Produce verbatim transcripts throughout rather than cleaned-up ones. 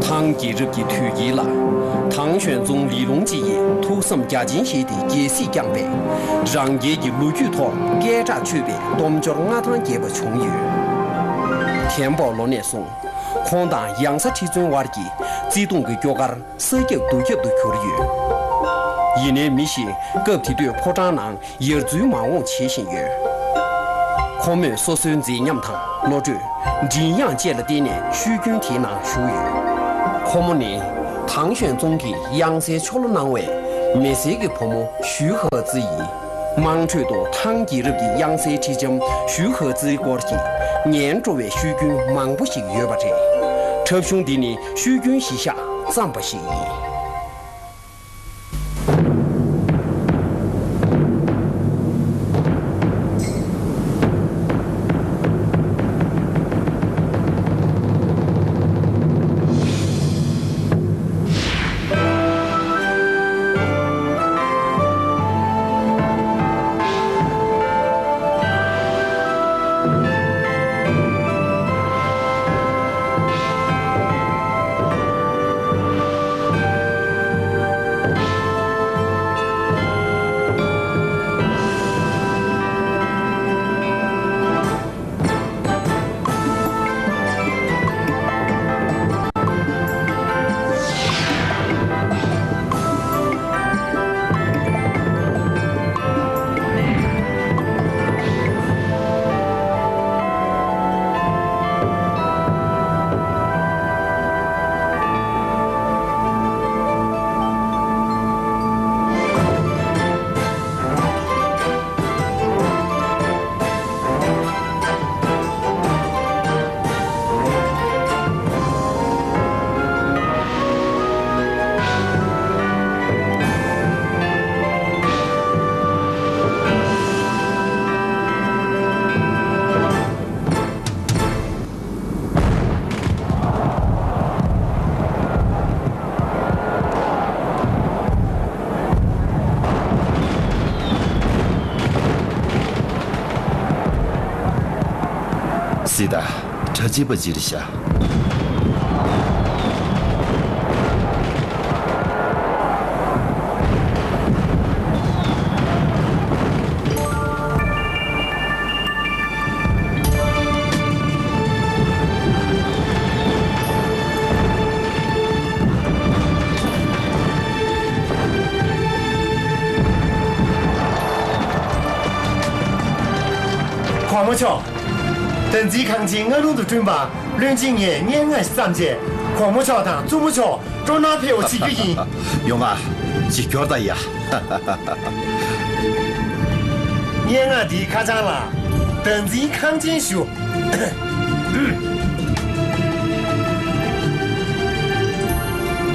ཐང་རྒྱལ་རབས་ཀྱི་དུས་དཀྱིལ་ལ། ཐང་ཞོན་རྫོང་ལི་ལུང་ཅི་ཡིས་ཐུགས་བསམ་རྒྱ་ཆེན་བཞེས་ཏེ་རྒྱལ་སྲིད་བསྐྱངས་པས། རང་རྒྱལ་གྱི་ལོ་རྒྱུས་ཐོག་སྐད་གྲགས་ཆོད་པའི་སྟོབས་འབྱོར་མངའ་ཐང་རྒྱས་པ་བྱུང་ཡོད། ཐེམ་པའོ་ལོ་ནས་བཟུང་། ཁོང་དང་ཡང་ས་ཁྲི་བཙུན་དབར་གྱི་བརྩེ་དུང་གི་སྐྱོ་གར་ས་ཁྱབ་རྡོ་ཁྱབ་ཏུ་གྱུར་ཡོད། ཡིན་ནའི་མི་ཞིག་སྐབས་དེ་དུས་ཕོ་བྲང་ནང་ཡར་འཛུལ་མ་འོངས་བྱེད་བཞིན་ཡོད། ཁོ་མོས་སོ་སོའི་མཛེས་ཉམས་དང་བློ་གྲོས། མགྲིན་དབྱངས་བཅས་ལ་བརྟེན་ནས་ཤོད་རྒྱུན་དེའི་ནང་ཞུགས་ཡོད། ཁོ་མོ་ནི་ཐང་ཞོན་རྫོང་གི་གཡང་སའི་ཆོ་ལོ་གནང་བའི་མེ་སེར་གྱི་བུ་མོ་ཞུས་ཧ་ཙི་ཡིན། དམངས་ཁྲོད་དུ་ཐང་རྒྱལ་རབས་ཀྱི་གཡང་སའི་ཁྲི་ལྕམ་ཞུས་ཧ་ཙིའི་སྐོར་གྱི་སྙན་སྤྲོ་བའི་ཤོད་རྒྱུན་མང་པོ་ཞིག་ཡོད་པ་རེད། འཁྲབ་གཞུང་འདི་ནི་ཤོད་རྒྱུན་གཞི་བཞག་བརྩམས་པ་ཞིག་ཡིན། སྲིད་ད། གྲྭ་སྐྱེས་པ་ཅིག་རེད་ཤག་གོང་མ་མཆོག་བདག་འཛིན་ཁང་ཆེན་མངའ་རླུང་དུ་བསྐྲུན་པར་བློན་ཆེན་ངས་སྙན་ངག་ཞིག་བརྩམས་རྗེས། གོང་མ་མཆོག་དང་བཙུན་མོ་མཆོག་སྤྲོ་སྣང་འཕེལ་བ་བྱེད་རྒྱུ་ཡིན། ཡོང་ང་། ཅིག་སྐྱོར་དང་ཡ། སྙན་ངག་འདིའི་ཁ་བྱང་ལ། བདག་འཛིན་ཁང་ཆེན་ཞུ།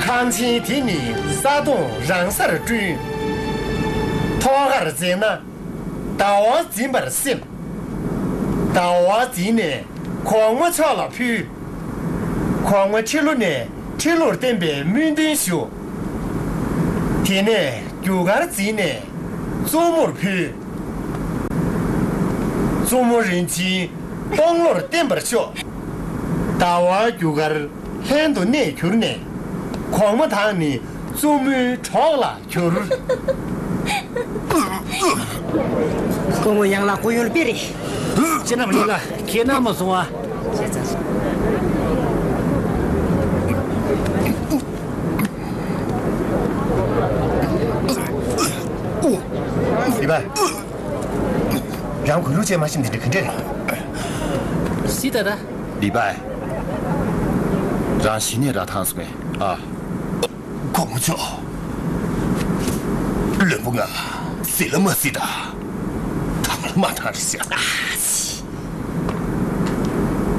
ཁ་ གླང་ཆེན་དེ་ནི་ས་དོང་རང་སར་བསྐྲུན། ཐོག་ཁར་འཛེགས་ན་ཟླ་བ་འཛིན་པར་སེམས། ཟླ་བ་འཛིན་ནས་གོང་མ་མཆོག་ལ་ཕུལ། གོང་མ་ཁྲི་ལོ་ནས་ཁྲི་ལོར་བརྟན་པའི་སྨོན་འདུན་ཞུ། དེ་ནས་རྒྱུ་སྐར་འཛིན་ནས་གཙོ་མོར་ཕུལ། གཙོ་མོ་རིན་ཆེན་སྟོང་ལོར་བརྟན་པར་ཤོག། ཟླ་བ་རྒྱུ་སྐར་ལྷན་དུ་གནས་གྱུར་ནས། གོང་མ་དང་ནི་གཙོ་མོའི་གྲོགས་ལ་གྱུར། སྐུ་ངོ་ཡང་ལ་སྐུ་ཡོན་སྤེལ་རེ། ཁྱེད་རྣམས་ལ་ཁྱེད་རྣམས་མ་སོང་བ། ལི་པའེ། རང་གུས་ལུགས་ཅན་མ་ཤེས་འདི་འདྲ་ག་འདྲ་རེད། སི་ད་ད། ལི་པའེ། རང་གཞི་ནས་ར་ཐང་སོང་ངས་ཨ། གོང་མ་མཆོག། བློན་པོ་ང་ཟི་ལ་མ་ཟི་ད། ཐང་ལ་མ་ཐང་རེད་ཤག།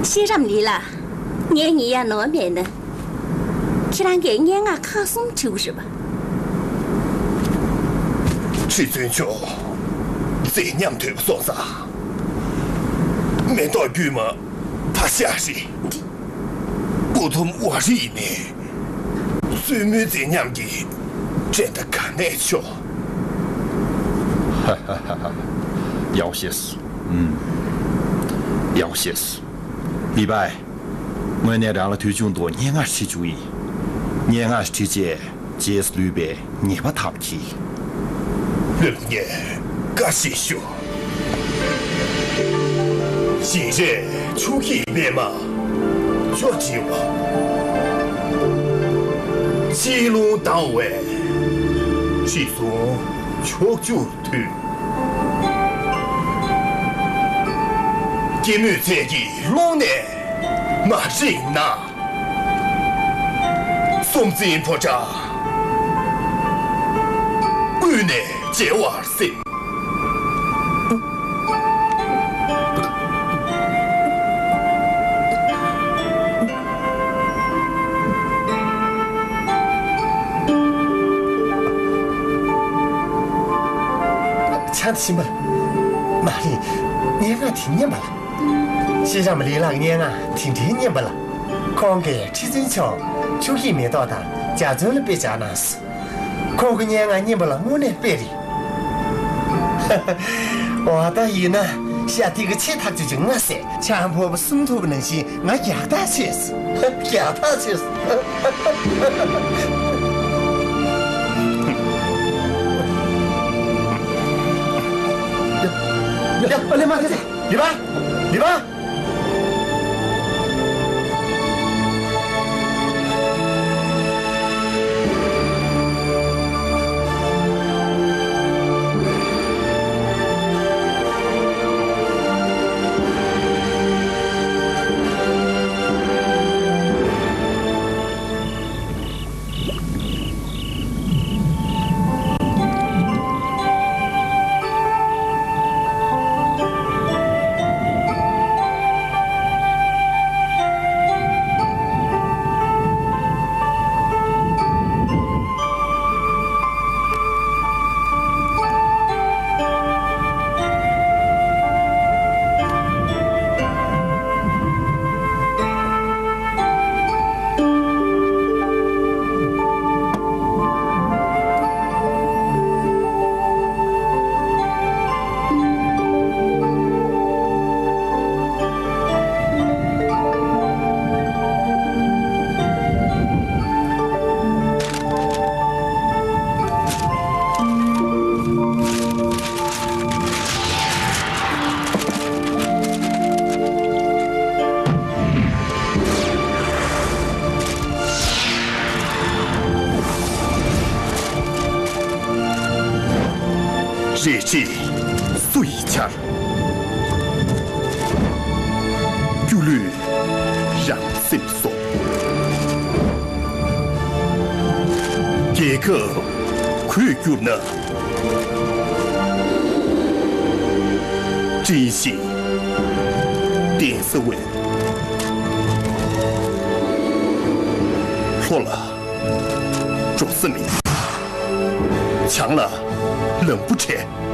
ཤེས་རམས་ལི་ལ། ངས་ཉེས་ཡ་ནོར་མེད་ན། ཁྱེད་རང་གིས་སྙན་ངག་ཁག་གསུམ་བྲིས་པ་རེད་པ། ཁྲི་བཙུན་མཆོག། མཛེས་ཉམས་དོད་པ་སོང་ཙང་། མེ་ཏོག་དཀྱུས་མ་ཕ་ཤ་རེད། འདི། སྐུ་ཐུམ་བ་རི་ཡིན་ནའི། བཙུན་མོའི་མཛེས་ཉམས་ཀྱི་འགྲན་ཟླ་ག་ནས་ཆོག། ཧ་ཧ་ཧ་ཧ། ཡག་པོ་བཤད་སོང་། ཨུམ། ཡག་པོ་བཤད་སོང་། ལི་པའེ། དངོས་གནས་རང་ལ་དུས་རྒྱུན་དུ་སྙན་ངག་བྲིས་བཅུག་ཡིན། སྙན་ངག་བྲིས་རྗེས་རྗེས་སུ་ལུས་པའི་ཉེས་པ་ཐམས་ཅད། བློན་པོ་ངས་བཀའ་བཞིན་ཞུ། བཞིན་རས་ཆུ་སྐྱེས་པད་མ་ཅོ་འདྲི་བ། སྤྱི་རླུང་ལྡང་བས་རི་ཟུང་ཕྱོགས་བཅུར་འཐུལ། སྐྱེད་མོས་ཚལ་གྱི་ཀློང་ནས་མ་རེག་ན། སྲོང་བཙན་ཕོ་བྲང་དབུས་ནས་མཇལ་བར་སྲིད། ཆང་དེ་ཤེས་པ་ལ། མ་རེད། སྙན་ངག་དེ་སྙན་པ་ལ། ཤེས་རམས་ལི་ལགས་སྙན་ངག་དེ་འདྲའི་སྙན་པ་ལ། ཁོང་གིས་ཁྲི་བཙུན་མཆོག་ཆུ་སྐྱེས་མེ་ཏོག་དང་འཇའ་ཚོན་ལ་དཔེ་སྦྱར་གནང་སོང་། ཁོང་གི་སྙན་ངག་སྙན་པ་ལ་དངོས་གནས་དཔེ་རེད། འོ་ད་ཡིན་ན་ཤ་ཐིག་གི་ཆེ་ཐག་ཆོད་ཅིག་ང་ཟེར། ཆང་ཕོར་པ་གསུམ་ཐུག་པ་ནང་བཞིན་ང་རྒྱགས་ཐག་ཆོད་སོང་། རྒྱགས་ཐག་ཆོད་སོང་། ཡ། ཡ། ཨ་ལེ་མ་ཁ་ཚེ། ལི་པ། ལི་པ། རལ་གྲི་སུ་ཡིས་འཕྱར། སྒྱུ་ལུས་རང་སེམས་སོ། རྒྱལ་ཁབ་གུད་གྱུར་ན། བཀྲིན་ཞིང་གདན་ས་བས། ལྷོ་ལ་ འགྲོ་ས་མེད། བྱང་ལ་ལམ་བུ་བྲལ།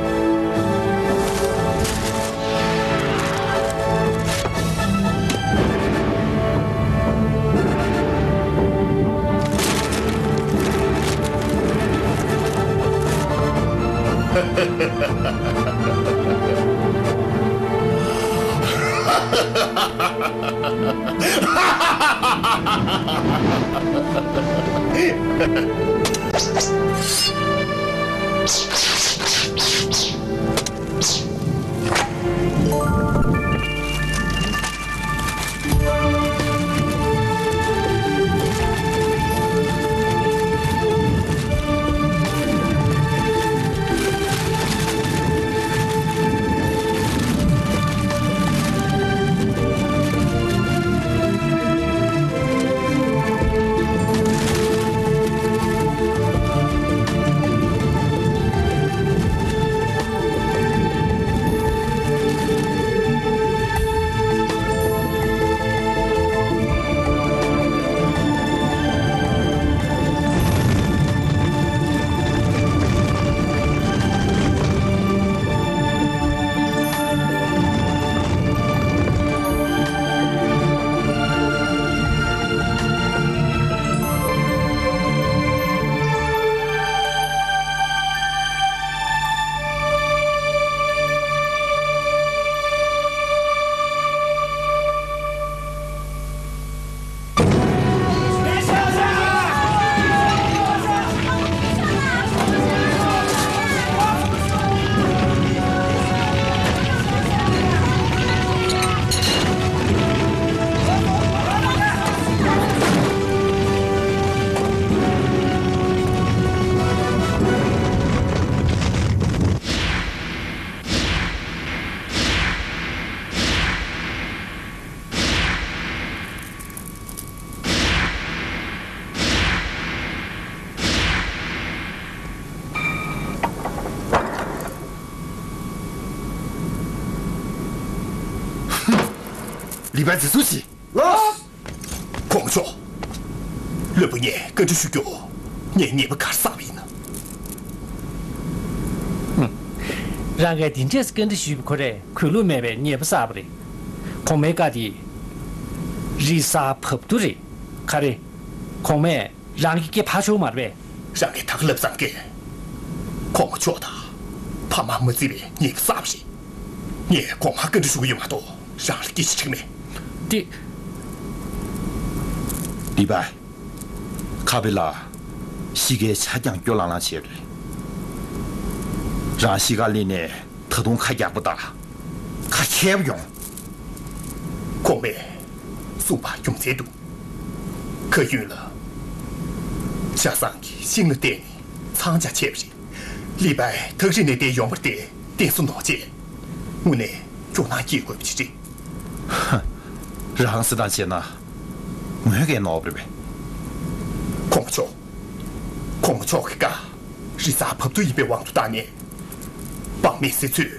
ལི་པའི་འཛིན་བཟུང་བྱས། ལགས། གོང་མ་མཆོག། ལྷུན་པོ་ངས་བཀའ་འདྲི་ཞུ་རྒྱུ། ངས་ཉེས་པ་ག་རེ་བསགས་པ་ཡིན་ན། ཧུམ། རང་གིས་འདི་འདྲས་བཀའ་འདྲི་ཞུས་པ་ཁོ་རས་གུས་ལུགས་མེད་པའི་ཉེས་པ་བསགས་པ་རེད། གོང་མའི་བཀའ་དེ་རི་གཟར་བབས་རྡོ་རེད། ག་རེ། གོང་མས་རང་གི་སྐེ་ཕར་ཕྱོགས་མ་རེད་པས། རང་གིས་ད་ག་ལབ་ཙང་གི། གོང་མ་མཆོག་དང་ཕ་མ་མ་བརྩི་བའི་ཉེས་པ་བསགས་པ་རེད། ངས་གོང་མར་བཀའ་འདྲི་ཞུ་གི་ཡོད་མ་གཏོགས་རང་ལ་སྐད་ཆ་དྲིས་མེད། དེ། ལི་པའི། ཁ་བི་ལ། གཤིས་ཀའི་ཆ་རྐྱེན་སྐྱོ་ལང་ལང་བྱས་པ་རེད། རང་གཤིས་ཀ་ལེན་ནས་ད་དུང་ཁ་རྒྱག་པོ་དང་ཁ་མཁས་པོ་ཡོང་། གོང་མས་གསུངས་པ་རྒྱུ་མཚན་འདུག། མཁའ་དབྱིངས་ལ་ཇ་བཟང་གི་ཤིང་ལ་བརྟེན་ནས་ཚང་ཇ་ཆད་པ་རེད། ལི་པའི་ཐག་རིང་ནས་བསྡད་ཡོང་བ་དེ་བསྟན་སྲུང་གནང་བྱས། དངོས་གནས་སྐྱོ་སྣང་སྐྱེ་དགོས་པ་ཅིག་རེད། ཧ། རང་ཟེར་དང་བྱས་ན་ངོས་ཀྱིས་ནོར་བ་རེད་པས། གོང་མ་མཆོག། གོང་མ་མཆོག་གི་བཀའ། རི་གཟར་བབས་རྡོ་ཡིན་པའི་དབང་དུ་བཏང་ནས། འབངས་མི་སེར་ཚོས་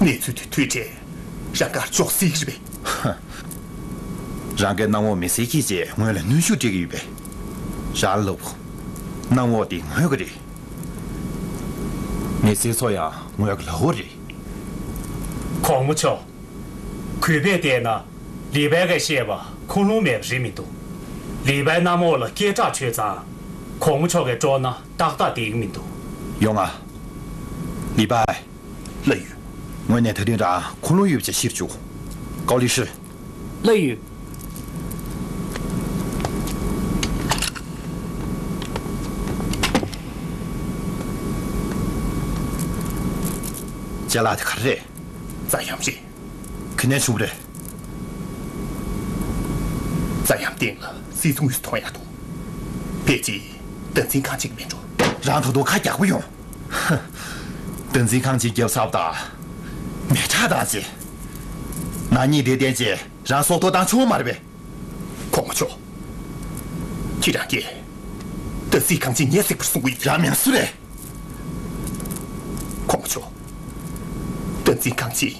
གནས་ཚུལ་དེ་ཐོས་བྱས་རང་དགར་འཇོག་སྲིད་ཀྱི་རེད་པས། ཧ། རང་གིས་གནམ་འོག་མི་སེར་སྐྱིད་ཅེས་ངོས་ལ་གནོན་ཤུགས་སྤྲད་ཀྱི་ཡོད་པས། རང་ལབ། གནམ་འོག་འདི་ངོས་ཀྱི་རེད། མི་སེར་ཚོ་ཡང་ངོས་ཀྱི་ལག་འོག་རེད། གོང་མ་མཆོག། གུས་པས་བལྟས་ན། ལི་པའི་གིས་བཤད་པ་ཁུངས་ལུང་མེད་པ་རེད་མི་འདུག། ལི་པའི་གནམ་འོག་ལ་སྐད་གྲགས་ཆོད་ཙང་། གོང་མ་མཆོག་གིས་དཀྲོགས་ན་ཏག་ཏག་བསྡད་ཀྱི་མི་འདུག། ཡོང་ང་། ལི་པའི། ལགས་ཡོད། ངོས་ནས་ད་རིང་རང་ཁུངས་ལུང་ཡོད་པ་ཅིག་བཤད་བཅུག། ཀའོ་ལི་ཧྲི། ལགས་ཡོད། ཅ་ལག་དེ་ག་རེ་རེད། རྫ་གཡམ་རེད། ག་ནས་བྱུང་བ་རེད། རྫ་གཡམ་སྟེང་ལ་སིལ་ཚོང་ཡོད་ཚད་མཐོང་ཡག་འདུག། ཕལ་ཆེར་བདག་འཛིན་ཁང་ཅིག་མིན་འགྲོ། རང་ད་དུང་ཁ་རྒྱག་པོ་ཡོང་། ཧ། བདག་འཛིན་ཁང་ཅིག་བརྒྱབ་ཚར་བ་དང་། མི་ཁྲག་དང་ཅི། ནག་ཉེས་དེ་བསྟན་རྗེས་རང་སྲོག་ཐོག་བཏང་ཆོག་མ་རེད་པས། གོང་མ་མཆོག། ཁྱེད་རང་གིས་བདག་འཛིན་ཁང་ཅིག་ཉེས་སྲིད་པར་གསུང་གི་ཡོད། རང་མིང་སུ་རེད། གོང་མ་མཆོག། བདག་འཛིན་ཁང་ཅིག་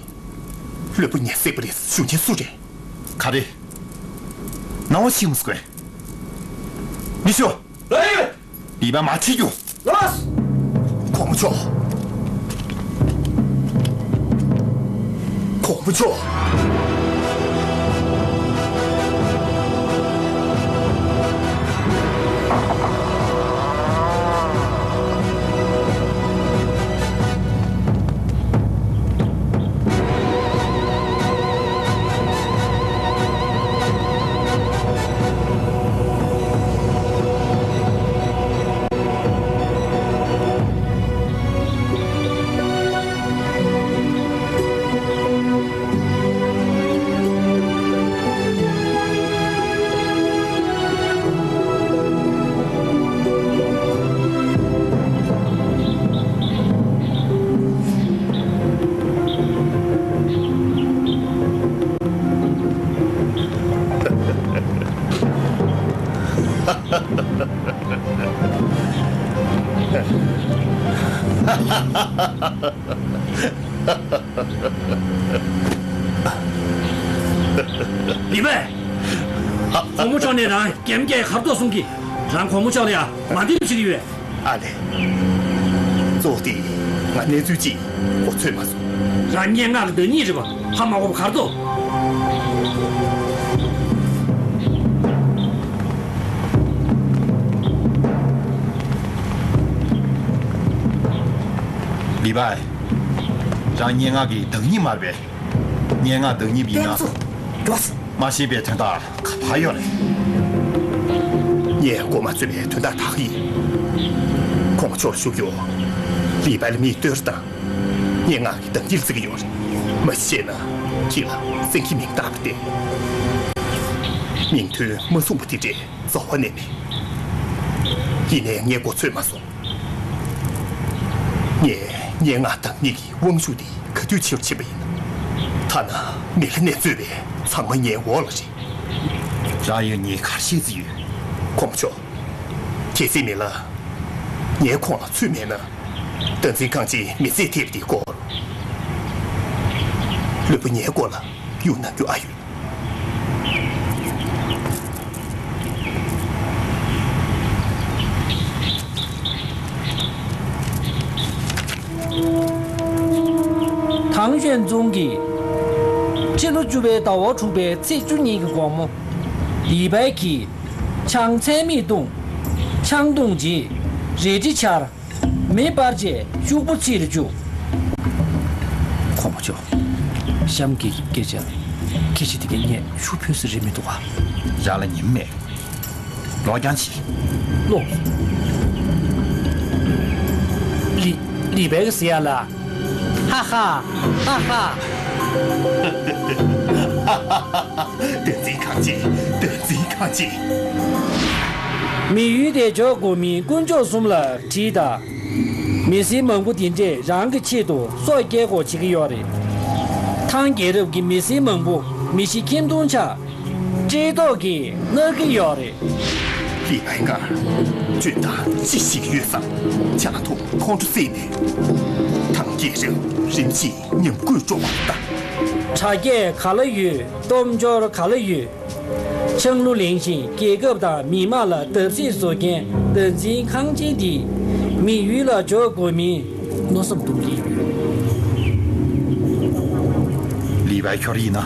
ལུས་པོ་ཉེས་སྲིད་པ་རེད་ཞུ་མཁན་སུ་རེད། ག་རེ། ནང་བ་ཤི་མི་སྐོན། མི་ཤོ། ལགས་ཡོད། ལི་པའི་མ་ཁྲིད་རྒྱུ། ལགས། གོང་མ་མཆོག་གོང་མ་མཆོག་ལི་པའི། གོང་མ་མཆོག་ནས་རང་རྒྱལ་མོ་རྒྱལ་གར་ཐོག་གསུང་གི། རང་གོང་མ་མཆོག་ལ་ཡ་མ་འདེམས་ཞིག་ཡོད། ཨ་ལེ། གཙོ་བོ་དེ་ང་གནས་ཚུལ་ཅིག་གོ་ཚོད་མ་སོང་། རང་སྙན་ངག་གི་བདག་ཉིད་རེད་པ། ཧ་མ་གོ་བ་གར་ཐོག་ལི་པའི། རང་སྙན་ངག་གི་བདག་ཉིད་མ་རེད་པས། སྙན་ངག་བདག་ཉིད་ཡིན་ན། ཕན་ཚུན་མགྱོགས་སེ། མ་ཤེས་པའི་དོན་དག་ག་པར་ཡོད་རེད། ངས་མགོ་མ་ཚོས་པའི་དོན་དག་དག་ཡིན། གོང་མ་མཆོག་ལ་ཞུ་རྒྱུ། ལི་པའི་ལ་མིའི་ལྟོས་དང་། སྙན་ངག་གི་བདག་ཉིད་བརྩི་གི་ཡོད་རེད། མ་གཞི་བྱས་ན་ཁྱེད་ལ་སེང་གེ་མིང་བཏགས་པ་སྟེ། མིང་དོན་མ་གསུངས་པ་དེ་འདྲས་རྫོགས་པ་ནས་མེད། ཡིན་ནའི་ངས་མགོ་ཚོས་མ་སོང་། ངས་སྙན་ངག་བདག་ཉིད་ཀྱི་དབང་ཤུགས་དེ་ག་དུས་ཕྱིར་ཕྱིན་པ་ཡིན། ཐ་ན་མི་ལ་གནས་གཙོས་པའི་ཚང་མ་ངའི་འོག་ལ་རེད། རང་ཡོད་ཉིད་གར་ཤེས་ཀྱི་ཡོད། གོང་མ་མཆོག་གལ་སྲིད་མི་ལ་ངས་ཁོང་ལ་ཚུད་མེད་ན། བདག་འཛིན་ཁང་ཆེན་མི་ཚེ་ཐེབས་འདིའི་སྐོར། ལུས་པོ་ངའི་སྐོར་ལ་གཡུག་གནང་རྒྱུ་ཨ་ཡོད། ཐང་ཞོན་ཙུང་གིས་ཕྱི་ལོ་བཅུ་པའི་ཟླ་བ་དྲུག་པའི་ཚེས་བཅུ་གཉིས་ཀྱི་དགོང་མོ། ལི་པའི་གིས་ཆང་ཚན་མིག་བརྡུངས། ཆང་བརྡུངས་རྗེས་རལ་གྲི་འཕྱར། མེ་སྤར་རྗེས་ཤོག་བུ་ཚིག་ལ་བཅུག་གོང་མ་མཆོག་གཤམ་གྱི་སྐད་ཆ་ཁྱེད་ཀྱིས་དེ་གའི་ངས་ཤུགས་ཕུད་ས་རེད་མི་འདུག་ག་རང་ལ་ཉིམ་མེད། ལོག་ཀྱང་ཕྱིན། ལོག་ལི་ལི་པའི་གིས་ཟེར་ཡ་ལ། ཧ་ཧ། ཧ་ཧ། བདག་འཛིན་ཁང་ཆེན། བདག་འཛིན་ཁང་ཆེན། མི་ཡུལ་དེ་འཇོག་དགོས་མིན་དཀོན་མཆོག་གསུམ་ལ་དྲིས་དང་། མི་སེར་མང་པོ་དེ་འདྲས་རང་གི་ཆེད་དུ་སྲོག་སྐྱེལ་དགོས་བྱེད་ཀྱི་ཡོད་རེད། ཐང་རྒྱལ་རབས་ཀྱི་མི་སེར་མང་པོ་མི་ཤི་ཁྱིམ་སྟོང་ཆགས། བཀྲེས་ལྟོགས་ཀྱིས་མནར་གྱི་ཡོད་རེད། ལི་པའི་སྔར་འཇོན་ཐང་ཅི་ཞིག་ཡོད་སམ། ཆང་འཐུང་ཁོང་ཁྲོ་བསྲེས་ནས། ཐང་རྒྱལ་རབས་རིམ་བཞིན་ཉམས་རྒུད་འགྲོ་བ་དང་། དྲ་རྒྱས་ག་ལ་ཡོད། སྟོབས་འབྱོར་ག་ལ་ཡོད། ཆང་བླུ་ལེན་བཞིན་རྒྱལ་ཁབ་དང་མི་དམངས་ལ་བརྡབ་གསིག་བཟོ་མཁན་བདག་འཛིན་ཁང་ཆེན་འདིས་མི་ཡུལ་ལ་འཇོག་དགོས་མིན་མནོ་བསམ་གཏོང་གི་ཡོད། ལི་པའི་ཁྱོད་ཡིན་ན།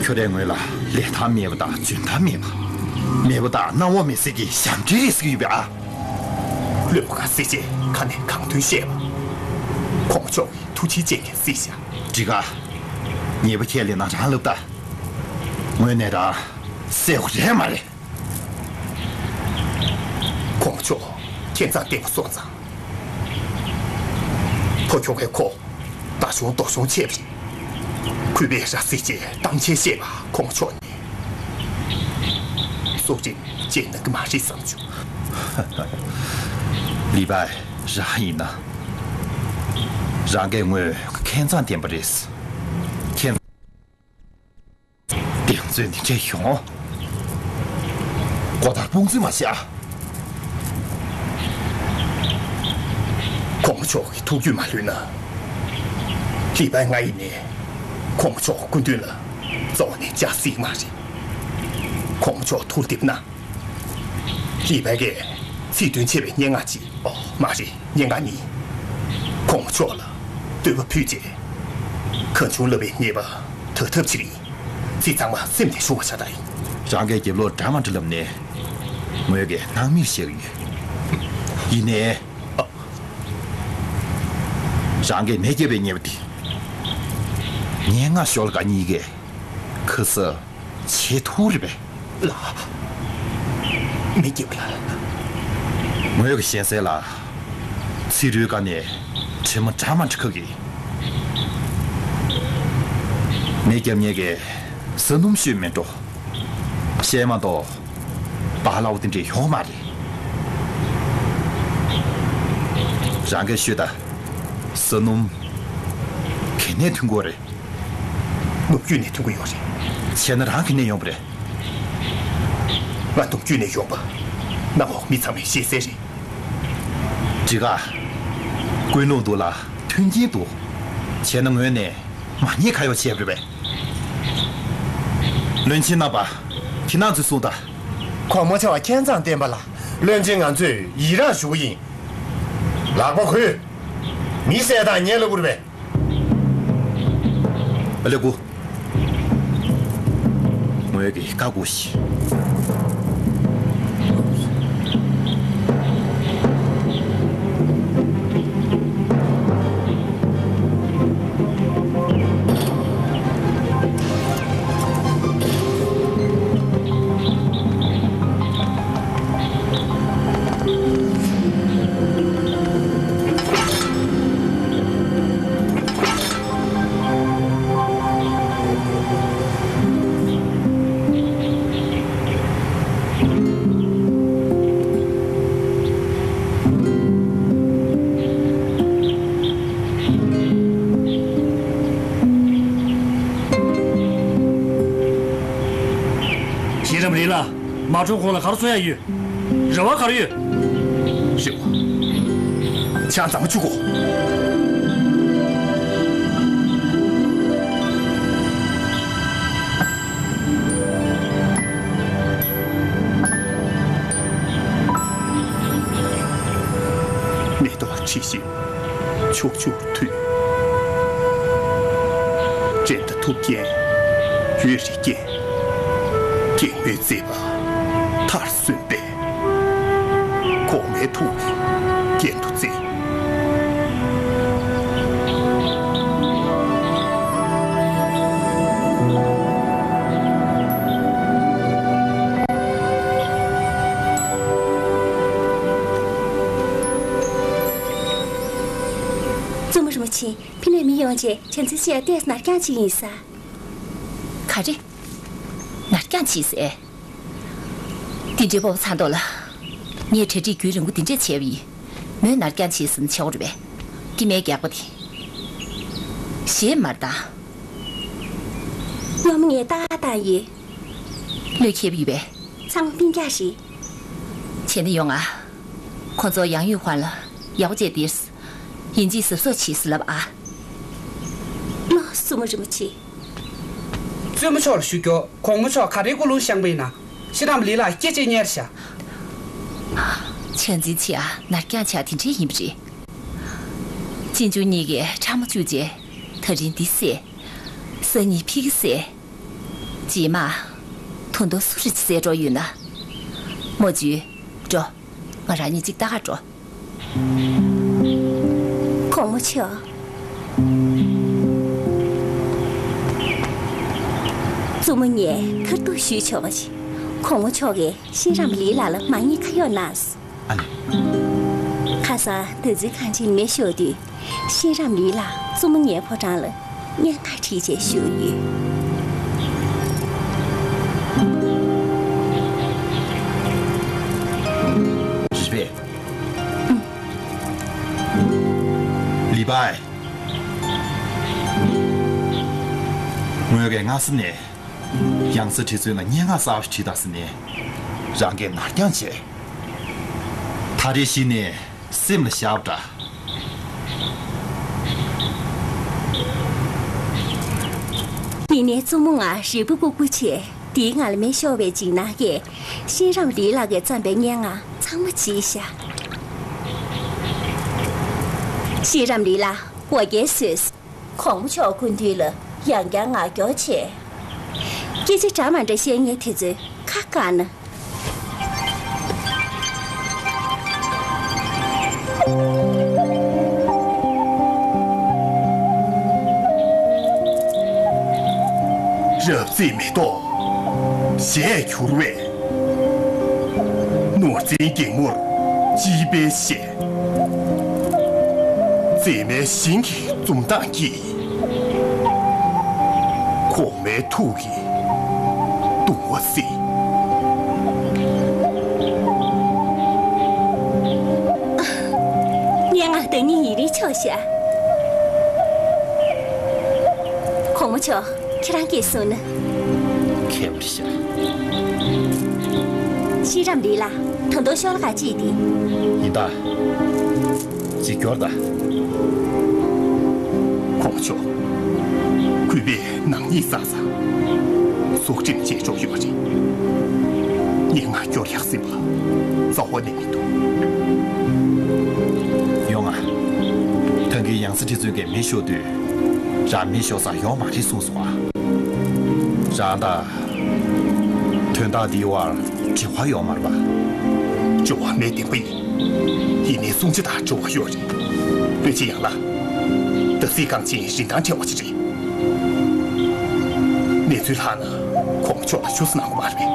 ཁྱོད་རའི་ངོས་ལ་ལས་ཐབས་མེད་པ་དང་འཇོན་ཐང་མེད་པ། མེད་པ་དང་གནང་བ་མེད་ཟེར་གྱི་ཞབས་འདྲེན་རེད་ཟེར་གྱི་ཡོད་པས་ཨ། ལུས་པོ་ཁ་སྲིད་ཅེས་ཁ་ནས་གང་ཐོན་བཤད་པ། གོང་མ་མཆོག་གི་ཐུགས་རྗེ་ཅན་གྱི་སྲིད་ཤག་འགྲིག་ག་ཉེས་པ་ཁས་ལེན་ན་རང་ལབ་ད། དངོས་གནས་རང་སེ་གོ་རེད་མ་རེད། གོང་མ་མཆོག་ཁྱེད་ཚང་བསྟན་པ་སོང་ཙང་། ཕོ་ཁྱོ་གའི་ཁོ་ད་གཞུང་ལྡོག་གཞུང་ཆེ་བ་རེད། གུས་པས་ར་སྲིད་ཅེས་གཏམ་འཆལ་བཤད་པ་གོང་མ་མཆོག་ནས། སྲོག་རིན་བཅད་གནང་གི་མ་རེད་བསམ་བྱུང་། ལི་པའི་རང་ཡིན་ན། རང་གིས་དངོས་ཁྱད་མཚར་ལྡན་པ་རེད། ཁྱེད་གདེང་ཚོད་འདི་འདྲས་ཡོང་། མགོ་ལྟར་དཔུང་ཚོད་མ་བྱ། གོང་མ་མཆོག་གི་ཐུགས་རྒྱུད་མ་ལྷོད་ན། ལི་པའི་ང་ཡིན་ནའི་གོང་མ་མཆོག་སྐུ་མདུན་ལ་རྩ་བ་ནས་བཅར་སྲིད་མ་རེད། གོང་མ་མཆོག་ཐུགས་བདེ་པོ་གནང་། ལི་པའི་གིས་ཚིག་དོན་ཆེ་བའི་སྙན་ངག་ཅིག་ཨོ་མ་རེད། སྙན་ངག་གཉིས། གོང་མ་མཆོག་ལ་བསྟོད་པ་ཕུལ་རྗེས། གང་བྱུང་ལབ་པའི་ཉེས་པ་དག་ཐབས་ཅིག་ཡིན། ཚིག་ཚང་མ་སེམས་ནས་ཞུ་བ་བྱ་ད་ཡིན། རང་གིས་རྒྱབ་ལོགས་འདྲ་མ་འདྲ་ལབ་ནས། ངོས་ཀྱིས་སྣང་མེད་བཞག་གི་ཡོད། ཡིན་ནའི། རང་གིས་མེ་བརྒྱབ་པའི་ཉེས་པ་དེ། སྙན་ངག་ཤོག་ལ་ག་གཉིས་ཀས་ཁ་གསབ་བྱེད་ཐུབ་རེད་པས། ལགས། མེ་བརྒྱབ་ལགས། ངོས་ཀྱི་ཞལ་གསེར་ལ་ཚིག་རུས་ཀ་ནས་དྲི་མ་འདྲ་མ་འདྲ་ཁ་གི། མེ་བརྒྱབ་མཁན་གྱི་བཟའ་སྣུམ་ཤོད་མེད་འགྲོ། བཤད་མ་གཏོགས་པཱ་ལགས་དེ་འདྲས་ཡོང་མ་རེད། རང་གིས་ཤོད་ད། བཟའ་སྣུམ་ག་ནས་ཐོན་གྱི་ཡོད་རེད། ནུབ་རྒྱུད་ནས་ཐོན་གྱི་ཡོད་རེད། བྱས་ན་རང་ག་ནས་ཡོང་བ་རེད། ང་ནུབ་རྒྱུད་ནས་ཡོང་བ། གནམ་འོག་མི་ཚང་མས་ཤེས་གསལ་རེད། འགྲིག་ག། ཀུན་སློང་འདུག་ལ་མཐུན་རྐྱེན་འདུག། བྱས་ན་ངོས་ནས་མ་ཉེས་ཁ་གཡོགས་བྱས་པ་རེད་པས། བློན་ཆེན་རྣམ་པ། ཁྱེད་རང་ཚོས་གསུངས་དང་། གོང་མ་མཆོག་མཁྱེན་མཚང་བསྟན་པ་ལ། བློན་ཆེན་ང་ཚོས་ཡི་རངས་ཞུ་གི་ཡིན། ལག་པ་གུས། མི་བསད་སྟངས་ངས་ལབ་དགོས་རེད་པས། ཨ་ལེ་གུ། ངོས་ཀྱིས་བཀའ་བསྒོ་ཞིག། ཤེས་རམས་ལི་ལ། མ་འགྲོ་གོང་ལ་ག་རེ་གསུང་ཡ་ཡོད། རེ་བ་ག་རེ་ཡོད། རེ་བ། ཆང་ཚང་མ་བཅུག་གོ། མེ་ཏོག་ཁྲི་བཞི་ཕྱོགས་བཅུར་འཐུས། འགྲན་ཟླ་ཐུབ་རྐྱེན་ཡུན་རིང་བསྐྱལ། སྐྱེད་མོས་མཛད་པ་མཐར་སོན་པས། གོང་མའི་ཐུགས་ནས་རྒྱན་དུ་བརྩེགས། བཙུན་མོ་རིན་པོ་ཆེ། ཕ་ནས་མི་ཡོང་རྗེས་བྱམས་བརྩེ་ཆེ་ཡ་ཏོག་ཙམ་ནར་འགྱངས་བྱས་ཡིན་ས། ག་རེ། ནར་འགྱངས་བྱས་ཟེར། འདི་འདྲའི་སྤོབས་པ་ཚ་མདོག་ལ། ངས་གྲ་སྒྲིག་རྒྱུན་རིང་པོ་འདི་འདྲས་བྱས་པ་ཡིན། མོས་ནར་འགྱངས་བྱས་ཟེར་ན་བྱེད་དགོས་རེད་པས། སྐྱེ་དམན་སྐྱག་པ་དེ། ཞེད་མ་བཏང་། སྔོན་མ་ངས་ཏག་ཏག་ཡིན། བློས་འཁེལ་བ་ཡོད་པས། ཚང་མ་སྤུན་ཀྱག་རེད། བྱས་ན་ཡོང་ང་། ཁོ་ཚོ་ཡང་ཡུས་ཧོན་ལ་ཡག་པོ་བྱས་ཏེ། ཡིན་གཅིག་གཟབ་གཟབ་བྱེད་ཟེར་ལབ་ཨ། ལགས་སོ། བཙུན་མོ་རིན་པོ་ཆེ། བཙུན་མོ་མཆོག་ལ་ཞུ་རྒྱུ། གོང་མ་མཆོག་ག་རེའི་ཀུན་སློང་བཤངས་པ་ཡིན་ན། ཤེས་རམས་ལི་ལ་སྐེ་བཅད་ཉལ་བཞག། བྱམས་བརྩེ་ཆེ་ཡ་ནར་འགྱངས་བྱས་དེ་འདྲས་ཡིན་པ་རེད། གཅེན་གཅུང་གཉིས་ཀས་ཁྲག་མ་བཅུག་རྗེས་ད་རིང་འདི་བསད། སང་ཉིན་ཕ་གི་བསད། རྗེས་མ། ད་དུང་སུ་རེད་ཅིག་བསད་འགྲོ་ཡོད་ན། མོ་ཇུ། འགྲོ། ང་རང་གཉིས་གཅིག་ལྟ་ག་འགྲོ། གོང་མ་མཆོག། བཙུན་མོ་ངས་ཁ་ཐུག་ཞུས་ཆོག་པ་ཞིག། གོང་མ་མཆོག་གིས་ཤེས་རམས་ལི་ལགས་ལ་མ་ཉེས་ཁ་གཡོགས་གནང་སོང་། ཨ་ནི། ཁ་སང་ད་ཚོའི་ཁང་ཆེན་མེ་ཤོར་དུས། ཤེས་རམས་ལི་ལགས་བཙུན་མོ་ངའི་ཕོ་བྲང་ལ་སྙན་ངག་བྲིས་བྱས་བཞུགས་ཡོད། རེད་པས། ལི་པའི། ངོས་ཀྱིས་སྔ་ས་ནས། ཡང་སྲིད་ཁྲི་བཙུན་ལ་སྙན་ངག་གསར་པ་ཞིག་བྲིས་དང་ཟེར་ནས། རང་གིས་ནར་འགྱངས་བྱས། ད་རེས་གཞི་ནས་སེམས་ལ་བཞག་པ་འདྲ། ཡིན་ནའི་བཙུན་མོ་ང་རེ་བ་ལྐུགས་པ་བྱས། འདིའི་ངང་ལ་མེ་ཤོར་བའི་འཇིགས་སྣང་གིས་ཤེས་རམས་ལི་ལགས་ཀྱིས་བརྩམས་པའི་སྙན་ངག་ཚང་མ་བརྗེད་ཤག་ཤེས་རམས་ལི་ལགས། འོ་བརྒྱལ་སོང་། གོང་མ་མཆོག་སྐུ་མདུན་ལ་ཡང་བསྐྱར་ངག་སྐྱོར་བྱས། སྐད་ཆ་འདྲ་མ་འདྲ་བཤད་མཁན་དེ་ཚོས་ཁ་བཀག་ན། རབ་བརྩེགས་མེ་ཏོག་ཞལ་གྱུར་བས། ནོར་འཛིན་སྒེག་མོར་དཔྱིད་དཔལ་བཞད། མཛེས་མའི་ཞིང་གི་འཛུམ་མདངས་ཀྱིས། གོང་མའི་ཐུགས་ཀྱི་གདུང་བ་བསིལ། སྙན་ངག་བདག་ཉིད་ཡུན་རིང་ཆོག་ཤག་གོང་མ་མཆོག་ཁྱེད་རང་གིས་གསུངས་ན། ཁྱད་པར་ཤར། ཤེས་རམས་ལི་ལགས། ད་དུང་ཤོ་ལོ་ཀ་གཅིག་དེ། ཡིན་ད། གཅིག་སྐྱོར་ད། གོང་མ་མཆོག་གུས་པས་ནག་ཉེས་བསགས་ས། སྲོག་ཁྲིམས་བཅད་ཆོག་ཡོད་རེད། སྙན་ངག་སྐྱོར་ཡག་སྲིད་པ་རྩ་བ་ནས་མི་འདུག་ཡོང་ང་། ད་གིན་ཡང་སྲིད་ཁྲི་བཙུན་གྱིས་མེ་ཤོར་དུས། རང་མེ་ཤོར་ས་ཡོང་མ་རེད་གསུངས་སོང་ཨ། རང་ད། དོན་དག་འདིའི་བར་འབྲེལ་བ་ཡོད་མ་རེད་པ། འབྲེལ་བ་མེད་བདེན་པ་ཡིན། ཡིན་ནའི་སྲུང་བྱ་དང་འབྲེལ་བ་ཡོད་རེད། བློན་ཆེན་ཡང་ལགས། ད་སྲིད་གངས་ཅན་རིན་ཐང་བྲལ་བ་ཅིག་རེད། གནས་ཚུལ་ལྷག་ན་གོང་མ་མཆོག་ལ་ཞུ་ས་གནང་དགོས་མ་རེད་པས།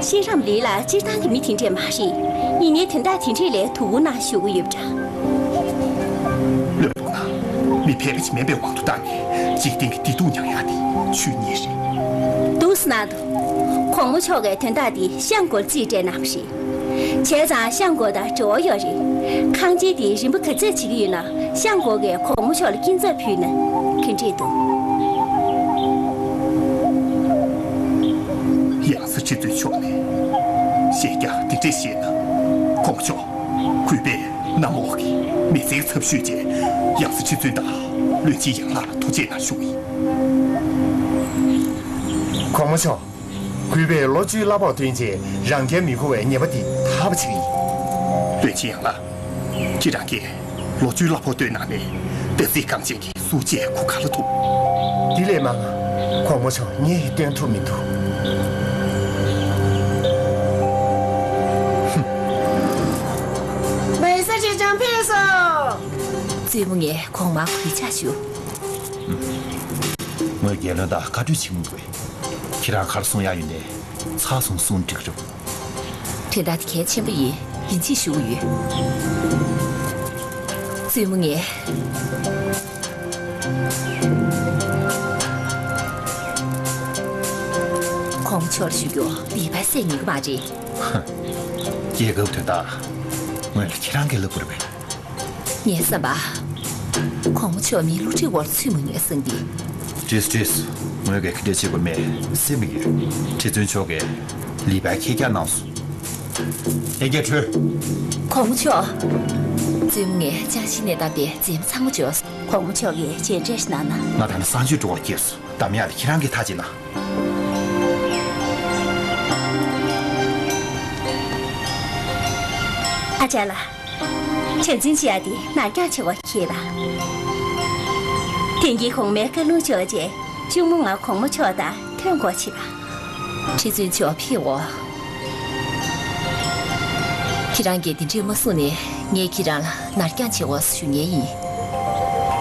ཤེས་རམས་ལི་ལགས་སྤྱིར་བཏང་གི་མི་དེ་འདྲས་མ་རེད། ཡིན་ནའི་དོན་དག་དེ་འདྲས་ལ་དོ་ཁུར་གནང་ཞུ་གི་ཡོད་པ་འདྲ། བློན་པོ་ང་མི་ཕལ་པ་ཅིག་མིན་པའི་དབང་དུ་བཏང་ནས་འཇིག་རྟེན་གྱི་བདེ་སྡུག་མྱངས་ཡག་དེ་ཆོས་ཉིད་རེད། འདུག་སེ་གནང་དང་། གོང་མ་མཆོག་གིས་དོན་དག་འདི་ཤང་སྒོར་རྩིས་སྤྲད་གནང་བ་རེད། བྱས་ཙང་ཤང་སྒོར་དང་འབྲེལ་བ་ཡོད་རེད། ཁང་ཆེན་འདི་རིན་པ་ག་ཚད་བྱེད་ཀྱི་ཡོད་ན་ཤང་སྒོར་གྱིས་གོང་མ་མཆོག་ལ་སྐྱིན་ཚབ་ཕུལ་ན་ག་འདྲས་འདུག་ཡང་སྲིད་ཁྲི་བཙུན་མཆོག་ནས་ཞལ་རྒྱག་འདི་འདྲས་བཞེས་ན། གོང་མ་མཆོག་གུས་པས་གནམ་འོག་གི་མི་ཚེའི་ཚབ་ཞུས་རྗེས། ཡང་སྲིད་ཁྲི་བཙུན་དང་བློན་ཆེན་ཡང་ལགས་ལ་ཐུགས་རྗེ་གནང་ཞུ་གི་ཡིན། གོང་མ་མཆོག་གུས་པས་ལོ་བཅུའི་གླ་ཕོགས་བཏོན་རྗེས་རང་འཁྱེར་མི་དགོས་པའི་ཉེས་པ་འདི་དག་པ་བྱེད་ཀྱི་ཡིན། བློན་ཆེན་ཡང་ལགས། ཁྱེད་རང་གིས་ལོ་བཅུའི་གླ་ཕོགས་བཏོན་གནང་ནས་ད་སྲིད་གངས་ཅན་གྱི་གཟུགས་བྱད་ཁུར་ག་ལ་ཐུབ། འདི་ལས་མང་ང་གོང་མ་མཆོག་ངས་བཏོན་ཐུབ་མི་འདུག་མེ་ས་ཅིག་ཅང་ཕེབས་སོ། བཙུན་མོ་ངས་གོང་མར་གུས་ཕྱག་ཞུ། ངོས་རྒྱལ་བློན་དང་བཀའ་གྲོས་བྱེད་མི་དགོས། ཁྱེད་རང་ག་རེ་གསུང་ཡག་ཡོད་ནའི་ཚར་སོང་གསུངས་འགྲིག་རེད། དོན་དག་དེ་གལ་ཆེན་པོ་ཡིན། ཡིན་གཅིག་ཞུ་གི་ཡོད། བཙུན་མོ་ངས་གོང་མ་མཆོག་ལ་ཞུ་རྒྱུ་ལི་པའི་སྲས་ཉན་གི་མ་རེད། རྒྱལ་ཁབ་དོན་དག་ངོས་ལ་ཁྱེད་རང་གིས་ལབ་དགོས་རེད་པས། ངའི་བསམ་པ། གོང་མ་མཆོག་མིའི་བསླུ་བྲིད་འོག་ཚུད་མ་ཉན་བསམ་གི། བྲིས་བྲིས། ངོས་ཀྱིས་ག་འདྲ་བྱེད་དགོས་མེད་སེམས་ཀྱི་ཡོད། ཁྲི་བཙུན་མཆོག་གིས་ལི་པའི་ཁེར་རྐྱང་གནང་སོང་། ཨེ་རྒྱ་ཁྲོས། གོང་མ་མཆོག་བཙུན་མོ་ངས་ཅང་ཤེས་ནས་བཏབ་པའི་རྫས་མ་ཚང་མ་འབྱོར་སོང་། གོང་མ་མཆོག་གིས་རྗེས་འབྲས་ཤིག་གནང་ན། ང་ད་ནི་གསང་སྤྱོད་འགྲོ་བར་སྐྱེས་སོང་། འདམ་ཡག་ལ་ཁྱེད་རང་གིས་ཐག་བཅད་ན། ཨ་ཅག་ལགས། གྲྭ་བཙུན་བྱེད་ཡག་དེ་ནར་འགྱངས་ཆེ་བ་ཁེལ་ལ། དེང་གི་གོང་མའི་བཀའ་ལུང་འཇོག་རྗེས་གཅུང་མོ་ང་གོང་མ་མཆོག་དང་ཐོན་དགོས་བྱེད་པ། ཁྲི་བཙུན་མཆོག་ཕེབས་འོ། ཁྱེད་རང་གིས་འདི་འདྲས་མ་གསུངས་ནས་ངས་ཁྱེད་རང་ལ་ནར་འགྱངས་བྱེད་འོ་ཞུ་མཁན་ཡིན།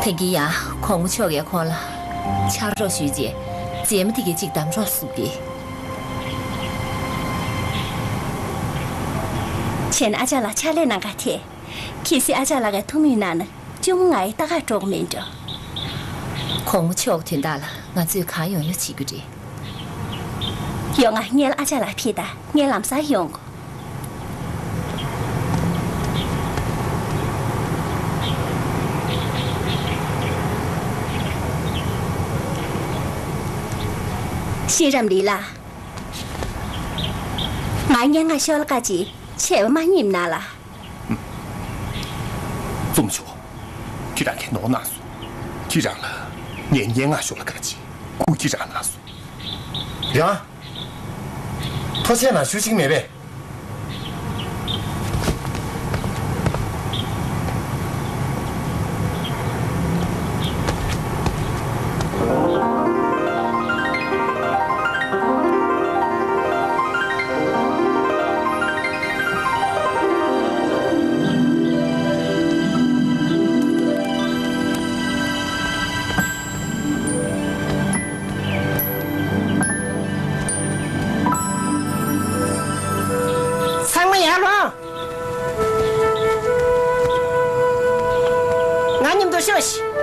ད་གིན་ཡང་གོང་མ་མཆོག་གིས་ཁོང་ལ་ཕྱག་རོགས་ཞུས་རྗེས་རྫས་མ་དེ་གས་གཅིག་བདམས་རོགས་གསུངས་ཏེ། བྱས་ན་ཨ་ཅག་ལགས་ཕྱག་ལས་གནང་ག་ཐད། གལ་སྲིད་ཨ་ཅག་ལགས་ཀྱིས་ཐུགས་མོས་གནང་ན་གཅུང་མོ་ང་ཡི་ལྟ་ག་འགྲོ་གི་མིན་འགྲོ། གོང་མ་མཆོག་དོན་དག་ལ་ང་ཚོས་གང་ཡོང་ཡོང་བྱེད་རྒྱུ་རེད། ཡོང་ང་། ངས་ཨ་ཅག་ལགས་ཕེབས་དང་། ངས་ལམ་སང་ཡོང་གོ། ཤེས་རམས་ལི་ལགས། ང་སྙན་ངག་ཤོ་ལོ་ཀ་ཅིག་ཆད་པ་མ་ཉན་ན་ལགས། བཙུན་མོ་མཆོག་ཁྱེད་རང་གིས་ནོར་གནང་སོང་། ཁྱེད་རང་ལ་ངས་སྙན་ངག་ཤོ་ལོ་ཀ་ཅིག་ སྐུ་ཁྱི་རང་གནང་སོང་། ཡང་། ཐོ་ཆེན་ན་ཞུ་ཞིག་མེད་པས། ཚང་མ་ཡར་ལོངས། ང་མཉམ་དུ་ཤོག་ཤིག།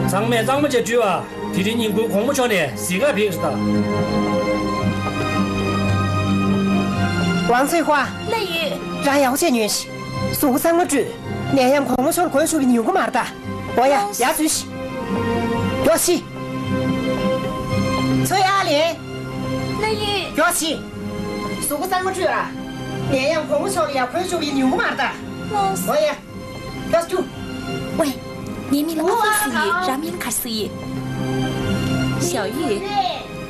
ཚང་མས་གཙང་མ་བྱས་བཀྲུས་པ། དེ་རིང་ཉིན་གུང་གོང་མ་མཆོག་ནས་གཟིགས་གར་ཕེབས་སོང་། ཝང་ཚེ་ཧྭ། ལགས་ཡོད། རང་ཡག་པོ་བྱས་ཉོན་ཞིག། གཟུགས་པོ་གཙང་མ་བཀྲུས། ནས་ཡང་གོང་མ་མཆོག་ལ་གོན་ཆོག་པའི་ཉིན་གུང་མ་རེད་ད། འོ་ཡ། ཡར་འཛུལ་ཞིག། ཡོ་ཤི། ཚོ་ཡ་ལེ། ལགས་ཡོད། ཡོ་ཤི། གཟུགས་པོ་གཙང་མ་བཀྲུས་ཨ། ནས་ཡང་གོང་མ་མཆོག་ལ་ཡ་གོན་ཆོག་པའི་ཉིན་གུང་མ་རེད་ད། ལགས། འོ་ཡ། ཡོ་ཤི། ཝེ། ངའི་མིང་ལ་ཨ་ཧྥུ་ཟེར་ཡོད། རང་མིང་ག་རེ་ཟེར་ཡོད། ཞའོ་ཡུས།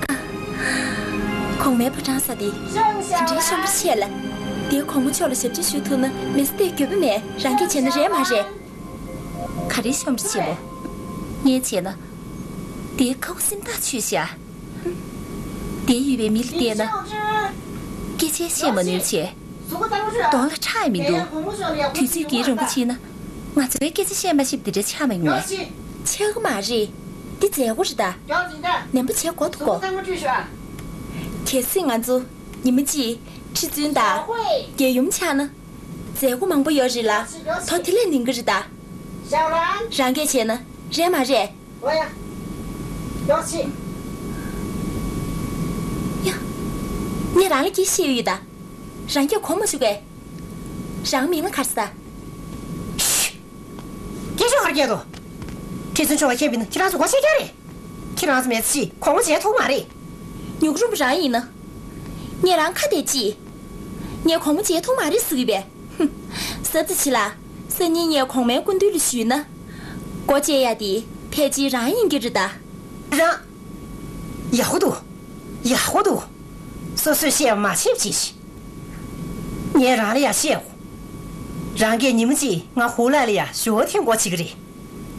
ཨ། གོང་མའི་ཕོ་བྲང་ས་དེ། དེ་འདྲའི་ཤམ་པོ་ཆེ་ལ། དེའི་གོང་མ་མཆོག་ལ་ཞབས་ཕྱི་ཞུ་ཐུབ་ན་མི་ཚེ་འདིར་འགྱོད་པ་མེད། རང་གིས་བྱས་ན་རེད་མ་རེད། ག་རེ་ཤམ་པོ་ཆེ་མོ། ངས་བྱས་ན། དེའི་ཁ་བ་སེམས་ཐག་ཆོད་ཤག། དེ་ཡོད་པའི་མི་ལ་བལྟས་ན། སྐད་ཆ་བཤད་མ་ནུས་བྱས། གདོང་ལ་ཁྲག་ཡང་མི་འདུག། དུས་ཚོད་འགོར་རིང་པོ་ཕྱིན་ན། ང་ཚོའི་སྐད་ཆ་བཤད་མ་ཤེས་པ་འདི་འདྲ་ཆགས་མ་ཡོང་ངས། ཆགས་ཀྱི་མ་རེད། འདི་མཛད་སྒོ་རེད་ད། ནན་པོ་བྱས་གོ་ཐུབ་གོ། གལ་སྲིད་ང་ཚོ་ཉི་མ་གཅིག་ཁྲི་བཙུན་དང་རྒྱལ་ཡུམ་ཆགས་ན། མཛད་སྒོ་མང་པོ་ཡོད་རེད་ལ། དོ་དེ་ལས་ལེན་གི་རེད་ད། རང་གིས་བྱས་ན་རེད་མ་རེད། འོ་ཡ། ཡོ་ཤི། ཡ། ངས་རང་ལ་གཅིག་བཤད་ཡོད་ད། རང་གིས་གོ་མ་བཅུག་གས། རང་མིང་ལ་ག་རེ་ཟེར། ཤི། སྐད་ཆ་ག་རེ་བཤད་དོ། ཁྲི་བཙུན་མཆོག་ལ་བཤད་པ་ཡིན་ན་ཁྱེད་རང་ཚོ་མགོ་སྐོར་རྒྱག་རེད། ཁྱེད་རང་ཚོ་མེད་ཚེ་གོང་མ་མཇལ་ཐུབ་མ་རེད། ཉུག་རུམ་རང་ཡིན་ན། ངས་རང་ཁ་གཏད་ཅི། ངས་གོང་མ་མཇལ་ཐུབ་མ་རེད་ཟེར་གི་པས། ཧུམ། གཟབ་གཟབ་བྱེད་ལ། སང་ཉིན་ངས་གོང་མའི་སྐུ་མདུན་ལ་ཞུས་ན། སྒོ་འབྱེད་ཡ་དེ་ཕལ་ཆེར་རང་ཡིན་གྱི་རེད་ད། རང་། ཡག་པོ་འདུག། ཡག་པོ་འདུག། སོ་སོས་བཤད་པ་མ་བྱེད་པ་བྱེད་ཤིག། ངས་རང་ལ་ཡ་བཤད་འོ། རང་གིས་ཉི་མ་གཅིག་ང་ཧུ་ལགས་ལ་ཡ་ཞུ་བ་འཐེན་དགོས་བྱེད་ཀྱི་རེད།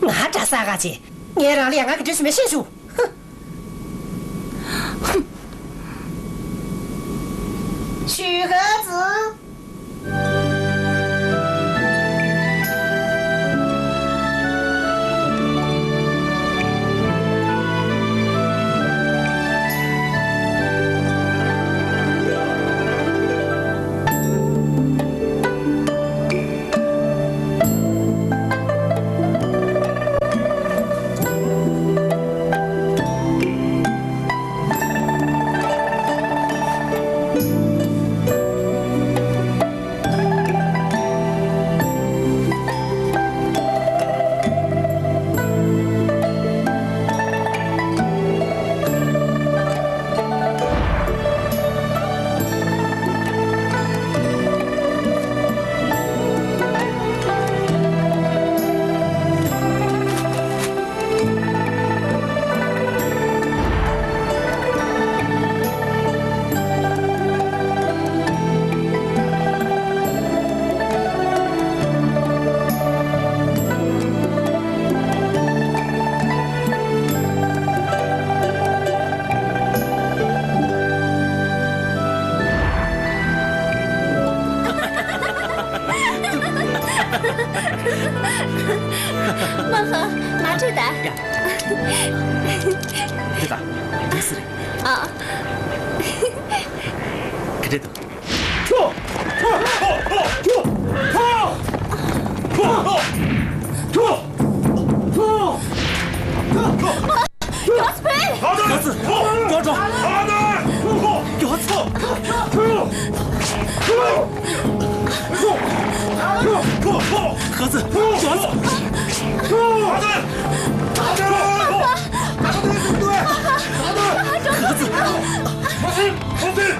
ང་འདྲ་ས་ག་བྱེད། ངས་རང་ལ་ཡ་ང་གི་འདྲ་ཞུ་མེད་བཤད་ཞུ། ཧུ། ཧུམ། ཞུ་ག་ཙི། མ་ཧ། མ་བྲོས་ད། ཡ། དེ་ད། དེ་སུ་རེད། ཨ། ག་འདྲ་འདུག་ཡོད་པས། ཧ་ཙི། ཀྱོ་ཀྲོ། ཡོད་ཙི། ཧ་ཙི། ཡོད་ཙི། ཧ་ཙི། ཧ་ཙི། ཧ་ཙི། ཧ་ཙི།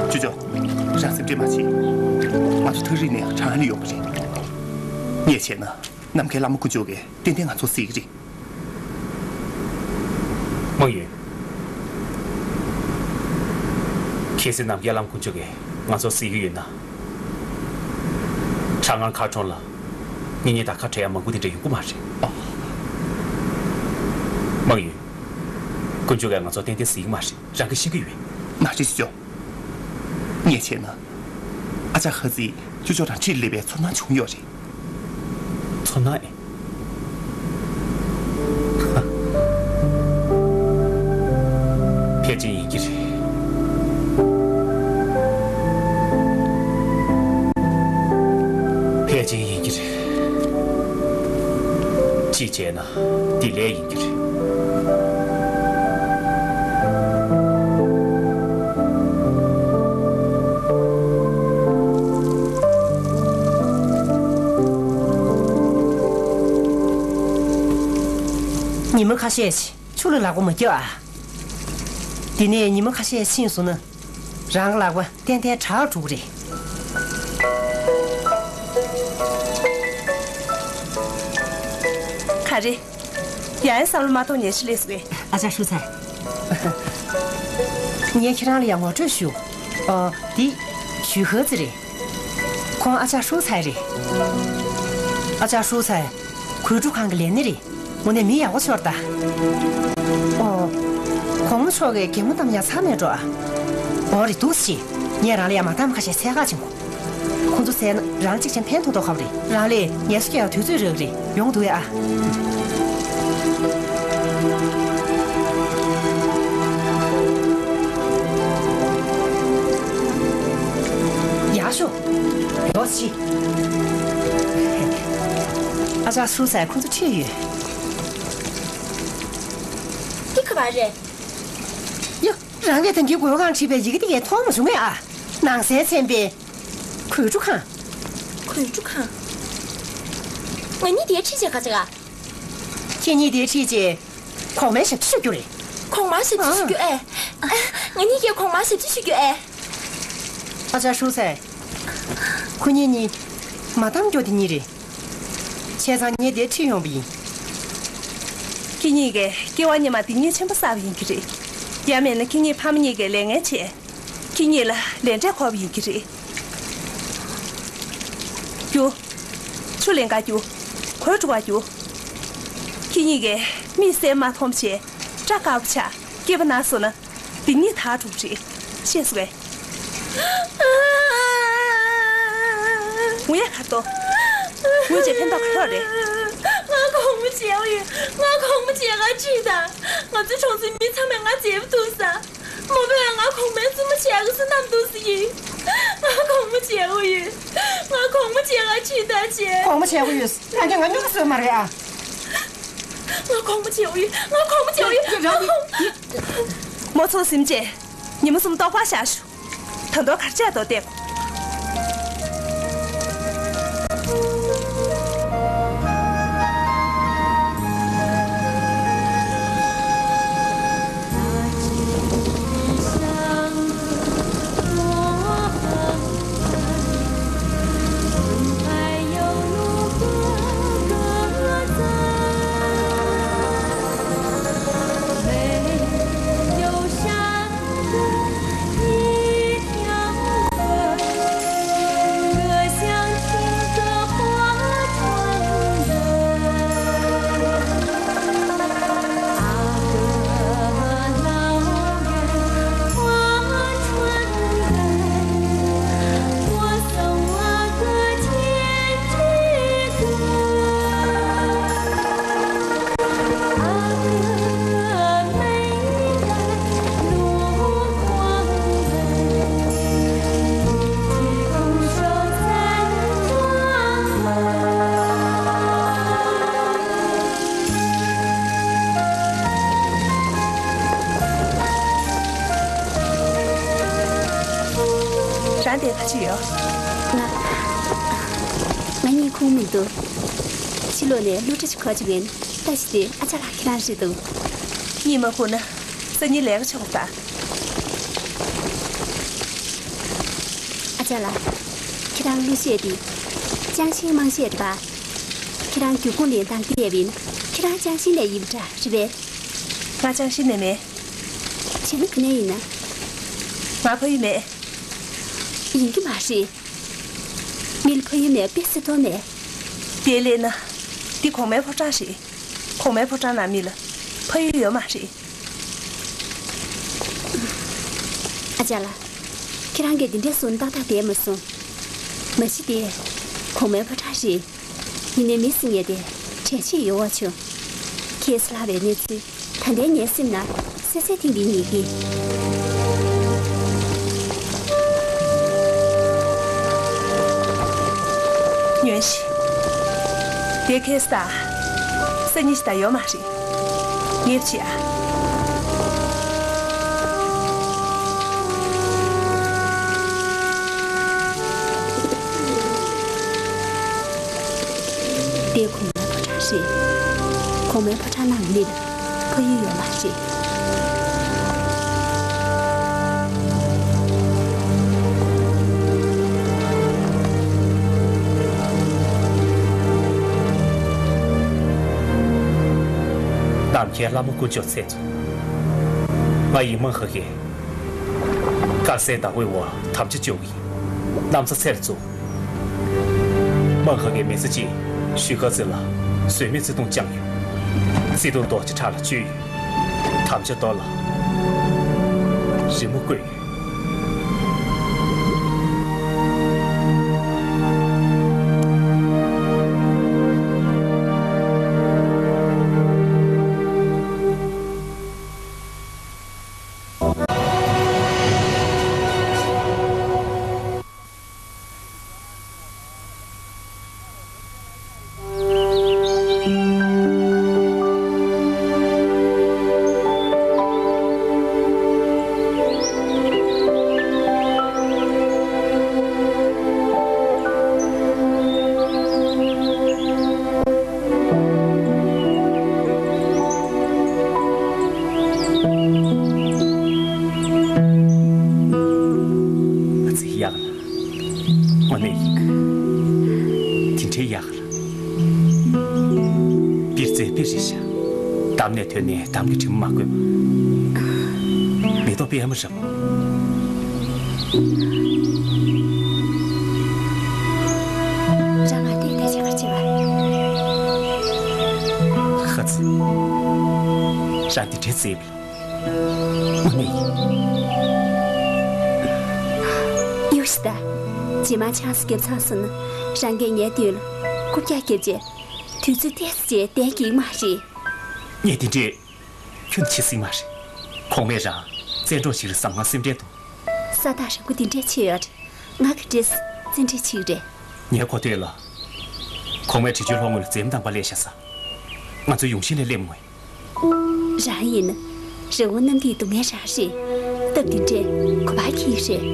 ཅོ་ཅོ། རང་སེམས་ཁྲལ་མ་བྱེད། ང་ཚོ་ཐག་རིང་ནས་ཁྲང་ཨན་ལ་ཡོང་གི་རེད། ངས་བྱས་ན་ནམ་མཁའི་བླ་མ་དཀོན་མཆོག་གིས་ཏན་ཏན་ང་ཚོ་གཟིགས་ཀྱི་རེད། མང་ཡུན། གལ་སྲིད་ནམ་མཁའི་བླ་མ་དཀོན་མཆོག་གིས་ང་ཚོ་གཟིགས་ཀྱི་ཡོད་ན། ཁྲང་ཨན་མཁར་གྲོང་ལ་ངེད་གཉིས་དང་ཁ་བྲལ་ཡ་མང་པོ་དེ་འདྲ་ཡོང་གི་མ་རེད། མང་ཡུན། དཀོན་མཆོག་གིས་ང་ཚོ་ཏན་ཏན་གཟིགས་ཀྱི་མ་རེད། རང་གིས་ཤེས་ཀྱི་ཡོད། མ་རེད་ཅོ་ཅོ། ངས་བྱས་ན། ཨ་ཅག་ཧ་ཙི་ཅོ་ཅོ་དང་འཁྲིས་སླེབས་པའི་ཚོར་སྣང་བྱུང་ཡོད་རེད། ཚོར་སྣང་ཨེ། ཕལ་ཆེར་ཡིན་གྱི་རེད། ཕལ་ཆེར་ཡིན་གྱི་རེད། གཅིག་བྱས་ན། འདི་ལས་ཡིན་གྱི་རེད། ཉི་མ་ཁ་ཤས་ཤིག་ཆུ་ལ་ལག་པ་མ་རྒྱབ་ཨ། འདི་ནས་ཉི་མ་ཁ་ཤས་ཕྱིན་སོང་ན། རང་གི་ལག་པ་ཏན་ཏན་དྲག་འགྲོ་གི་རེད། ག་རེ། ཡང་བསམ་བློ་མ་གཏོང་ཉན་ཞིག་སླེབས་སོང་ངས། ཨ་ཅག་ཧྲུའུ་ཚའེ། ངས་ཁྱེད་རང་ལ་ཡང་ངོ་སྤྲོད་ཞུ། ཨོ། འདི་ཞུས་ཧ་ཙི་རེད། ཁོང་ཨ་ཅག་ཧྲུའུ་ཚའེ་རེད། ཨ་ཅག་ཧྲུའུ་ཚའེ། གོས་འཁྲུ་ཁང་གི་ལས་སྣེ་རེད། དངོས་གནས་མི་ཡག་པོ་ཤོར་ད། ཨོ། གོང་མ་མཆོག་གིས་གད་མོ་བཏང་ཡ་ཚར་མེད་འགྲོ་ཨ། འོ་རེད་འདུག་སེ། ངས་རང་ལ་ཡ་མ་གཏམ་ཁ་ཤས་འཚོལ་ག་ཕྱིན་གོ། ཁོང་ཚོ་བཙལ་ན་རང་གཅིག་བྱས་ན་ཕན་ཐོགས་མདོག་ཁ་པོ་རེད། རང་ལས་ངལ་གསོ་རྒྱག་ཡ་དུས་ཚོད་རག་རེད། ཡོང་འདུག་ཨ། ཡག་ཤོས། ཡོད་ཤི། ཨ་ཅག་ཧྲུའུ་ཚའེ་ཁོང་ཚོ་ཁྲིད་ཡོད། འདི་ག་པར་རེད། ཡ། རང་གིས་ད་གིན་མགོ་སྒང་བྲིས་པའི་ཡི་གེ་འདི་གས་མཐོང་མ་བྱུང་ངས་ཨ། ནང་གསལ་ཚན་པའི། གོས་འཁྲུ་ཁང་། གོས་འཁྲུ་ཁང་། ང་གཉིས་དེར་ཁྲིད་བྱས་ག་ཅིག་ཨ། ཁྱེད་གཉིས་དེར་ཁྲིད་བྱས། གོང་མའི་ཞབས་ཕྱི་ཞུ་རྒྱུ་རེད། གོང་མའི་ཞབས་ཕྱི་ཞུ་རྒྱུ་ཨེ། ང་གཉིས་ཀྱིས་གོང་མའི་ཞབས་ཕྱི་ཞུ་རྒྱུ་ཨེ། ཨ་ཅག་ཧྲུའུ་ཚའེ། ཁོ་གཉིས་གཉིས་མ་གཏམ་རྒྱུ་དེ་གཉིས་རེད། བྱས་ཙང་ངས་དེ་ཁྲིད་ཡོང་བ་ཡིན། ཁྱེད་གཉིས་ཀས་སྐྱེ་བ་སྔོན་མ་སྡིག་ཉེས་ཆེན་པོ་བསགས་པ་ཡིན་གྱི་རེད། ཡང་མིན་ན་ཁྱེད་གཉིས་ཕ་མ་གཉིས་ཀས་ལས་ངན་བྱས། ཁྱེད་གཉིས་ལ་ལས་འབྲས་འཁོར་བ་ཡིན་གྱི་རེད། རྒྱུགས། ཆུ་ལེན་ག་རྒྱུགས། གོས་འཁྲུ་ག་རྒྱུགས། ཁྱེད་གཉིས་ཀས་མི་བསད་མ་མཐོང་བྱས། སྐྲ་དཀར་པོ་ཆགས། སྐེད་པ་ན་སོང་ན། སྡིག་ཉེས་དག་འགྲུབ་རེད། ཤེས་སོང་ངས། ངུ་ཡ་ཁ་ཏོ། ངུ་བྱས་ཕན་ཐོགས་ག་ཡོད་རེད། ང་དགོང་མོ་བྱེད་འོ་ཡོད། ང་དགོང་མོ་བྱེད་ག་ཁྲིད་དང་། ང་ཚོའི་གྲོང་ཚོའི་མི་ཚང་མས་ང་མཛེས་པོ་འདུག་ས། མོ་པས་ང་གོང་མའི་བཙུན་མོ་བྱེད་ག་བསོད་ནམས་འདུག་ས་ཡིན། ང་དགོང་མོ་བྱེད་འོ་ཡོད། ང་དགོང་མོ་བྱེད་ག་ཁྲིད་དང་བྱེད། དགོང་མོ་བྱེད་འོ་ཡོད། ང་གིས་ང་སྨྱོ་ག་བཟོས་མ་རེད་ཨ། ང་གོང་མོ་བྱེད་འོ་ཡོད། ང་གོང་མོ་བྱེད་འོ་ཡོད། ང་གོང་། མོ་ཚོ་སེམས་ཅན། ཉིན་མོ་གསུམ་ལྟོགས་པ་བཞག་ཤོག་ད་དུང་གར་བྱས་ཏོ་བལྟས། རང་དེ་ག་ཅི་ཡོད། ང་། ང་གཉིད་ཁུག་མི་འདུག་ཕྱི་ལོགས་ནས་གླུ་སྒྲ་ཞིག་གོ་བྱུང་ངས། ལྟ་ཞིག་དེ་ཨ་ཅག་ལགས་ཁྱེད་རང་རེད་འདུག་གཉིད་མ་ཁུག་ན་སང་ཉིན་ལས་ཀ་བྱེད་དགོས་ད། ཨ་ཅག་ལགས། ཁྱེད་རང་གླུ་གཞས་དེ་ཅང་ཤིང་མང་གཞས་རེད་པ། ཁྱེད་རང་སྒེའུ་ཁུང་ལེན་སྟངས་བལྟས་པ་ཡིན། ཁྱེད་རང་ཅང་ཤིང་ནས་ཡིན་པ་འདྲ་རེད་པས། ང་ཅང་ཤིང་ནས་མེད། བྱས་ན་ག་ནས་ཡིན་ན། ང་ཕ་ཡུལ་མེད། ཡིན་གྱི་མ་རེད། མི་ལ་ཕ་ཡུལ་མེད་པ་དཔེ་སྲིད་དོ་མེད། དེ་ལས་ན། འདི་གོང་མའི་ཕོ་བྲང་རེད། གོང་མའི་ཕོ་བྲང་ནང་མི་ལ་ཕ་ཡུལ་ཡོད་མ་རེད། ཨ་ཅག་ལགས། ཁྱེད་རང་གིས་འདི་འདྲ་གསུངས་ཏག་ཏག་བསྡད་མ་སོང་། མ་གཞི་དེ་གོང་མའི་ཕོ་བྲང་རེད། ཡིན་ནའི་མི་ཟེར་མཁན་དེ་གྲལ་ཕྱེད་ཡོད་པ་བྱུང་། ཁྱེད་ཚོ་ལྷག་པའི་གནས་ཚུལ་ད་ལྟའི་ངའི་སེམས་ནང་གསལ་གསལ་ཐིང་ཐིང་རྙེད་ཀྱི། ཉོན་ཞིག་དེ་ཁེ་ས་ད། སང་ཉིན་ཞིག་ད་ཡོད་མ་རེད། ངེས་པ་བྱེད་ཨ། དེ་གོང་མའི་ཕོ་བྲང་རེད། གོང་མའི་ཕོ་བྲང་ནང་མི་ལ་ཕ་ཡུལ་ཡོད་མ་རེད། ནམ་མཁའི་བླ་མ་དཀོན་མཆོག་མཚན་རྫོགས། ང་ཡི་མང་ཧ་གེ། དཀར་གསལ་ཟླ་འོད་འོག་དམ་བཅའ་བཅོལ་གྱི་ཡིན། གནམ་ས་ཚེ་ལ་བཙུགས། མང་ཧ་གེ་མི་ཚེ་གཅིག་ཞུ་ཁ་ཙི་ལ་ཟོལ་མེད་བརྩེ་དུང་བཅངས་ཡོད། བརྩེ་དུང་རྡོ་རྗེ་ཁྲ་ལ་བཅོལ་ཡོད། དམ་བཅའ་གཏོར་ལ་རི་མོ་བརྐོས་ཡོད། ཡག་ལ། དངོས་གནས་ཡིན། དེ་འདྲའི་ཡག་ལ། པིར་རྩེ་པིར་རེད་ཤག། འདམ་ནས་ཐོན་ནས་འདམ་གྱི་དྲི་མ་མ་གོས། མེ་ཏོག་པད་མ་རབ། རང་ང་བལྟས་བལྟས་བྱས་པར་བྱེད་པ། ཧ་ཙི། རང་འདི་འདྲའི་མཛེས་པ་ལ། དངོས་གནས་ཡིན། གཡུགས་ཤིག་ད། རྗེས་མ་ཆང་ས་བརྒྱབ་ཚར་སོང་ན། རང་གིས་ངའི་མདུན་ལ་རྐུབ་བཀྱག་བརྒྱབ་རྗེས། དུས་ཚོད་ཏོག་ཙམ་བྱས་བསྡད་ཀྱི་མ་རེད། ངས་འདི་འདྲས་ཁྱོན་ནས་བྱེད་སྲིད་མ་རེད། གོང་མས་རང་བཙན་གྲོགས་ཤིག་ལ་བསམ་ངར་སེམས་ཁྲལ་འདུག། ས་ཐག་རིང་པོ་འདི་འདྲས་ཕྱིན་ཡོད་རེད། ང་ག་འདྲས་བཙན་ཁྲིད་བྱེད་ཀྱི་རེད། ངའི་གོ་ཐོས་ལ། གོང་མས་བྲེལ་བརྗོད་ལྷོ་ངོས་ལ་འཛེམ་དམ་པ་སླེབས་ཤག་ཟེར། ང་ཚོ་ཡོང་ཤིང་ལས་སླེབས་མོད། རང་ཡིན་ན། རི་བོ་གནམ་འདིའི་སྡུག་བསྔལ་རང་རེད། སྟབས་འདི་འདྲས་གོ་བ་འཁེལ་གྱི་རེད།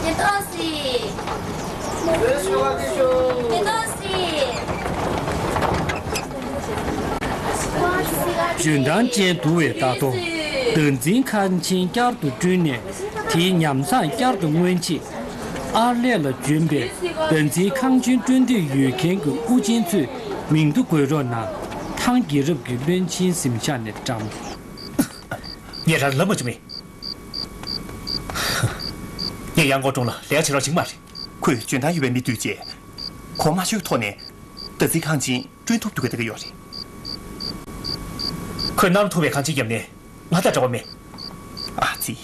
མེ་ཏོག་སི། མེ་ཏོག་སི། འཇོན་ཐང་ཅན་འདུག་པས་ད་དུང་། བདག་འཛིན་ཁང་ཆེན་བསྐྱར་དུ་བསྐྲུན་ནས། དེའི་ཉམས་བཟང་བསྐྱར་དུ་མངོན་ཆེད། ཨར་ལས་ལ་འབྱོན་པའི་བདག་འཛིན་ཁང་ཆེན་བསྐྲུན་འདོད་ཡོད་མཁན་གྱི་དབུ་ཅན་ཚོས་མིང་ཐོ་འགོད་རོགས་གནང་། ཐང་རྒྱལ་རབས་ཀྱི་བློན་ཆེན་གཟིམ་ཤག་ནས་བཀྲམ། ངས་རང་ལ་ལབ་མ་བྱུང་མེད། ངས་ཡང་སྒོ་ཀྲུང་ལ་ལས་ཀ་བྱེད་རོགས་བྱེད་ཀྱི་མ་རེད། ཁོས་འཇོན་ཐང་ཡོད་པའི་མི་བསྡུས་རྗེས། གོང་མ་ཤོད་ཐོག་ནས་བདག་འཛིན་ཁང་ཆེན་བསྐྲུན་ཐུབ་འདུག་ག་ལྟ་གི་ཡོད་རེད། ཁོས་གནམ་ལ་འཐུ་བའི་ཁང་ཆེན་བརྒྱབ་ནས་ང་དང་འབྲེལ་བ་མེད། ཨ་ཙི།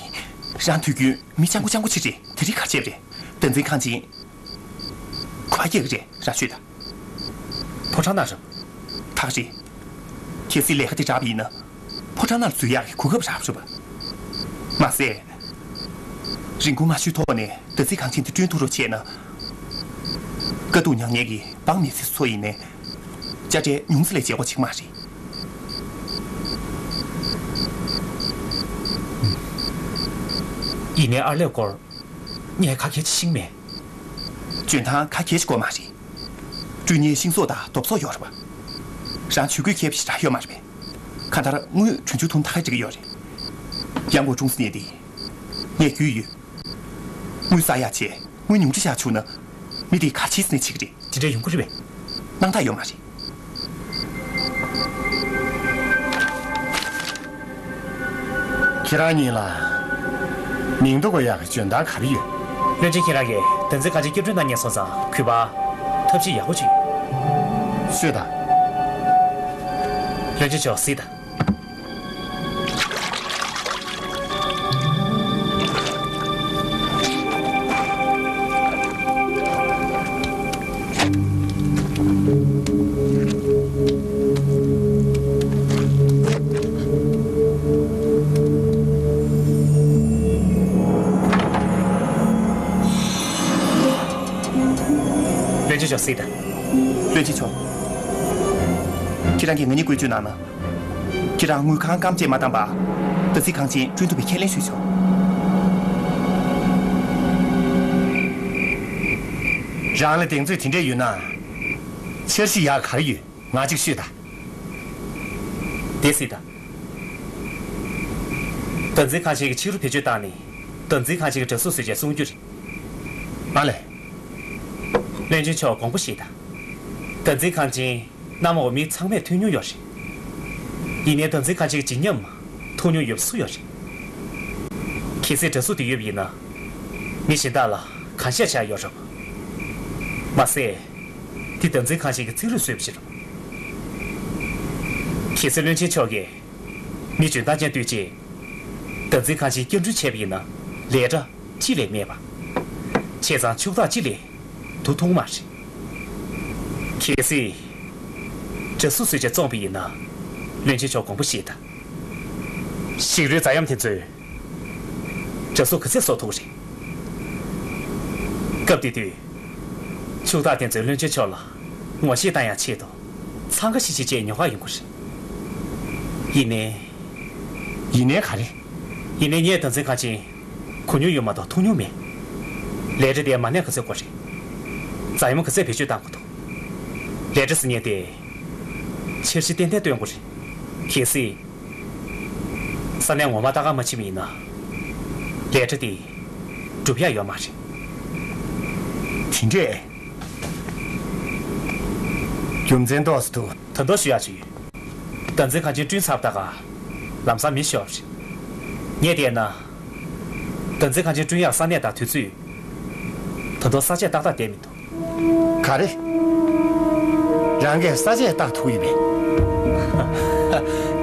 རང་དུས་རྒྱུན་མི་སྤྱང་པོ་སྤྱང་པོ་ཅིག་རེད། དེ་རིང་ག་རེ་བྱས་པ་རེད། བདག་འཛིན་ཁང་ཆེན་གོ་བ་སྐྱེ་གི་རེད། རང་ཤོད་དང་། ཕོ་བྲང་ནང་རེད། ཐག་རེད། གལ་སྲིད་ལས་ཀ་དེ་དྲག་པ་ཡིན་ན། ཕོ་བྲང་ནང་ལ་འཛུལ་ཡག་གི་གོ་སྐབས་རག་རེད་པ། མ་ཟད། རིན་གོང་མ་ཤོད་ཐོག་ནས་བདག་འཛིན་ཁང་ཆེན་དེ་བསྐྲུན་ཐུབ་རོགས་བྱས་ན། དཀའ་སྡུག་མྱངས་མཁན་གྱི་འབངས་མི་སེར་ཚོ་ཡིན་ནའི། དཔྱ་ཁྲལ་ཉུང་ཙམ་ལས་བྱེད་སྒོ་བྱེད་ཀྱི་མ་རེད། ཡིན་ནའི་ཨར་ལས་སྐོར་ངས་ག་གེ་ཅིག་ཤེས་ཀྱི་མེད། འཇོན་ཐང་ག་གེ་ཅིག་དགོས་མ་རེད། བསྐྲུན་མཁན་ཤིང་བཟོ་དང་རྡོ་བཟོ་ཡོད་རེད་པ། རང་ཇུས་འགོད་མཁས་པ་ཞེ་དྲག་ཡོད་མ་རེད་པས། གང་ལྟར་དངུལ་གྲོན་ཆུང་ཐུང་ཐག་གཅོད་ཀྱི་ཡོད་རེད། ཡང་སྒོ་ཀྲུང་ཟེར་མཁན་དེ། ངས་རྒྱུས་ཡོད། དངུལ་བསགས་ཡག་བྱས། དངུལ་ཉུང་དྲགས་བཞག་བཅུག་ན། མི་དེས་ག་བྱེད་ཟེར་ནས་བྱེད་ཀྱི་རེད། དེ་འདྲ་ཡོང་གི་རེད་པས། སྣང་དག་ཡོད་མ་རེད། ཁྱེད་རང་གཉིས་ལ་མིང་ཐོ་འགོད་ཡག་གི་འཇོན་ཐང་ག་རེ་ཡོད། བློན་ཆེན་ཁྱེད་རང་གིས་བདག་འཛིན་ཁང་ཆེན་བསྐྱར་སྐྲུན་གནང་མཁན་སོང་ཙང་གུས་པ། ཐབས་ཤེས་ཡག་པོ་ཅིག་ཡོད། ཤོད་དང་། བློན་ཆེན་མཆོག་གཟིགས་དང་། བློན་ཆེན་མཆོག་གཟིགས་དང་། བློན་ཆེན་མཆོག་ཁྱེད་རང་གིས་ང་གཉིས་བཀོལ་སྤྱོད་གནང་ན། ཁྱེད་རང་དངུལ་ཁང་རྐང་བཅད་མ་བཏང་བར་བདག་འཛིན་ཁང་ཆེན་བསྐྲུན་ཐུབ་པའི་ཁས་ལེན་ཞུས་ཆོག་རང་ལ་གདེང་ཚོད་དེ་འདྲ་ཡོད་ན། འཆར་གཞི་ཡག་ག་རེ་ཡོད། ང་གཅིག་ཤོད་དང་། དེ་གཟིགས་དང་། བདག་འཛིན་ཁང་ཆེན་གྱི་ཕྱི་རུ་བེད་སྤྱོད་བཏང་ནས། བདག་འཛིན་ཁང་ཆེན་གྱི་འདྲ་གཟུགས་བཟོས་རྗེས་བཙོང་རྒྱུ་རེད། ཨ་ལས། བློན་ཆེན་མཆོག་དགོངས་པ་བཞེས་དང་། བདག་འཛིན་ཁང་ཆེན་གནའ་མོ་བ་མི་ཚང་མས་ཐོས་མྱོང་ཡོད་རེད། ཡིན་ནའི་བདག་འཛིན་ཁང་ཆེན་གྱི་བརྗིད་ཉམས་མཐོང་མྱོང་ཡོད་པ་སུ་ཡོད་རེད། གལ་སྲིད་འདྲ་གཟུགས་དེ་ཡོད་པ་ཡིན་ན། མི་གཞན་དག་ལ་གང་ཤེས་ཆགས་ཡོད་རེད། མ་ཟད། འདི་བདག་འཛིན་ཁང་ཆེན་གྱི་རྩིས་རུས་བཟོས་པ་ཞིག་རེད། གལ་སྲིད་བློན་ཆེན་མཆོག་གིས་མི་འཇོན་ཐང་ཅན་བསྡུས་རྗེས། བདག་འཛིན་ཁང་ཆེན་བསྐྱར་སྐྲུན་བྱས་པ་ཡིན་ན། ལས་གྲྭ་གཅིག་ལས་མེད་པ། བྱས་ཙང་ཕྱུག་བདག་གཅིག་ལས་དུ་ཐུང་མ་རེད། གལ་སྲིད་འདྲ་གཟུགས་བཟོས་རྗེས་བཙོངས་པ་ཡིན་ན། བློན་ཆེན་མཆོག་དགོངས་པ་བཞེས་དང་། ཞིག་རོའི་རྫ་གཡམ་དེ་ཚོས་འདྲ་གཟུགས་ག་ཚད་གསོ་ཐུབ་རེད། སྐབས་དེ་དུས། ཕྱུག་བདག་དེ་ཚོས་བློན་ཆེན་མཆོག་ལ་ངོ་ཤེས་བཏང་ཡག་ཆེད་དུ། འཚང་ཁ་ཤིག་ཤིག་བྱས་ཉོ་ག་ཡོང་གི་རེད། ཡིན་ནའི། ཡིན་ནའི་ག་རེ། ཡིན་ནའི་ངས་བདག་འཛིན་ཁང་ཆེན་གོ་མྱོང་ཡོད་མ་གཏོགས་མཐོང་མྱོང་མེད། ལས་གྲྭ་དེ་མ་གནས་ག་ཚོད་འགོར་རེད། རྫ་ཡོམ་ག་ཚོད་བེད་སྤྱོད་བཏང་དགོས་འདུག་ལས་གྲྭ་ཟེར་མཁན་དེ་འཆར་གཞི་ཏན་ཏན་བཏོན་དགོས་རེད། གལ་སྲིད་ས་གནས་ངོ་མ་ལྟ་ག་མ་ཕྱིན་པ་ཡིན་ན། ལས་གྲྭ་དེ་འགྲུབ་ཡག་ཡོད་མ་རེད། དེ་འདྲས། རྒྱུ་མཚན་ཏོག་ཙམ་འདུག་ད་དུང་ཞུ་ཡག་ཅིག་ཡོད། བདག་འཛིན་ཁང་ཆེན་བསྐྲུན་ཚར་བ་ད་ག་ལམ་སང་མི་ཤོར་བ་རེད། ངས་བལྟས་ན། བདག་འཛིན་ཁང་ཆེན་བསྐྲུན་ཡག་ས་གནས་དང་དུས་ཚོད། ད་དུང་ས་དཔྱད་ཏག་ཏག་བསྡད་མི་འདུག་ག་རེ། རང་གིས་ས་དཔྱད་ལྟ་ཐུབ་ཡོད་པས།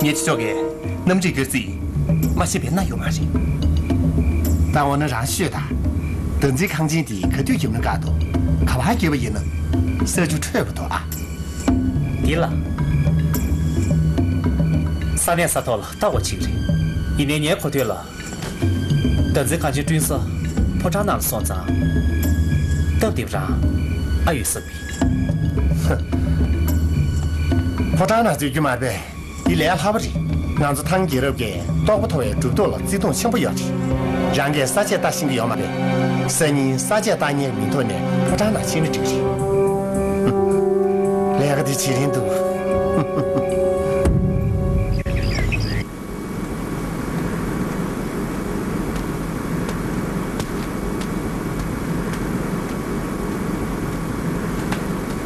ངས་ཅི་ཆོག་གི། རྣམ་རིག་སྐྱོ་རྩིས། མ་ཤེས་པའི་སྣ་ཡོད་མ་རེད། ད་འོ་ན་རང་ཤོད་དང་། བདག་འཛིན་ཁང་ཆེན་འདི་ག་དུས་བརྒྱབ་ན་བཀག་འདུག་ག་པར་བརྒྱབ་པ་ཡིན་ན། ས་ཆུ་འཕྲོད་པ་འདུག་ཨ། འདི་ལ། ས་གནས་ས་ཐོག་ལ་ལྟ་བ་ཅིག་རེད། ཡིན་ནའི་ངའི་གོ་ཐོས་ལ། བདག་འཛིན་ཁང་ཆེན་བསྐྲུན་ས་ཕོ་བྲང་ནང་ལ་སོང་ཙང་། སྟབས་བདེ་བ་རང་ཨ་ཡོད་བསམ་གི། ཕོ་བྲང་ནང་འཛུལ་རྒྱུ་མ་རེད་པས། འདི་ལས་སླ་པོ་རེད། ང་ཚོ་ཐང་རྒྱལ་རབས་ཀྱི་རྟོགས་པ་མཐོ་བའི་གྲུབ་ཐོབ་ལ་བརྩི་མཐོང་ཆེན་པོ་ཡོད་རེད། རང་གིས་ས་དཔྱད་ལྟ་ཤེས་ཀྱི་ཡོད་མ་རེད། སང་ཉིན་ས་དཔྱད་ལྟ་མཁན་མི་ཐོན་ནས་ཕོ་བྲང་ནང་ཕྱིན་ན་འགྲིག་རེད། ལས་ཀ་འདི་བྱེད་རན་འདུག་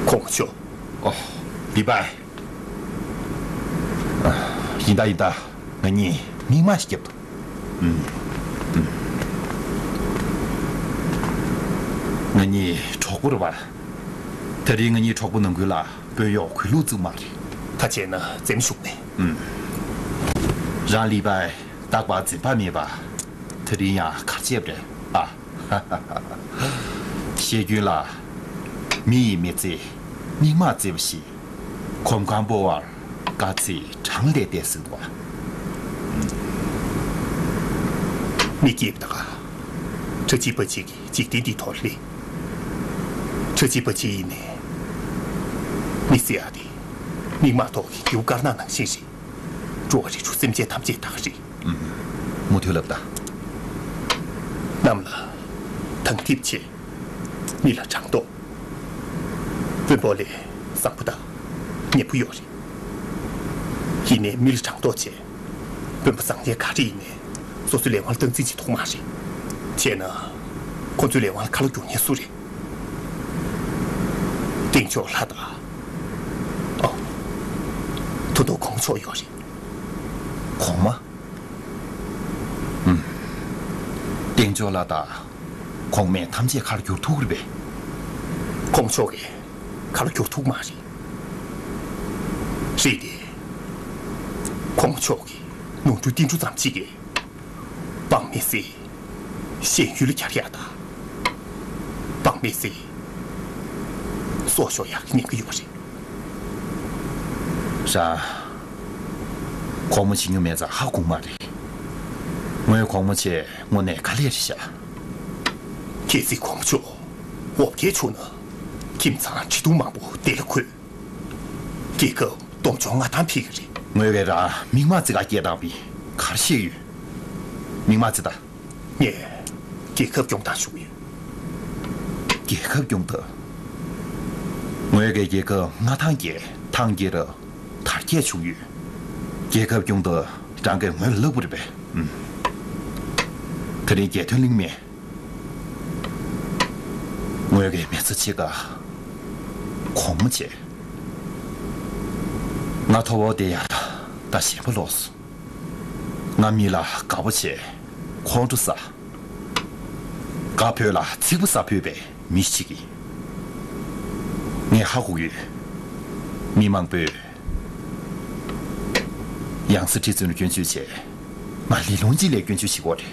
གོང་མ་མཆོག་ཨོ། ལི་པའེ། ཡིན་ད་ཡིན་ད། ང་གཉིས་མིག་མངས་ཤིག་བརྒྱབ་འདུག་ཨུམ། ཨུམ། ང་གཉིས་གྲོགས་པོ་རེད་པ། དེ་རིང་ང་གཉིས་གྲོགས་པོ་ནང་ཁུལ་ལ་དཔོན་གཡོག་གུས་ལུགས་བཙུགས་མ་རེད། ད་བྱས་ན་འཛེམ་ཞུགས་མེད། ཨུམ། རང་ལི་པའེ་རྟག་པར་འཛེམ་པ་མེད་པ། དེ་རིང་ཡང་ག་རེ་བྱས་པ་རེད་ཨ། བཤད་རྒྱུན་ལ། མི་ཡི་མི་ཚེ་མིག་མངས་བརྩེ་བ་ཞིག་གོམ་གང་སྤོ་བར་དཀའ་ཚེགས་གྲངས་ལས་འདས་ཟེར་འདུག་པ། མི་སྐྱིད་པ་དང་། ཁྲ་ཆིལ་པ་ཆིལ་གྱི་འཇིག་རྟེན་འདིའི་ཐོག་ལ་སླེབས། ཁྲ་ཆིལ་པ་ཆིལ་ཡིན་ནའི། མི་ཟེར་ཡག་དེ། མིག་མངས་ཐོག་གི་རྒྱུ་དཀར་ནག་ནང་བཞིན་རེད། འགྲོ་བ་རིགས་དྲུག་སེམས་ཅན་ཐམས་ཅད་དག་རེད། ཨུམ། མུ་མཐུད་ལབ་དང་། གནམ་ལ་ཐང་ཐིབས་བྱས། མི་ལ་དྲང་ཐོག་དཔོན་པོ་ལས་བཟང་པོ་དང་ངན་པོ་ཡོད་རེད། ཡིན་ནའི་མི་ལ་དྲང་ཐོག་བྱས། དཔོན་པོ་བཟང་ངན་ག་རེ་ཡིན་ནའི་སོ་སོའི་ལས་དབང་ལ་སྟངས་འཛིན་བྱེད་ཐུབ་མ་རེད། བྱས་ན། ཁོ་ཚོའི་ལས་དབང་ལ་ཁ་ལོ་སྒྱུར་མཁན་སུ་རེད། སྟེང་ཕྱོགས་ལྷ་དང་། ཨོ། ད་དུང་གོང་མ་མཆོག་ཡོད་རེད། གོང་མ། ཨུམ། སྟེང་ཕྱོགས་ལྷ་དང་གོང་མས་ཐམས་ཅད་ཁ་ལོ་བསྒྱུར་ཐུབ་ཀྱི་རེད་པས། གོང་མ་མཆོག་གིས་ཁ་ལོ་བསྒྱུར་ཐུབ་མ་རེད། རེད་དེ། གོང་མ་མཆོག་གིས་ནོར་འཁྲུལ་ཏིལ་འབྲུ་ཙམ་ཅིག་གིས། འབངས་མི་སེར་ཞེན་ཡུལ་ལ་གྱར་ཡག་དང་། འབངས་མི་སེར་སྲོག་ཤོར་ཡག་གི་ཉེན་ཁ་ཡོད་རེད། རང་གོང་མ་བྱེད་མྱོང་མེད་ཙང་ཧ་གོ་མ་རེད། ངོས་གོང་མ་བྱས་དངོས་གནས་དཀའ་ལས་རེད་ཤག་གལ་སྲིད་གོང་མ་མཆོག་འོ་བརྒྱལ་བཅུག་ན། ཁྱིམ་ཚང་ཁྲི་གདུང་མང་པོ་བདེ་ལ་འཁོད། རྒྱལ་ཁབ་སྟོབས་འབྱོར་མངའ་ཐང་འཕེལ་གྱི་རེད། ངོས་ཀྱིས་རང་མིག་མངས་ཙི་ག་སྐྱེས་བཏང་བས་ག་རེ་ཤེས་ཡོད། མིག་མངས་ཙི་ད། ངས་རྒྱལ་ཁབ་སྐྱོང་སྟངས་ཞུ་གི་ཡོད། རྒྱལ་ཁབ་སྐྱོང་ཐབས། ངོས་ཀྱིས་རྒྱལ་ཁབ་མངའ་ཐང་རྒྱས་ཐང་རྒྱས་རབས་དར་རྒྱས་བྱུང་ཡོད། རྒྱལ་ཁབ་སྐྱོང་ཐབས་རང་གིས་ངོས་ལ་ལབ་དགོས་རེད་པས། ཨུམ། དེ་རིང་རྒྱལ་དོན་གླེང་མེད། ངོས་ཀྱི་མི་ཚེ་ཕྱེད་ཀ་གོང་མ་བྱས། ང་མཐོ་བོ་བསྡད་ཡག་ད་ཞེན་པ་ལོག་སོང་། ང་མི་ལ་དགའ་པོ་བྱས་ཁོང་ཁྲོ་ཟ། དགའ་ཕོད་ལ་ཚིག་པ་ཟ་ཕོད་པའི་མི་ཞིག་ཡིན། ངས་ཧ་གོ་ཡོད། མི་མང་པོས་ཡང་སྲིད་ཁྲི་བཙུན་ལ་སྐྱོན་བརྗོད་བྱས། ང་ལི་ལུང་ཅིག་ལ་སྐྱོན་བརྗོད་བྱེད་ཀྱི་ཡོད་རེད།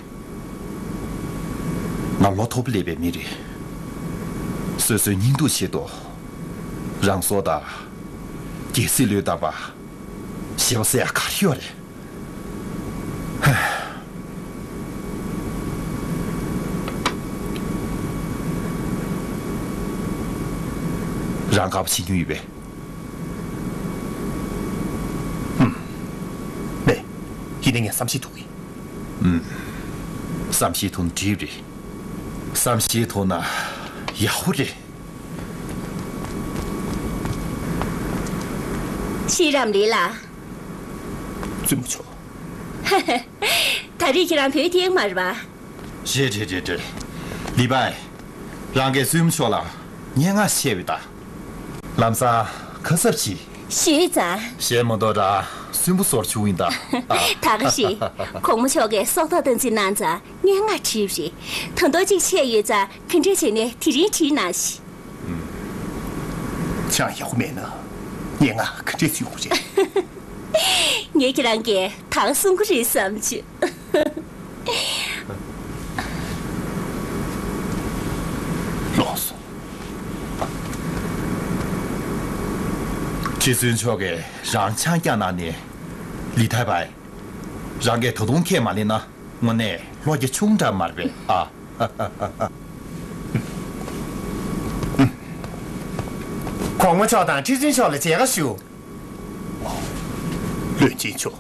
ང་ལོ་མཐོ་པོ་སླེབས་པའི་མི་རེད། སོ་སོའི་སྙིང་སྡུག་ཆེད་དུ། རང་སྲོག་དང་། རྒྱལ་སྲིད་བློས་བཏང་བ། ཞེ་པོ་ཟེར་ཡག་ག་རེ་ཡོད་རེད། རང་དགའ་པོ་བྱེད་མྱོང་ཡོད་པས། ཧུམ། མེད། ཡིན་ནའི་ངས་བསམ་ཤེས་ཐུབ་གི། ཨུམ། བསམ་ཤེས་ཐུབ་ན་འགྲིག་རེད། ཙམ་ཞིག་ཐོག་ན་ཡག་པོ་རེད། ཤེས་རམ་ལི་ལ། བཙུན་མོ་མཆོག་ད་རེས་ཁྱེད་རང་བོད་ཐེངས་མ་རེད་པ། རེད་རེད་རེད་རེད། ལི་པའི། རང་གིས་བཙུན་མོ་མཆོག་ལ་སྙན་ངག་བཤད་པ་དང་། ལམ་སང་ཁ་གསབ་བྱེད། ཞུས་ཙང་། གཞན་མ་གཏོགས་ར་སུན་པོ་ཟོར་བྱུང་ཡིན་ད། ད་ག་ཞིག་གོང་མ་མཆོག་གིས་སྲོག་ཐོག་སྟངས་འཛིན་གནང་ཙང་སྙན་ངག་བྲིས་པ་རེད། ད་དུང་གཅིག་ཆད་ཡོད་ཙང་ག་འདྲས་བྱས་ནས་དེ་རིང་བྲིས་གནང་ཞིག་ཅང་ཡག་པོ་མེད་ན་སྙན་ངག་ག་འདྲས་ཡོང་གི་རེད། ངས་ཁྱེད་རང་གི་དང་གསུང་གི་རེད་བསམ་བྱུང་། ལོག་སོང་། རྗེ་བཙུན་མཆོག་གིས་རང་ཆང་བཀྱག་གནང་ནས། ལི་ཐའེ་པའེ། རང་གིས་ད་དུང་ཁས་མ་ལེན་ན་དངོས་གནས་ལོ་རྒྱུས་ཆུང་དྲགས་མ་རེད་པས་ཨ། གོང་མ་མཆོག་དང་ཁྲི་བཙུན་མཆོག་ལ་མཇལ་ཁ་ཞུ། བློན་ཆེན་མཆོག་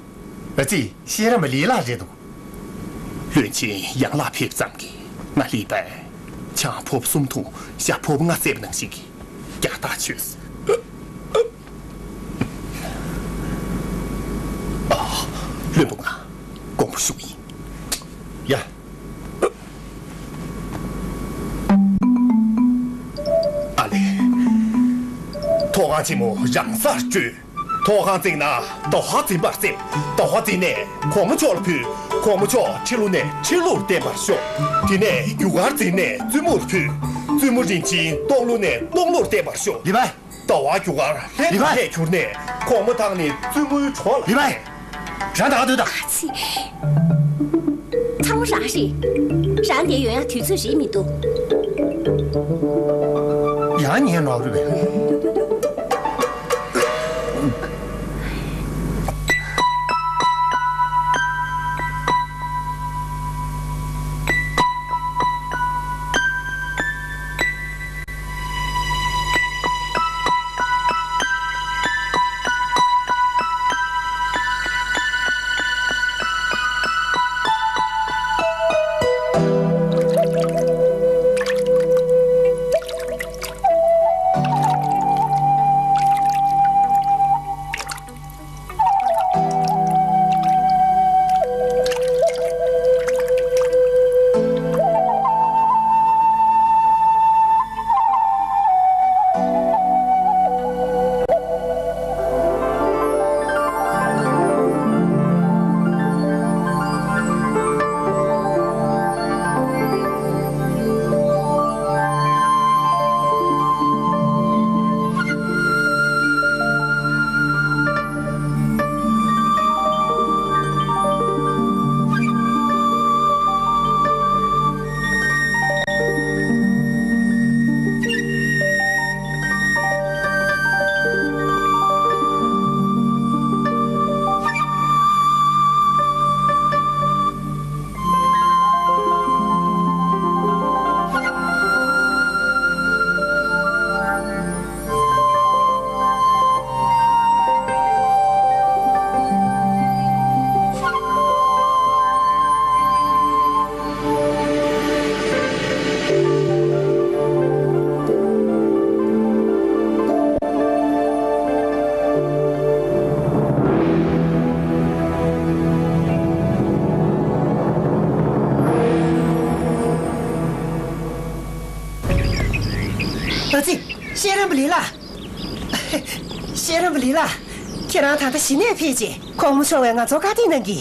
ཨ་ཙི། ཤེས་རམ་ལི་ལགས་རེད་འདུག་བློན་ཆེན་ཡང་ལགས་ཕེབས་ཙམ་གྱིས་ང་ལི་པའི་ཆང་ཕོར་པ་གསུམ་འཐུང་ཤ་ཕོར་པ་ལྔ་བཙལ་བ་ནང་བཞིན་གྱི་རྒྱགས་ཐག་ཆོད། ཨ། བློན་པོ་ང་དགོངས་པ་ཞུ་ཡིན། ཡ། ཨ་ལེ། ཐོག་ཁང་ཆེན་མོ་རང་སར་བཅོས། ཐོག་ཁང་བརྩིགས་ན་ཟླ་བ་འཛིན་པར་བརྩེ། ཟླ་བ་འཛིན་ནས་གོང་མ་མཆོག་ལ་ཕུལ། གོང་མ་མཆོག་ཁྲི་ལོ་ནས་ཁྲི་ལོར་བརྟན་པར་ཤོག་དེ་ནས་རྒྱུ་སྐར་འཛིན་ནས་བཙུན་མོར་ཕུལ། བཙུན་མོ་རིན་ཆེན་སྟོང་ལོ་ནས་སྟོང་ལོར་བརྟན་པར་ཤོག་ལི་པའེ། ཟླ་བ་རྒྱུ་སྐར་ལྷན་དུ་ལི་པའེ། ལྷས་གྱུར་ནས་གོང་མ་དང་ནི་བཙུན་མོའི་གྲོགས་ལ། ལི་པའེ། རང་ད་ག་སྡོད་དང་། ཨ་ཙི། ཚང་མ་རང་རེད། རང་འདིར་ཡོང་ཡག་དུས་ཚོད་རེད་མི་འདུག་ཡང་ཉན་ནོར་རེད་པས། ཨ་ཙི། ཤེས་རམས་པ་ལི་ལགས། ཤེས་རམས་པ་ལི་ལགས། ཁྱེད་རང་ད་ལྟ་གཞི་ནས་ཕེབས་རྗེས་གོང་མ་མཆོག་བས་ང་ཚོར་བཀའ་དྲིན་གནང་གི།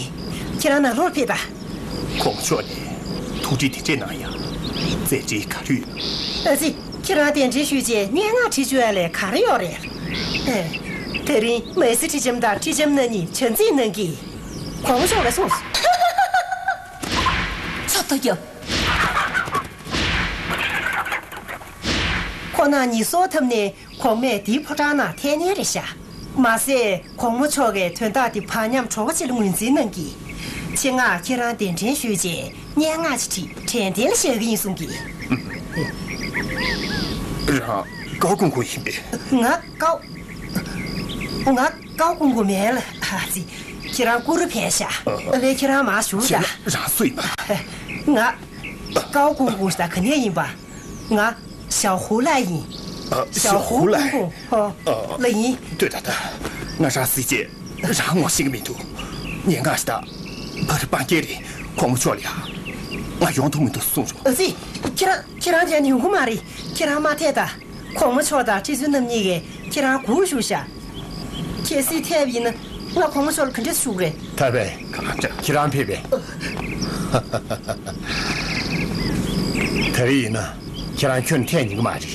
ཁྱེད་རང་ནང་ལོགས་ཕེབས་དང་། གོང་མ་མཆོག་ནས་ཐུགས་རྗེ་དེ་འདྲས་གནང་ཡ། རྩེད་འགྲན་ག་རེ་ཡོད། ཨ་ཙི། ཁྱེད་རང་གདན་འདྲེན་ཞུས་རྗེས་སྙན་ངག་བྲིས་བཅུག་ཡ་ལས་ག་རེ་ཡོད་རེད། ཨེ། དེ་རིང་མ་སི་ཁྲི་ལྕམ་དང་ཁྲི་ལྕམ་རྣམ་གཉིས་བྱམས་བརྩེ་གནང་གི། གོང་མ་མཆོག་ལ་གསུངས། ཚོགས་གཏོགས་རྒྱབ། ཁོ་ན་ཉིད་སྲོག་ཐབས་ནས་གོང་མས་འདིའི་ཕོ་བྲང་ནང་ཐལ་ཉན་རེད་ཤག་མ་ཟད་གོང་མ་མཆོག་གིས་དོན་དག་འདི་བག་ཉམས་བྲོ་བ་ཅིག་ལ་ངོས་འཛིན་གནང་གི། ཆེད་མངགས་ཁྱེད་རང་གདན་འདྲེན་ཞུས་རྗེས་སྙན་ངག་ཅིག་བྲིས་དྲན་རྟེན་ལ་བཞག་གི་ཡིན་གསུང་གི། རང་ཀའོ་ཀུང་ཀུང་ཡིན་པས། ང་ཀའོ། ང་ཀའོ་ཀུང་ཀུང་མིན་ལ། ཨ་ཙི། ཁྱེད་རང་སྐུ་རུ་ཕེབས་ཤག་ཨ་ལས་ཁྱེད་རང་མར་བཞུགས་དང་། རང་སུ་ཡིན་པ། ང་ ཀའོ་ཀུང་ཀུང་ཟེར་ག་ནས་ཡིན་པ། ང་ཞའོ་ཧུ་ལའེ་ཡིན། ཨ། ཞའོ་ཞའོ་ཧུ་ཧུ་ལའེ། ཀུང་ཀུང་། ཨ། ཨ། ལགས་ཡིན། ལྟོས་དང་ད། ང་རང་སྲིད་ཅེས་རང་ངོ་ཤེས་ཀྱི་མི་འདུག་ངས་ང་ཞིག་ད་ཕ་རི་སྤང་རྒྱལ་རེད། གོང་མ་མཆོག་ལ་ཡ། ང་ཡོང་ཐུབ་མི་འདུག་གསུངས་བྱུང་། ཨ་ཙི། ཁྱེད་རང་ཁྱེད་རང་དེ་ཡོང་གི་མ་རེད། ཁྱེད་རང་མ་ཐད་ད། གོང་མ་མཆོག་དང་ཁྲི་བཙུན་རྣམ་གཉིས་ཀས་ཁྱེད་རང་སྒུག་བཞུགས་ཤག་ཁྱེད་སྲིད་ཐད་པ་ཡིན་ན་ང་གོང་མ་མཆོག་ལ་ག་འདྲས་ཞུ་དགོས་རེད། ཐར་པས། གང་ལྟར་ཁྱེད་རང་ཕེབས་པས། ད་རེས་ཡིན་ན་ཁྱེད་རང་ཁྱོན་ཐད་ཉན་གི་མ་རེད།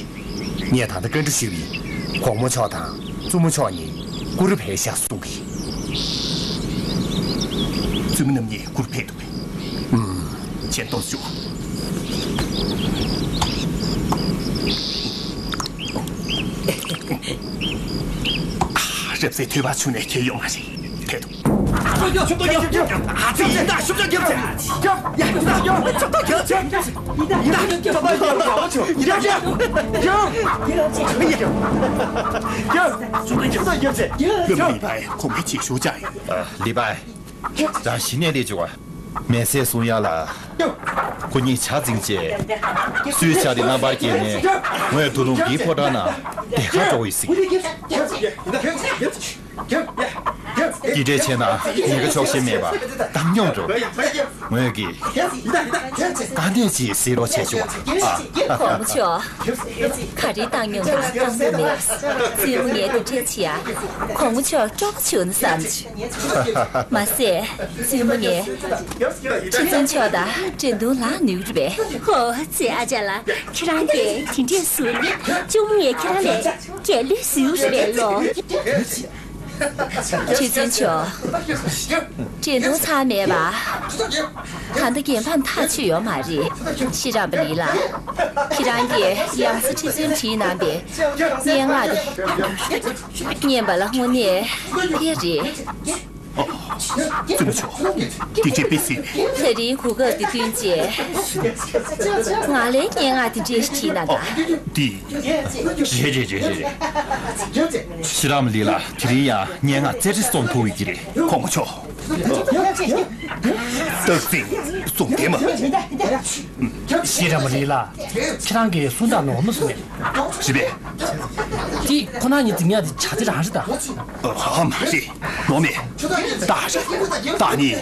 ངས་ད་ལྟ་བཀའ་འདྲི་ཞུས་པ་ཡིན། གོང་མ་མཆོག་དང་བཙུན་མོ་མཆོག་གཉིས་གུ་རུ་ཕེབས་ཤག་གསུང་གི། བཙུན་མོ་རྣམ་གཉིས་གུ་རུ་ཕེབས་འདུག་པས། ཨུམ། ཆེན་ཏོག་ཅུ། རབ་གསལ་ཐོས་པ་ཆུང་ནས་ཁྱེར་ཡོང་བ་རེད། ཕེབས་འདུག་བློན་མོ་ལི་པའི་ཁོང་མོས་ཆེད་ཞུ་བྱ་ཡོད། ཨ། ལི་པའི། རང་གཞི་ནས་སླེབས་བྱུང་བ། མེ་སྲེག་སྲུང་ཡག་ལ། ཁོ་གཉིས་ཇ་འཛིན་བྱས། སུའི་ཇ་དེ་རྣམ་པར་རྒྱས་ནས། ངོས་དུ་ལུང་གི་ཕོ་བྲང་ནང་བསྡད་ཁ་འགྲོ་ཡི་ཟིག་དེ་འདྲས་བྱས་ན་ཉེན་ཁ་ཕྱོགས་ཞེན་མེད་པ་བཏང་སྙོམས་འགྲོ། ངོས་ཀྱིས་ག་འདྲས་ཅིག་གཟིགས་རོགས་བྱས་བྱུང་བ། ཨ། གོང་མ་མཆོག་ག་རེ་བཏང་སྙོམས་དང་བཏང་སྙོམས་མེད། བཙུན་མོ་ངས་དེ་འདྲས་བྱེད་ཡ། གོང་མ་མཆོག་སྤྲོ་པོ་བྱུང་ན་བསམ་བྱུང་། མ་ཟད། བཙུན་མོ་ངས་ཁྲི་བཙུན་མཆོག་དང་འགྲན་བསྡུར་ལངས་ནུས་རེད་པས། ཧོ་ཙེ། ཨ་ཅག་ལགས། ཁྱེད་རང་གིས་དེ་འདྲས་གསུངས་ན། གཅུང་མོ་ངས་ཁྱེད་རང་ལས་རྒྱལ་ལོས་ཟིན་རེད་པས་ལོ། ཁྲི་བཙུན་མཆོག་འགྲན་བསྡུར་ཚར་མེད་པ། ད་ལྟ་རྒྱལ་ཕམ་ཐག་ཆོད་ཡོད་མ་རེད། ཤེས་རམས་པ་ལི་ལགས། ཁྱེད་རང་གིས་ཡང་སེ་ཁྲི་བཙུན་བྲིས་གནང་པའི་སྙན་ངག་དེ་ཉན་པ་ལ་དངོས་གནས་དཔེ་རེད། བཙུན་མོ་མཆོག་འདི་འདྲའི་དཔེ་སྲིད་པས། དེ་རིང་གོ་སྐབས་འདི་བསྟུན་བྱས། ང་ལའི་སྙན་ངག་འདི་འདྲའི་ཞིག་བྲིས་གནང་དང་། འདི། རེད་རེད་རེད་རེད། ཤེས་རམས་པ་ལི་ལགས་དེ་རིང་ཡང་སྙན་ངག་རྩེ་གྲས་གསུམ་ཐུང་ཡོད་ཀྱི་རེད། གོང་མ་མཆོག་སྟག་རྩེ་གསུམ་ལྡན་མ། ཤེས་རམས་པ་ལི་ལགས། ཁྱེད་རང་གིས་གསུང་སྟངས་ནོར་མ་སོང་ངས། རེད་པས། དེ་ཁོ་རང་གཉིས་འཛིང་ཡག་དེ་བྱ་དེ་རང་རེད་ད། ཨ་མ་རེད། ནོར་མེད། སྟག་རེད། སྟག་གཉིས།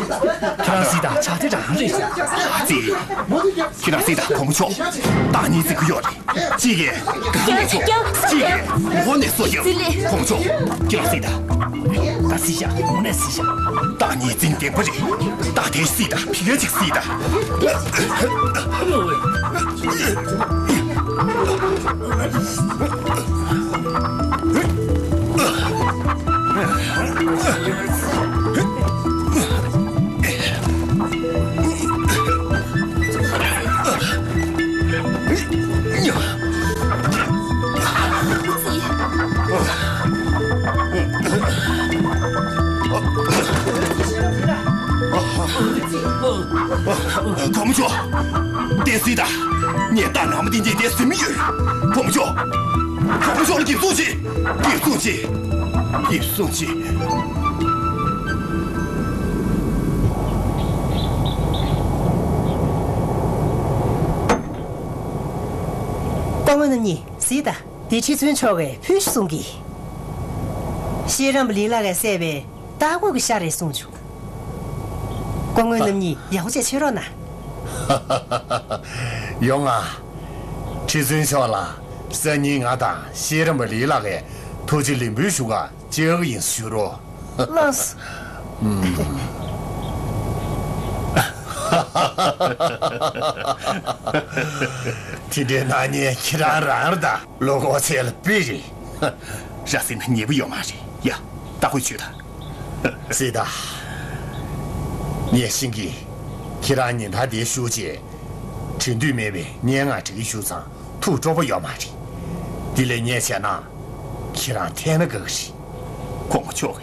ཁྱེད་རང་གཟིགས་དང་། བྱ་དེ་རང་རེད་ཤག་ཨ་ཙི། ཁྱེད་རང་གཟིགས་དང་གོང་མ་མཆོག་སྟག་གཉིས་འཛིང་གི་ཡོད་རེད། གཅིག་གིས་གོང་མ་མཆོག་གཅིག་གིས་འོག་ནས་སོ་ཡོད། གོང་མ་མཆོག་ཁྱེད་རང་གཟིགས་དང་། ད་གཟིགས་ཤག་འོག་ནས་གཟིགས་ཤག་སྟག་གཉིས་འཛིང་ལྡན་པ་རེད། སྟག་དེ་གཟིགས་དང་། ཕི་ག་ཅིག་གཟིགས་དང་། གོང་མ་མཆོག་དེ་གཟིགས་དང་། ངས་སྟག་ནག་མོ་དེ་འདྲའི་དེ་གཟིགས་མི་ཡོད། གོང་མ་མཆོག་གོང་མ་མཆོག་ལ་འགེབས་སྲུང་བྱེད། འགེབས་སྲུང་བྱེད། འགེབས་སྲུང་བྱེད། སྐུ་ངོ་རྣམ་གཉིས་གཟིགས་དང་། འདི་ཁྲི་བཙུན་མཆོག་གིས་ཕུལ་ཞིག་གསུང་གི། ཤེས་རམས་པ་ལི་ལགས་ཀྱིས་བསད་པའི་སྟག་གོས་ཀྱི་ཤ་རེད་གསུངས་བྱུང་། སྐུ་ངོ་རྣམ་གཉིས་ཡག་པོ་བྱས་མཆོད་རོགས་གནང་། ཡོང་ང་། ཁྲི་བཙུན་མཆོག་ལ་སང་ཉིན་ང་དང་ཤེས་རམས་པ་ལི་ལགས་ཀྱིས་ཐུགས་རྗེ་ལེགས་འབུལ་ཞུ་ག་བཅར་གི་ཡིན་ཞུ་རོགས། ལགས་སོ། དེ་འདྲའི་སྣང་བརྙན་ཁྱེད་རང་རང་རེད་ད། བློ་ཁོག་ཆེ་ལ་དཔེ་རེད། ར་བཟི་ན་ཉེས་པོ་ཡོད་མ་རེད་ཡ། སྟག་གོས་མཆོད་དང་། གཟིགས་དང་། ངས་ཤེས་ཀྱི། ཁྱེད་རང་ཉིན་ཐག་འདིར་བཞུགས་རྗེས། བྲི་འདོད་མེད་པའི་སྙན་ངག་བྲི་གི་བཞུགས་ཙང་ཐུགས་སྤྲོ་པོ་ཡོད་མ་རེད། འདི་ལས་ངས་བྱས་ན། ཁྱེད་རང་འཐད་ན་དགའ་གི་རེད། གོང་མ་མཆོག་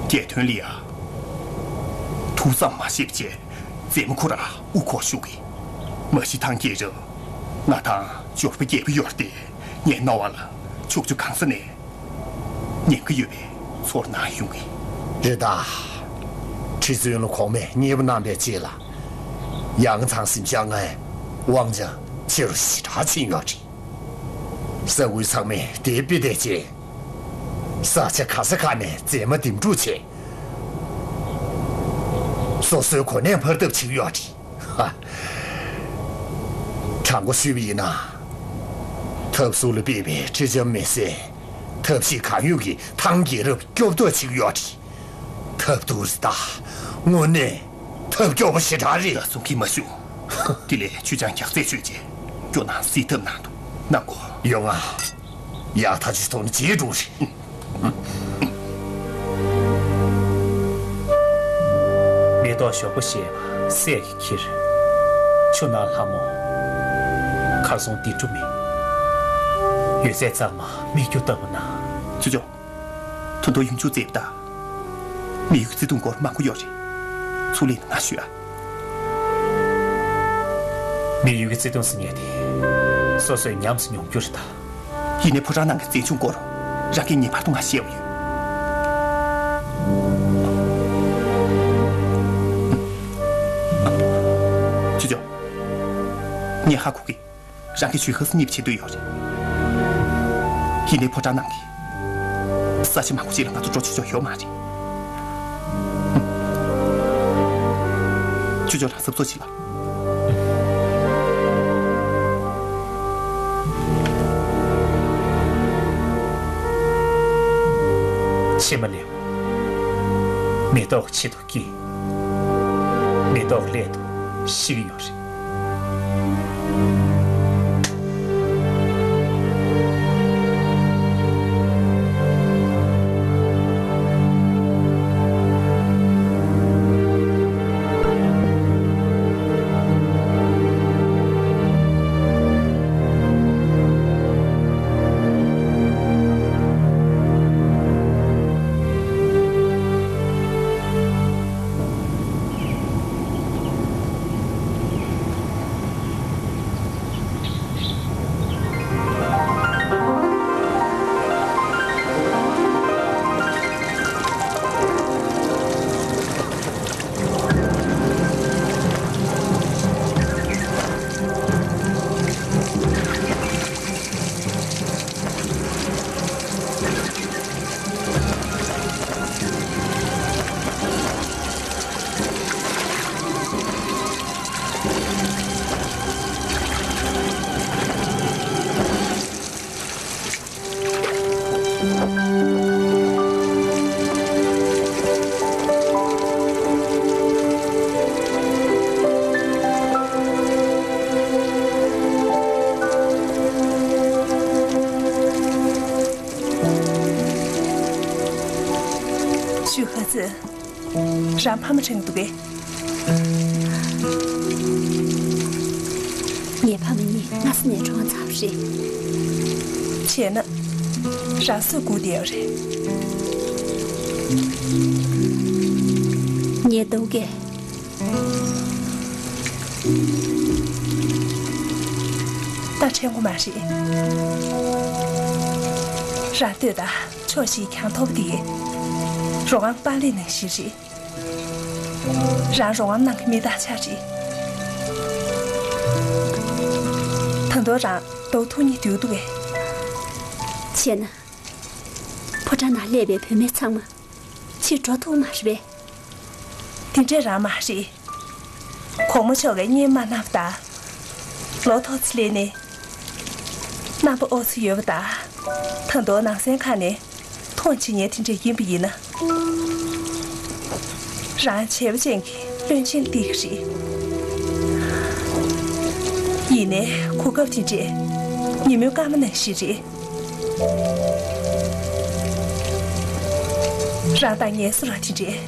གིས་རྒྱལ་དོན་ལ་ཡ་ཐུགས་བསམ་མ་བཞེས་པ་བྱས། མཛེས་མ་ཁོ་རང་དབུ་འཁོར་བཞུགས་ཀྱི། མ་གཞི་ཐང་རྒྱལ་རབས་ང་དང་འབྱོར་པ་རྒྱས་པ་ཡོད་རེད་དེ། ངས་རྣ་བ་ལ་ཕྱོགས་བཅུ་གང་ས་ནས་ཉེན་ཁ་ཡོད་པའི་ཚོར་སྣང་ཡོང་གི། རེད་ད། ཁྲི་བཙུན་ལ་གོང་མས་མཉེས་པོ་གནང་པའི་རྗེས་ལ། ཡང་ཚང་སིམ་ཤང་ང་དབང་ཆ་ཆེ་རུ་ཞེ་དྲག་ཕྱིན་ཡོད་རེད། ས་ཁུལ་ཚང་མས་དེའི་དཔེ་དེ་བྱས། ས་ཆ་ག་ས་ག་ནས་མཛེས་མ་འདེམས་སྒྲུག་བྱས། སོ་སོའི་གོ་གནས་འཕར་ཐབས་བྱེད་ཀྱི་ཡོད་རེད། ཧ། དྲང་པོ་ཞུས་པ་ཡིན་ན། ཐབ་ཟུར་ལ་ཕེབས་པའི་ཁྲི་ལྕམ་མི་སེར་ཐབས་ཤེས་གང་ཡོད་ཀྱིས་ཐང་རྒྱལ་རབས་སྐྱོབ་ཐབས་བྱེད་ཀྱི་ཡོད་རེད། ཐབས་སྡུག་རེད་ད། དངོས་གནས་ཐབས་སྐྱོ་པོ་ཞེ་དྲག་རེད། ད་གསུང་གི་མ་ཞུ། དེ་ལས་ཆུ་ལྕང་རྒྱགས་ཚད་ཆོད་རྗེས་སྐྱོ་སྣང་སེལ་ཐབས་གནང་དུ་གནང་དགོས། ཡོང་ང་། ཡག་ཐག་ཆོད་ཐོག་ནས་བྱེད་འགྲོ་རེད། མེ་ཏོག་ཞོག་པོ་བཞད་པ་སད་ཀྱིས་འཁྱེར། ཆུ་ནང་ལྷ་མོ། གར་སོང་བདེ་འགྲོ་མེད། ཡོད་ཚད་གཙང་མ་སྨིག་རྒྱུ་ལྟ་བུ་ན། ཆུ་ལྕོག་ད་དུང་ཡུན་ཅུང་འཛེགས་པ་དང་། མི་ཡུལ་གྱི་བརྩེ་དུང་སྐོར་མང་པོ་ཡོད་རེད། ཚུར་སླེབས་ན་ང་ཞུ་ཨ། མི་ཡུལ་གྱི་བརྩེ་དུང་ཟེར་མཁན་དེ་སོ་སོས་ཉམས་སུ་མྱོང་རྒྱུ་རེད་ད། ཡིན་ནའི་ཕོ་བྲང་ནང་གི་མཛེས་ལྗོངས་སྐོར་རང་གིས་ངེས་པར་དུ་ང་བཤད་པ་ཡོད། ཆུ་ལྕོག་ངས་ཧ་གོ་གི། རང་གིས་ཇུས་ཧ་སི་གཉིད་ཆེ་འདོད་ཡོད་རེད། ཡིན་ནའི་ཕོ་བྲང་ནང་གི་ས་ཆ་མང་པོ་ཅིག་ལ་ང་ཚོ་འགྲོ་ཆོག་ཆོག་ཡོད་མ་རེད། ཧུམ། ཆུ་ལྕོག་རང་གཟབ་གཟབ་བྱེད་ལ། ཕྱེ་མ་ལེབ། མེ་ཏོག་ཆེད་དུ། ཀྱིས་མེ་ཏོག་སླད་དུ་ཤི་གི་ཡོད་རེད། ཞུ་ཧ་ཙི། རང་ཕ་མ་དྲན་གྱི་འདུག་གས། ངའི་ཕ་མ་གཉིས་སྔ་ས་ནས་གྲོངས་ཚར་བ་རེད། བྱས་ན། རང་སུས་སྒུག་བསྡད་ཡོད་རེད། ངས་འདུག་གས། ད་དྲན་གྱི་མ་རེད། རང་ལྟོས་དང་། ཕྱོགས་བཞིའི་གྱང་ཐོག་འདི། རོ་ཁང་པཱ་ལི་ནང་བཞིན་རེད། རང་རོ་ཁང་ནང་གི་མི་དག་ཆགས་རེད། ད་དུང་རང་ལྟོ་ཐུག་ཉིད་འདུག་འདུག་གས། བྱས་ན། ཕོ་བྲང་ནང་སླེབས་པའི་བུད་མེད་ཚང་མ་ཕྱིར་འགྲོ་ཐུབ་མ་རེད་པས། དེ་འདྲས་རང་མ་རེད། གོང་མ་མཆོག་གིས་བརྙས་མ་གནང་བ་དང་། ལོ་ཐོག་ཙམ་སླེབས་ནས། རྣམ་པ་ཨོ་ཙི་ཡོད་པ་དང་། ད་དུང་ནང་སེམས་ཁ་ནས་མཐོང་བྱེད་མཁན་དེ་འདྲས་ཡིན་པ་ཡིན་ན། རང་བྱས་པ་ཅན་གྱི་བློན་ཆེན་འདི་ག་རེད། ཡིན་ནའི་གོ་སྐབས་དེ་འདྲས་ཉིན་མོའི་སྐར་མ་ནང་བཞིན་རེད། རང་དང་ངའི་སོ་ར་དེ་འདྲས།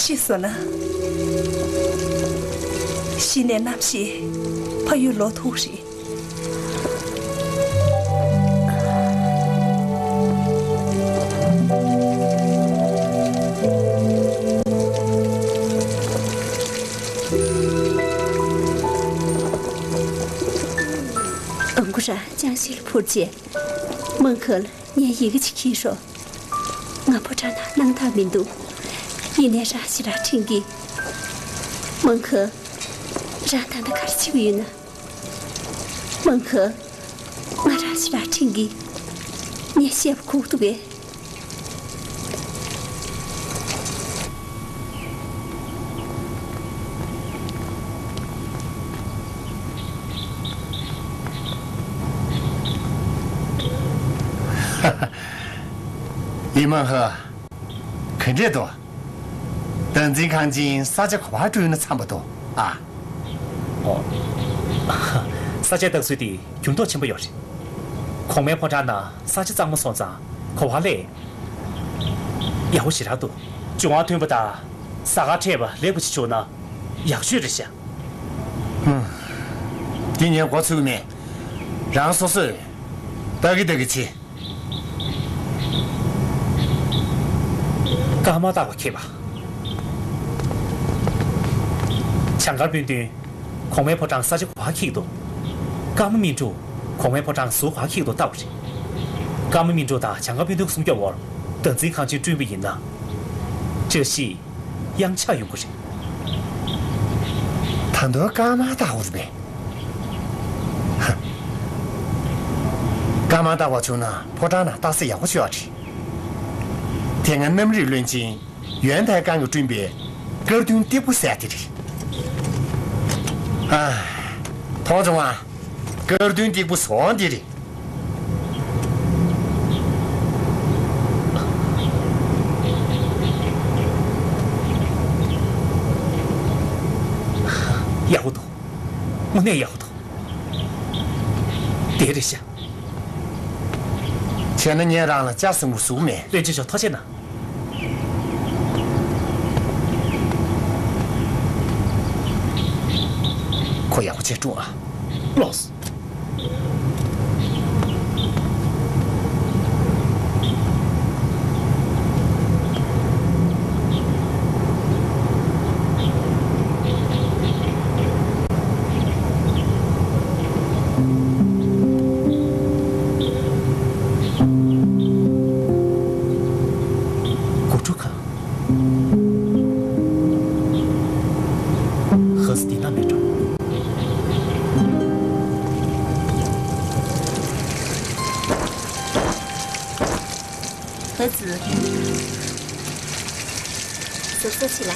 ཤི་སོང་ན། གཞི་ནས་རྣམ་ཤེས་ཕ་ཡུལ་ལོག་ཐུབ་རེད། ཨང་ཀུ་ར་ཅང་ཤི་ལ་འཕུར་རྗེས། མང་ཁ་ལ། ངས་ཡི་གེ་ཅིག་གིས་ཤོག་ང་ཕོ་བྲང་ནང་སྣང་དག་མི་འདུག་ཡིན་ནའི་རང་ཞེ་དྲག་དྲན་གི། མང་ཁུ། རང་ད་ལྟ་ག་རེ་བྱེད་ཀྱི་ཡོད་ན། མང་ཁུ། ང་རང་ཞིག་ར་ཁྲིད་གི། ངས་བཤད་པ་གོ་གི་འདུག་གས། ཡིན་མང་ཧ། ག་འདྲས་འདུག་བདག་འཛིན་ཁང་ཆེན་ས་ཆ་ག་པར་བསྐྲུན་ན་འཚམ་པོ་འདུག་ཨ། ཨོ། ས་ཆའི་བཏང་ཚུལ་དེ་འགྱུར་ལྡོག་ཆེན་པོ་ཡོད་རེད། གོང་མའི་ཕོ་བྲང་ནང་ས་ཆ་གཙང་མ་སོང་ཙང་ག་པར་སླེབས་ཡག་པོ་ཞེ་དྲག་འདུག་འབྱུང་བ་མཐུན་པ་དང་གཟའ་སྐར་འཕྲད་པ་ལེགས་པོ་ཞིག་བྱུང་ན་ཡག་ཤོས་རེད་ཤག་ཧུམ། འདི་ངས་མགོ་ཚོས་ཀྱི་མེད། རང་སོ་སོས་ལྟ་གི་ལྟ་གི་བྱེད། སྐར་མ་བཏགས་པ་ཁེབས་པ། བྱང་སྐར་སྤུན་བདུན། གོང་མའི་ཕོ་བྲང་ས་ཆ་ག་པར་འཁེལ་འདུག་སྐར་མ་སྨིན་དྲུག་གོང་མའི་ཕོ་བྲང་ཟུར་ག་པར་འཁེལ་འདུག་ལྟ་བ་རེད། སྐར་མ་སྨིན་དྲུག་དང་བྱང་སྐར་སྤུན་བདུན་གྱི་སྲུང་སྐྱོབ་འོག་བདག་འཛིན་ཁང་ཆེན་བསྐྲུན་པ་ཡིན་ན། བཀྲ་ཤིས་གཡང་ཆགས་ཡོང་གི་རེད། ད་དུང་སྐར་མ་བཏགས་པ་རེད་པས། ཧ། སྐར་མ་བཏགས་པ་བྱུང་ན་ཕོ་བྲང་ནང་རྟགས་གསལ་ཡག་པོ་ཤོར་བ་རེད། དེ་སྔ་གནམ་རིག་བློན་ཆེན་ཡོན་ཐའི་ཀང་གིས་བསྐྲུན་པའི་སྐར་བདུན་སྟེགས་བུ་ཟེར་ཡ་དེ་རེད། ཨ། མཐོང་བྱུང་ང་། སྐར་བདུན་སྟེགས་བུ་བཟོ་འོང་དེ་རེད། ཡག་པོ་འདུག་དངོས་གནས་ཡག་པོ་འདུག་དེ་རེད་ཤག་བྱས་ན་ངས་རང་ལ་ལྕགས་སྲིན་པོ་བཟོ་གི་མེད། བློན་ཆེན་མཆོག་ཐུགས་རྗེ་གནང་། ཁོ་ཡག་པོ་བྱས་སྲུངས་ཨ། ལགས་སོ། ཧ་ཙི་འདི་ན་མེད་འགྲོ། ཧ་ཙི། གཟབ་གཟབ་བྱེད་ལ།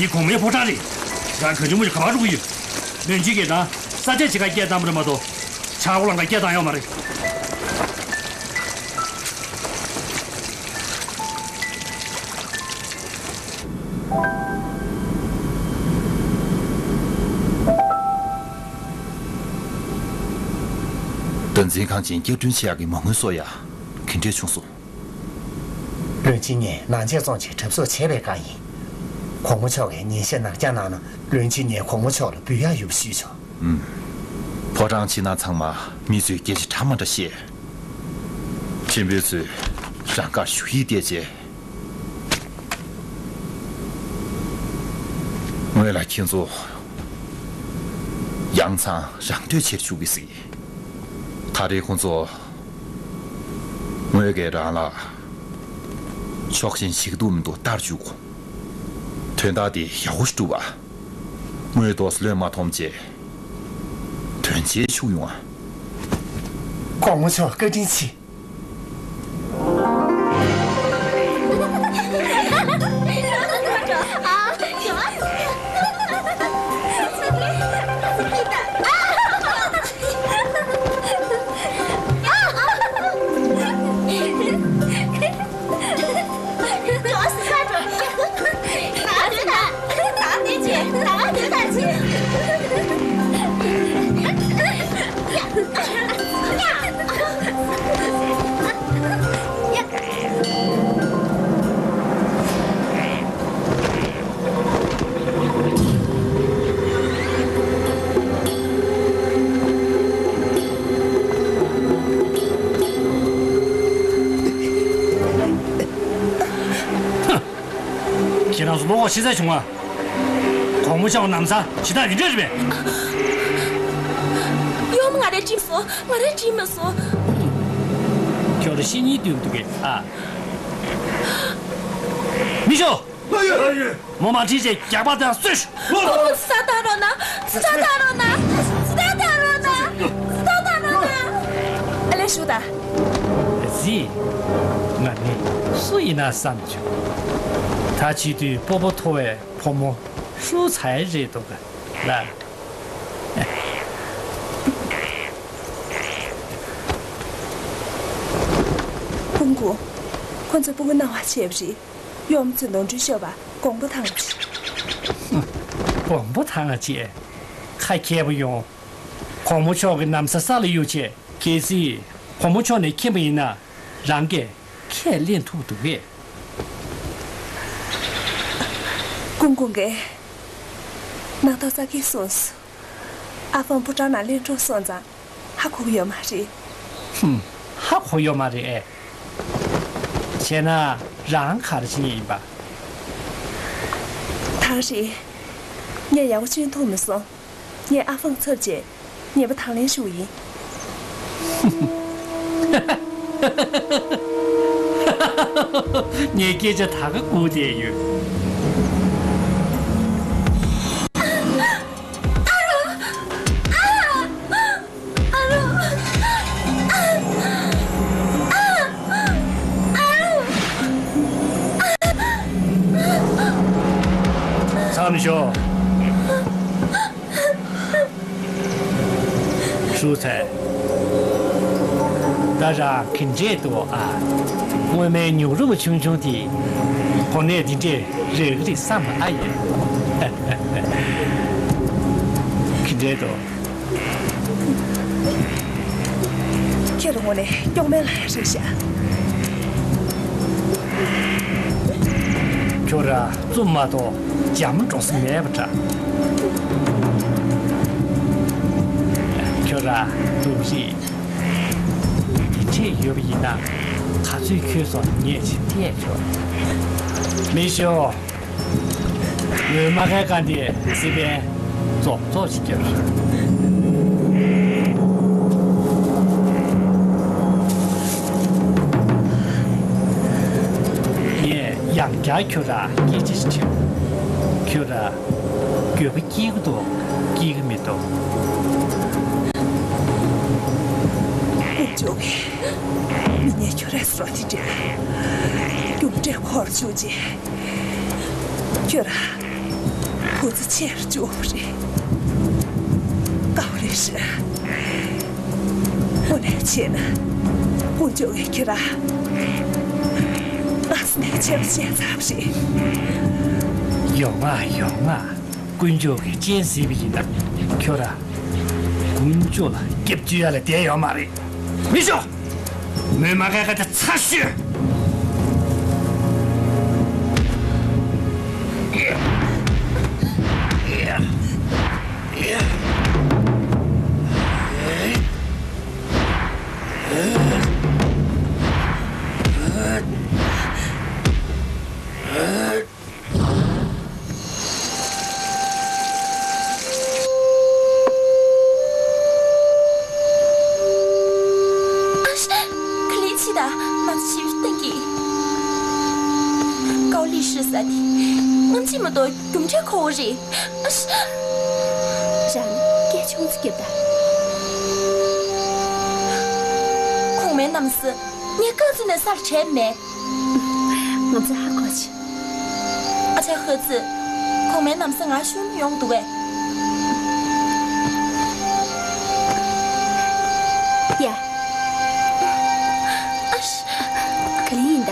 འདི་གོང་མའི་ཕོ་བྲང་རེད། རང་ག་ཅུང་མུ་ཅུང་ག་པར་འགྲོ་གི་ཡོད། ལོན་ཅི་གིས་ད་ས་ཆ་ཅིག་ག་སྐད་བཏང་བ་རེད་མ་གཏོགས། ཆག་སྒོ་ལམ་ཁ་སྐད་བཏང་ཡོད་མ་རེད། བདག་འཛིན་ཁང་ཆེན་བསྐྱར་སྐྲུན་བྱེད་ཡག་གི་མ་དངུལ་གསོག་ཡ་ག་འདྲས་བྱུང་སོང་། བློན་ཆེན་ངས་ནང་ཆས་བཙོང་ཆེད་གྲབས་གསོག་བྱས་པའི་བཀའ་ཡིན། གོང་མ་མཆོག་གིས་ཉིན་ཤས་ནང་བསྐྱར་གནང་ན། བློན་ཆེན་ངས་གོང་མ་མཆོག་ལ་འབུལ་ཡག་ཡོད་པ་ཞུས་ཆོག། ཨུམ། ཕོ་བྲང་ཕྱི་ནང་ཚང་མ་མི་ཚོས་སྐད་ཆ་འདྲ་མ་འདྲ་བཤད། ཆེན་པོའི་ཚོས་རང་དགར་ཞུ་ཡིག་བལྟས་རྗེས། ངོས་ལ་ཁྱེད་ཚོ་ཡང་ཚང་རང་འདོད་ཆེར་བཅུག་གི་ཟིག། ད་རེས་ཁོང་ཚོ་ངོས་ཀྱིས་རང་ལ་ཕྱོགས་ཞེན་བྱེད་ཀྱི་འདུག་མི་འདུག་ལྟར་བཅུག། དོན་དག་དེ་ཡག་པོ་ཞིག་སྒྲུབ་པ། ངོས་ཏོག་ཙམ་བློས་མ་ཐོངས་བྱས། དོན་ཆེན་ཤུགས་ཡོང་ཨ། གོང་མ་མཆོག་བཀའ་དྲིན་ཆེ། ཁྱེད་རང་ཚོ་བློ་ཁོག་ཆེ་ས་བྱུང་ང་། གོང་མ་མཆོག་གི་ན་བཟའ་ཇི་ལྟར་ཡིན་འདྲ་རེད་པས། ཡོམ། ང་རས་བྲིས་མ་སོང་། ང་རས་བྲིས་མ་སོང་། ཁྱོད་རང་བཤེས་གཉེན་འདུག་གི་ཨ། མི་ཤོག། ལགས་ཡོད། ལགས་ཡོད། མོ་མ་ཁྲིད་བྱས་རྒྱག་པ་དང་གསོད་ཤོག། ཨོ། ས་ད་རོ་ན། ས་ད་རོ་ན། ས་ད་རོ་ན། ས་ད་རོ་ན། ཨ་ལས་ཞུ་ད། གཟིགས། ང་ནི་སུ་ཡིན་ན་བསམ་བྱུང་། ད་བྱེད་དུས་སྤོབས་པ་མཐོ་བའི་བུ་མོ་ཧྲུའུ་ཚའེ་རེད་འདུག་ག་ལ། ཧུང་གུ། ཁོ་ཚོས་སྤུ་གུ་གནང་བ་བྱས་པ་རེད། ཡོམ་ཚོས་ནོར་འཁྲུལ་ཤོར་བ་དགོངས་པ་དང་བཅས། དགོངས་པ་དང་བཅས། ཁ་མཁས་པོ་ཡོང་། གོང་མ་མཆོག་གི་ན་བཟའ་ས་ལ་གཡུགས་བྱས། གལ་སྲིད་གོང་མ་མཆོག་ནས་མཁྱེན་པ་ཡིན་ན། རང་གིས་ཁས་ལེན་ཐུབ་འདུག་གས། ཀུང་ཀུང་གིས་ནང་ཐོག་ས་ཀྱིས་གསུངས་སོང་། ཨ་ཧྥང་ཕོ་བྲང་ནང་གླེང་སྒྲུང་སོང་ཙང་ཧ་གོ་གི་ཡོད་མ་རེད། ཧུམ། ཧ་གོ་ཡོད་མ་རེད་ཨེ། བྱས་ན་རང་ག་རེ་བྱེད་མཁན་ཡིན་པ། ཐང་ཧྲི། ངས་ཡག་པོ་ཅིག་མཐོང་མི་སོང་། ངས་ཨ་ཧྥང་ཚབ་བྱས་ཉེས་པ་དང་ལེན་ཞུ་གི་ཡིན། ངས་སྐད་ཆ་ད་ག་སྒུག་བསྡད་ཡོད། མཚམས་ཞོག། ཧྲུའུ་ཚའེ། ད་རང་ག་འདྲས་འདུག་ཨ། སྔོན་མའི་ཉུག་རུམ་ཆུང་ཆུང་དེ། གོ་གནས་འདི་འདྲས་རག་གི་རེད་བསམ་པ་ཨ་ཡིན། ག་འདྲས་འདུག། ཁྱེད་རང་ངོ་ནས་སྐྱོག་མེད་ལ་ཡ་རེད་ཤག། ཁྱོད་ར་རྩུབ་མ་གཏོགས་འཇམ་འགྲོ་ས་མེད་པ་འདྲ། ཁྱོད་ར་སྡུག་རིགས་འདི་འདྲས་ཡོད་པ་ཡིན་ན། ག་ཚོད་ཁྱོད་ཚོ་ཉེས་ཆད་ཐེབས་ཆོག། མི་ཤོག། ངོས་མ་ཁའི་བཀའ་འདི་སི་པན་རྫོགས་རྫོགས་ཤིག་བརྒྱབ། ངས་ཡང་བསྐྱར་ཁྱོད་ར་སྐད་ཆ་ཞིག་དྲིས། ཁྱོད་ར་འགྱོད་པ་སྐྱེ་གི་འདུག། སྐྱེ་གི་མི་འདུག། ཀུན་སྤྱོད་ཀྱི་མི་ངན་ཁྱོད་ར་སོང་དེ་འདྲ་རྒྱུ་འབྲས་འཁོར་བཅུག་ཅིག། ཁྱོད་ར། བུ་ཚ་ཆེར་བཅུག་པ་རེད། ཀའོ་ལི་ཧྲི། དངོས་གནས་བྱས་ན། དཀོན་མཆོག་གིས་ཁྱེད་རང་ང་ཚོ་ནས་ཆེ་བ་བྱས་ཚར་བ་རེད། ཡོང་ང་ཡོང་ང་། དཀོན་མཆོག་གིས་སྤྱན་གཟིགས་པ་ཡིན་ན། ཁྱོད་རང་དཀོན་མཆོག་ལ་སྐྱབས་བཅོལ་ཡ་ལ་བསྡད་ཡོད་མ་རེད། མི་ཤོག་མོས་མ་ཁ་ཁ་དེ་ཚར་ཤོད། ཨ་ཤ། ག་ལེར་ཕྱིན་དང་། ང་ཚོ་ཞིབ་ཏན་གི། ཀའོ་ལི་ཧྲི་ཟེར་དེ་སྔོན་ཆད་མ་གཏོགས་རྒྱུ་འབྲས་ཁོ་བོ་རེད། ཨ་ཤ། རང་སྐད་ཆུང་ཙམ་རྒྱབ་དང་། གོང་མའི་རྣམ་སྲས། ངས་བཀའ་བརྩིས་ནས་སར་བྲོས་མེད། ང་ཚོས་ཧ་གོ་ཆེ། ཨ་ཅག་ཧི་ཙི། གོང་མའི་རྣམ་སྲས་ང་ཤོར་ཡོང་འདུག་གས། ཡ། ཨ་ཤ། ག་ལེ་ཡིན་ད།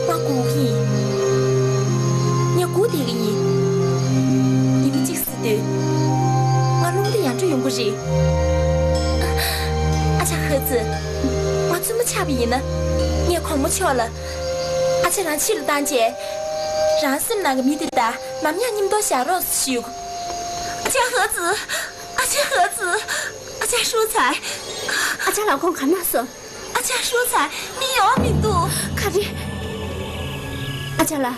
ང་སྒུག་གི་ཡིན། ངས་སྒུག་བསྡད་ཀྱི་ཡིན། ཉི་མ་གཅིག་ང་རླུང་རྟ་ཡར་འགྲོ་ཡོང་གི་རེད། ཨ་ཅག་ཧི་ཙི། ང་བཙུན་མོ་ཆགས་པ་ཡིན་ན། ངས་གོང་མ་མཆོག་ལ། ཨ་ཅག་རང་ཕྱི་ལ་བཏང་རྗེས། རང་སེམས་ནང་གི་མི་དེ་དང་ནམ་ཡང་མཉམ་དུ་བཞག་རོགས་ཞུ། ཨ་ཅག་ཧི་ཙི། ཨ་ཅག་ཧི་ཙི། ཨ་ཅག་ཧྲུའུ་ཚའེ། ཨ་ཅག་ལགས་ཁོང་ག་ན་སོང་། ཨ་ཅག་ཧྲུའུ་ཚའེ། མི་ཡོང་མི་འདུག་ག་རེ། ཨ་ཅག་ལགས།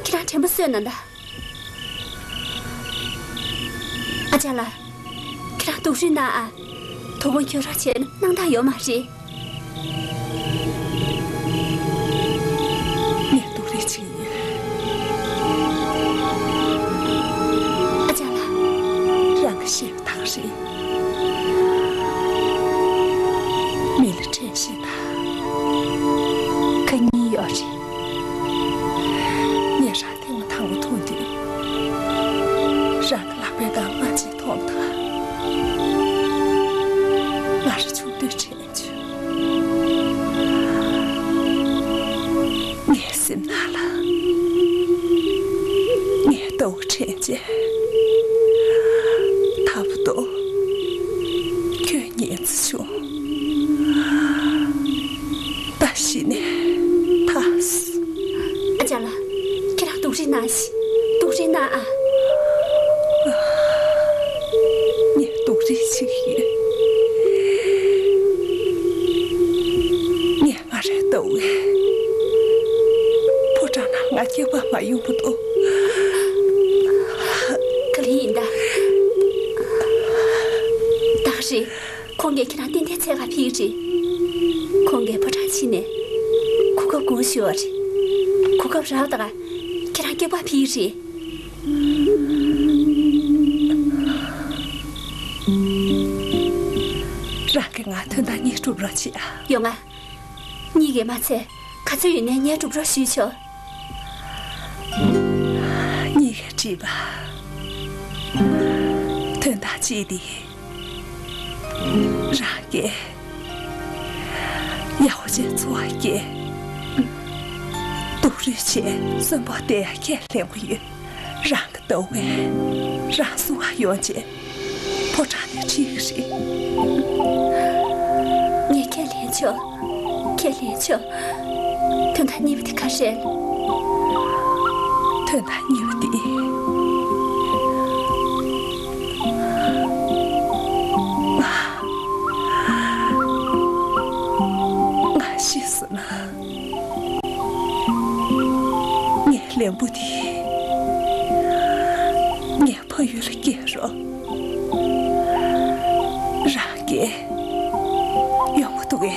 ཁྱེད་རང་དྲན་པ་གསོས་ན་ད། ཨ་ཅག་ལགས། ཁྱེད་རང་སྡུག་རུས་གནང་ཨ། དོ་དགོང་ཁྱོད་རང་བྱས་ན་སྣང་དག་ཡོད་མ་རེད། ངས་སྡུག་རུས་བྱེད་ཀྱི་ཡོད། ཨ་ཅག་ལགས། རང་གིས་ཤེས་པ་ཐག་རེད། མི་ལ་དྲན་ཤེས་དང་ཁ་གཉིས་ཡོད་རེད། ངས་རང་ཐེངས་མ་དང་པོ་མཐོང་དུས། རང་གི་ལག་པའི་སྒང་རྨ་ཆུ་མཐོང་དང་། ང་རང་ཆུང་དུས་དྲན་བྱུང་། ངའི་སེམས་ནང་ལ་ངའི་ལྟོ་བ་དྲན་བྱས། ད་བར་དུ་ཁྱོད་ཉལ་ཚེ་བྱུང་། ད་གཞི་ནས་ཐར་སོང་། ཨ་ཅག་ལགས། ཁྱེད་རང་སྡུག་རུས་གནང་ཞིག་སྡུག་རུས་གནང་ཨ། ངས་སྡུག་རུས་བྱེད་ཀྱི་ཡོད། ངས་ང་རའི་ལྟོ་བའི་ཕོ་བྲང་ནང་ང་སྐྱེ་བ་མ་ཡོང་བ་དང་། ག་ལེ་ཡིན་ད། ད་ག་རེད། ཁོང་གིས་ཁྱེད་རང་ཏན་ཏན་འཚོལ་ག་ཕེབས་ཀྱི་རེད། ཁོང་གིས་ཕོ་བྲང་ཕྱི་ནས་གོ་སྐབས་དགོས་ཞུ་བ་རེད། གོ་སྐབས་རག་ད་ག་ཁྱེད་རང་སྐྱེ་བ་ཕེབས་ཀྱི་རེད། རང་གིས་ང་དོན་དག་གཉིས་སྒྲུབ་རོགས་བྱེད་ཨ། ཡོང་ང་། གཉིས་ཀས་མ་ཚད་ག་ཚོད་ཡོད་ནའི་ངས་སྒྲུབ་རོགས་ཞུས་ཆོག་གཉིས་ཀས་བྲིས་པ། དོན་དག་གཅིག་དེ། རང་གིས་ཡག་པོ་བྱས་འཚོ་བ་སྐྱེལ། སྡུག་རུས་བྱས་གསོན་པོ་བསྡད་ཡ་ཁས་ལེན་གྱི་ཡོད། རང་གི་ལྟོ་བས་རང་སྲུང་བ་ཡོང་བྱས། ཕོ་བྲང་ནས་ཁྲིད་ཀྱི་རེད། ངས་ཁས་ལེན་ཆོག་ཁས་ལེན་ཆོག་དོན་དག་གཉིས་པ་དེ་ག་རེད། དོན་དག་གཉིས་པ་དེ། ང་ང་ཤི་སོང་ན། ངའི་ལན་བུ་དེ་ངའི་ཕ་ཡུལ་ལ་སྐྱེལ་རོགས། རང་གིས་ཡོང་མ་ཐུབ་གས།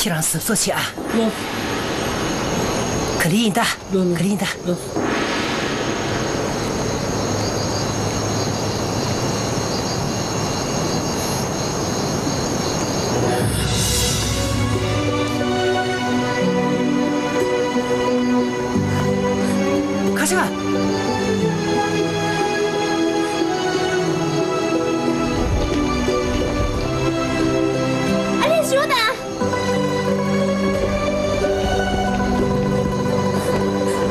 ཁྱེད་རང་གཟབ་གཟབ་བྱེད་ཨ། ལགས། ག་རེ་ཡིན་ད། ལགས། ག་རེ་ཡིན་ད། ལགས། ཁ་ཤ། ཨ་ལས་ཞོག་དང་།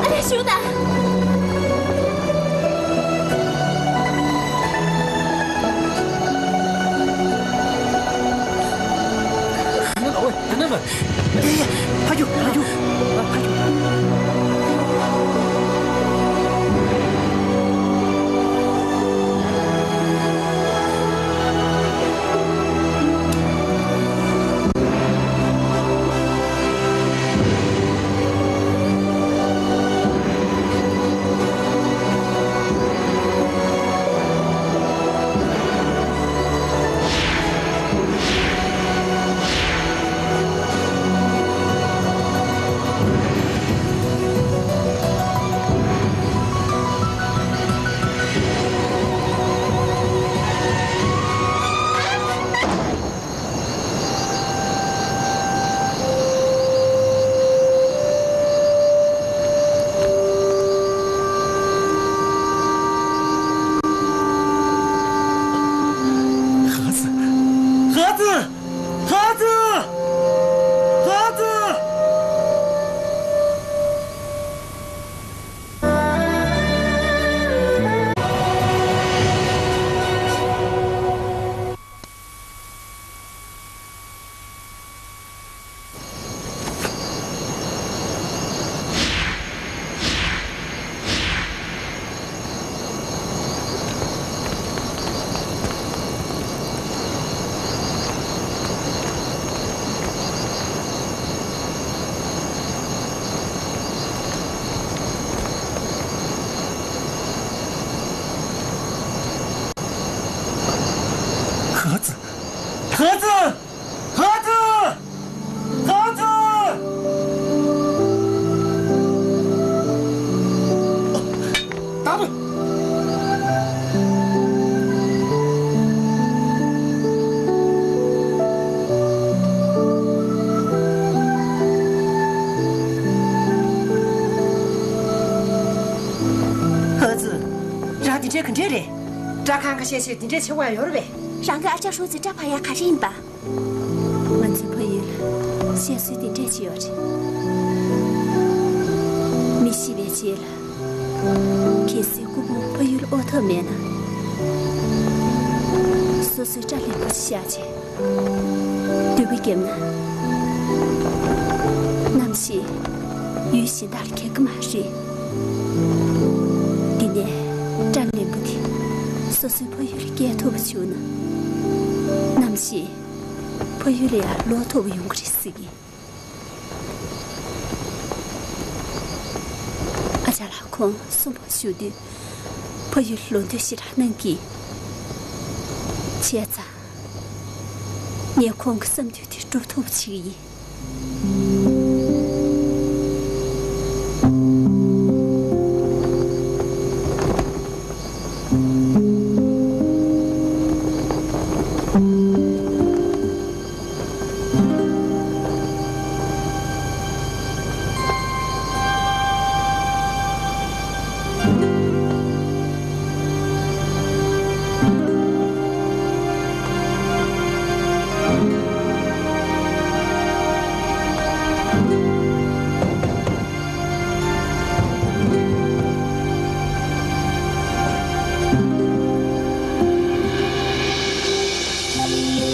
ཨ་ལས་ཞོག་དང་། ཕ་ཡུལ། ཕ་ཡུལ། ཕ་ཡུལ། ཧ་ཙི། ཧ་ཙི། ཧ་ཙི། ཧ་ཙི། ཧ་ཙི། ཧ་ཙི། ཧ་ཙི། ཧ་ཙི། ད་དུ། ཧ་ཙི། རང་འདི་འདྲས་ག་འདྲས་རེད། སྐྲ་ཁང་ཁ་ཤས་ཤིག་འདི་འདྲས་བྱེད་དགོས་ཡ་ཡོད་རེད་པས། རང་གི་ཨ་ཅག་ཧྲུའུ་ཙི་སྐྲ་ཕར་ཡ་ག་རེ་ཡིན་པ། ང་ཚོའི་ཕ་ཡུལ་ལ་བཤད་སྲོལ་འདི་འདྲས་ཅིག་ཡོད་རེད། མི་ཤི་བའི་རྗེས་ལ་གལ་སྲིད་སྐུ་ཕུང་ཕ་ཡུལ་དབོར་ཐབས་མེད་ན། སོ་སོའི་སྐྲ་རིང་པོ་ཞིག་བཞག་རྗེས་སྡུག་པོ་བརྒྱབ་ན། ནམ་ཞིག་ཡུལ་གཞན་དག་ལ་ཁེགས་ཀྱི་མ་རེད། འདི་ནས་སྐྲ་རིང་པོ་དེ་སོ་སོའི་ཕ་ཡུལ་ལ་སྐྱེལ་ཐུབ་པ་བྱུང་ན། ནམ་ཞིག་ཕ་ཡུལ་ལ་ཡང་ལོག་ཐུབ་པ་ཡོང་གི་རེད་ཟེར་གི། ཨ་ཅག་ལགས་ཁོང་གསོན་པོ་བཞུགས་དུས་ཕ་ཡུལ་ལོག་འདོད་ཞེ་དྲག་གནང་གི། བྱས་ཙང་ངས་ཁོང་གི་བསམ་འདུན་དེ་འགྲུབ་ཐུབ་པ་བྱེད་ཀྱི་ཡིན།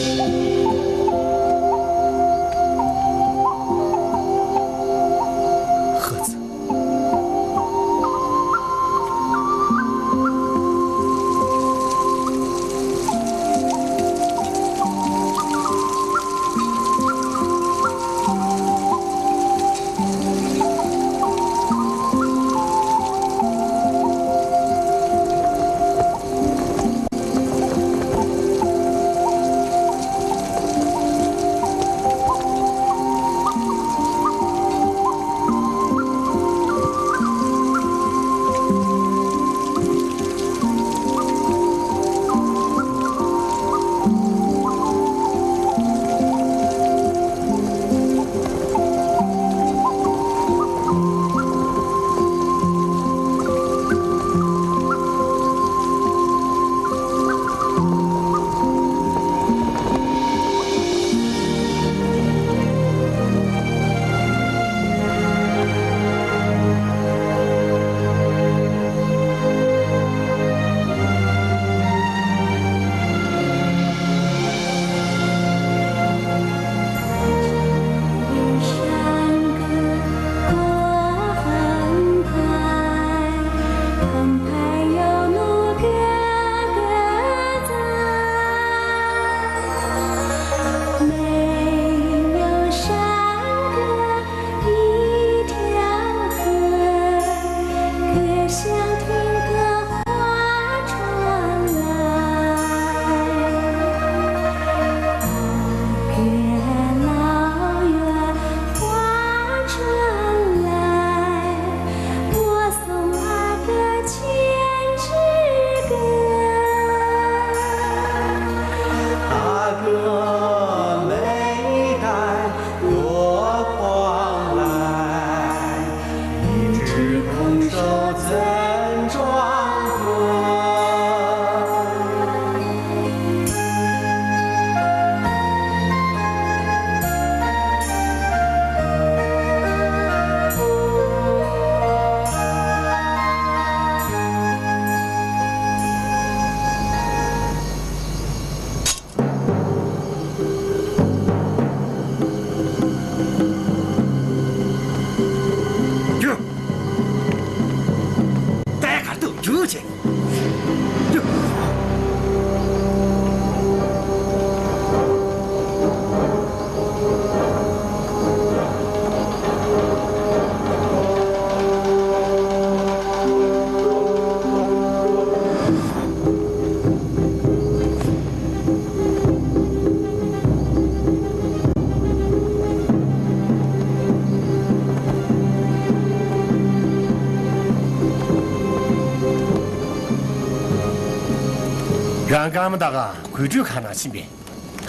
རང་སྐར་མ་ལྟ་ག་གོས་འཁྲུད་ཁང་ནང་ཕྱིན་པས།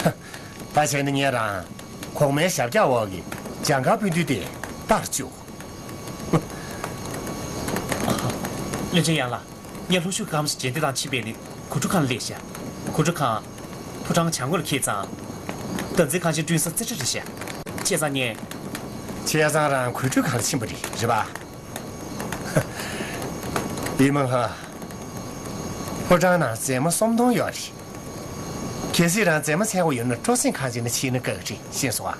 ད་བྱས་ན་ངས་རང་གོང་མའི་ཞབས་བཀྱག་འོག་གི་ལྗང་དཀར་སྤུན་བདུན་དེ་རྟར་བཅུག་བློན་ཆེན་ཡང་ལགས། ངས་ལྷོ་ཕྱོགས་སྐར་མ་ཞིག་མཇལ་འདོད་དང་ཕྱིན་པས་ནི་གོས་འཁྲུད་ཁང་ལ་སླེབས་ཤག་གོས་འཁྲུད་ཁང་ཕོ་བྲང་བྱང་ངོས་ལ་ཁེལ་ཙང་། བདག་འཛིན་ཁང་ཆེན་བསྐྲུན་ས་རྩེ་གྲས་རེད་ཤག་བྱས་ཙང་ངས། བྱས་ཙང་རང་གོས་འཁྲུད་ཁང་ལ་ཕྱིན་པ་རེད། རེད་པ། ཨེ་མ་ཧ། ཕོ་བྲང་ནང་མཛེས་མ་སུམ་སྟོང་ཡོད་རེད། གལ་སྲིད་རང་མཛེས་མ་འཚོལ་དགོས་ཡོད་ན་སྤྲོ་གསེང་ཁང་ཆེན་ནང་ཕྱིན་ན་དགའ་གི་རེད། ཤེས་སོང་ཨ།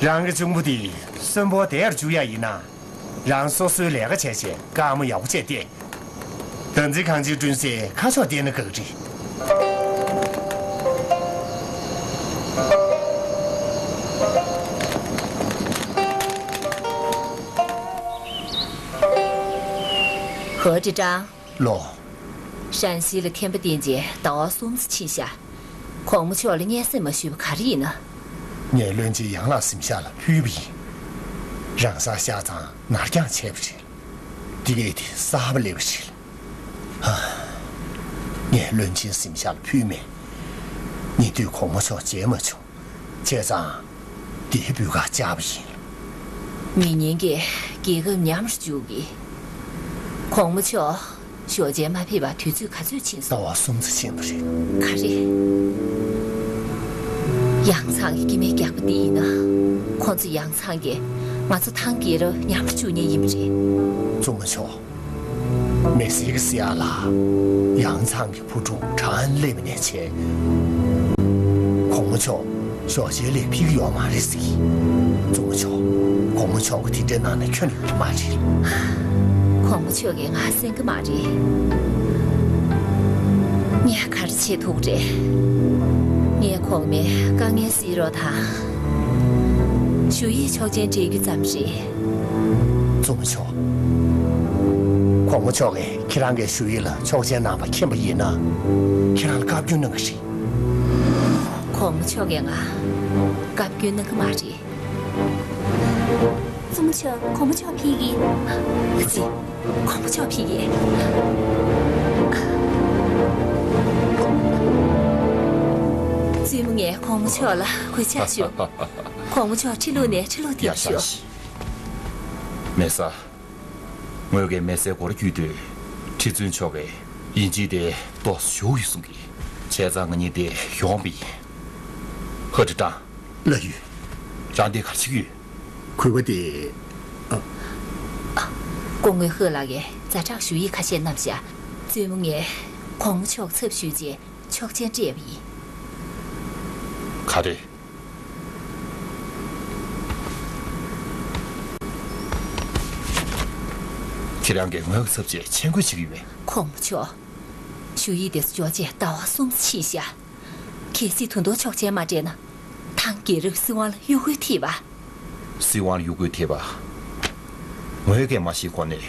རང་གི་གཅུང་པོ་དེ་གསོན་པོ་དེར་འཇུག་ཡ་ཡིན་ན། རང་སོ་སོའི་ལས་ཀ་བྱས་བྱས་སྐར་མ་ཡག་པོ་བྱས་ཏེ། བདག་འཛིན་ཁང་ཆེན་བསྐྲུན་སའི་ཁ་ཕྱོགས་བསྟན་ན་དགའ་གི་རེད། ཧོ་ཀྲི་ཀྲང་། ལོ། ཧྲན་ཞི་ལ་ཐན་པ་བསྟན་རྗེས་ཟླ་བ་གསུམ་ཙམ་ཕྱིན་ཤག་གོང་མ་མཆོག་ལ་སྙན་སེང་མ་ཞུས་པ་ག་རེ་ཡིན་ན། ངས་བློན་ཆེན་ཡང་ལགས་གཟིམ་ཤག་ལ་ཕུལ་བ་ཡིན། རང་སར་བཞག་ཙང་ནར་འགྱངས་བྱས་པ་རེད། འདི་གས་དེ་གསར་པ་སླེབས་པ་རེད། ཧ། ངས་བློན་ཆེན་གཟིམ་ཤག་ལ་ཕུལ་མེད། ཉེ་དུས་གོང་མ་མཆོག་མཇལ་མ་བྱུང་། བྱས་ཙང་། འདིའི་སྤུས་ཀ་བཅག་པ་ཡིན། མི་ངན་གྱིས་རྒྱལ་ཁབ་ཉམས་སུ་འཇུག་གི། གོང་མ་མཆོག་ཞོགས་ཇ་མ་ཕེབས་པར་དུས་ཚོད་ག་ཚོད་ཕྱིན་སོང་། ཟླ་བ་གསུམ་ཙམ་ཕྱིན་པ་རེད། ག་རེ། ཡང་ཚང་གི་སྐྱེ་དམན་རྒྱག་པ་འདི་ཡིན་ན། ཁོང་ཚོ་ཡང་ཚང་གིས་ང་ཚོ་ཐང་རྒྱལ་རབས་ཉམས་སུ་འཇུག་མཁན་ཡིན་པ་རེད། གཙུག་ན་མཆོག་མེ་སི་ཀི་སི་ཡ་ལ་ཡང་ཚང་གི་བུ་ཕྲུག་ཁྲང་ཨན་སླེབས་ནས་བྱས། གོང་མ་མཆོག་ཞོགས་ཇའི་ལས་ཕེབས་ཀྱི་ཡོད་མ་རེད་ཟེར། གཙུག་ན་མཆོག་གོང་མ་མཆོག་གིས་དེ་འདྲའི་གནང་ན་ཁྱོན་ནས་ཡོད་མ་རེད། གོང་མ་མཆོག་གིས་ང་གསན་གི་མ་རེད། ངས་ག་རེ་བྱེད་ཐུབ་རེད། ངས་གོང་མའི་དཀའ་ངལ་སེལ་རོགས་དང་། ཞུ་ཡིག་ཆོག་མཆན་སྤྲད་རྒྱུ་ཙམ་རེད། གཙུག་ན་མཆོག་གོང་མ་མཆོག་གིས་ཁྱེད་རང་གི་ཞུ་ཡིག་ལ་ཆོག་མཆན་གནང་བ་མཁྱེན་པ་ཡིན་ན། ཁྱེད་རང་ལ་བཀའ་བཀྱོན་གནང་གི་རེད། གོང་མ་མཆོག་གིས་ང་བཀའ་བཀྱོན་གནང་གི་མ་རེད། གཙུག་ན་མཆོག་གོང་མ་མཆོག་ཕེབས་ཀྱི། ཨ་ཙི། གོང་མ་མཆོག་ཕེབས་ཀྱི། བཙུན་མོ་ངས་གོང་མ་མཆོག་ལ་གུས་ཕྱག་ཞུ། གོང་མ་མཆོག་ཁྲི་ལུགས་ནས་ཁྲི་ལོག་ཐེབས་ཤོག་མེ་ས། ངོས་ཀྱིས་མེ་སའི་སྒོ་ར་བརྒྱུད་དུས། ཁྲི་བཙུན་མཆོག་གིས་དབྱིན་ཇིའི་དེབ་ཏོག་ཙམ་ཞུ་ཡོད་གསུང་གི། བྱས་ཙང་ང་གཉིས་དེ་ཡོང་བ་ཡིན། ཧོ་ཀྲི་ཀྲང་། ལགས་ཡོད། རང་དེ་ག་རེ་བྱེད་ཀྱི་ཡོད། གུས་པ་དེ། ཨ། སྐུ་ངོ་ཧོ་ལགས་ཀྱིས་ཛ་དྲག་ཞུ་ཡིག་ཁ་ཤས་བསྣམས་ཤག་བཙུན་མོ་ངས་གོང་མ་མཆོག་ཚབ་ཞུས་རྗེས་ཆོག་མཆན་སྤྲད་པ་ཡིན། ག་རེ། ཁྱེད་རང་གིས་ངོས་ཀྱི་ཚབ་བྱས་མཆན་འགོད་བྱེད་ཀྱི་ཡོད་པས། གོང་མ་མཆོག་གཞུང་ཡིག་དེ་ཚོ་འབྱོར་རྗེས་ཟླ་བ་གསུམ་ཕྱིན་ཤག་གལ་སྲིད་ད་དུང་ཆོག་མཆན་མ་སྤྲད་ན། ཐང་རྒྱལ་རབས་སྲིད་དབང་ལ་གཡོ་འགུལ་ཐེབས་པ། སྲིད་དབང་ལ་གཡོ་འགུལ་ཐེབས་པ། ངོས་ཀྱིས་མ་ཤེས་གོང་ནས།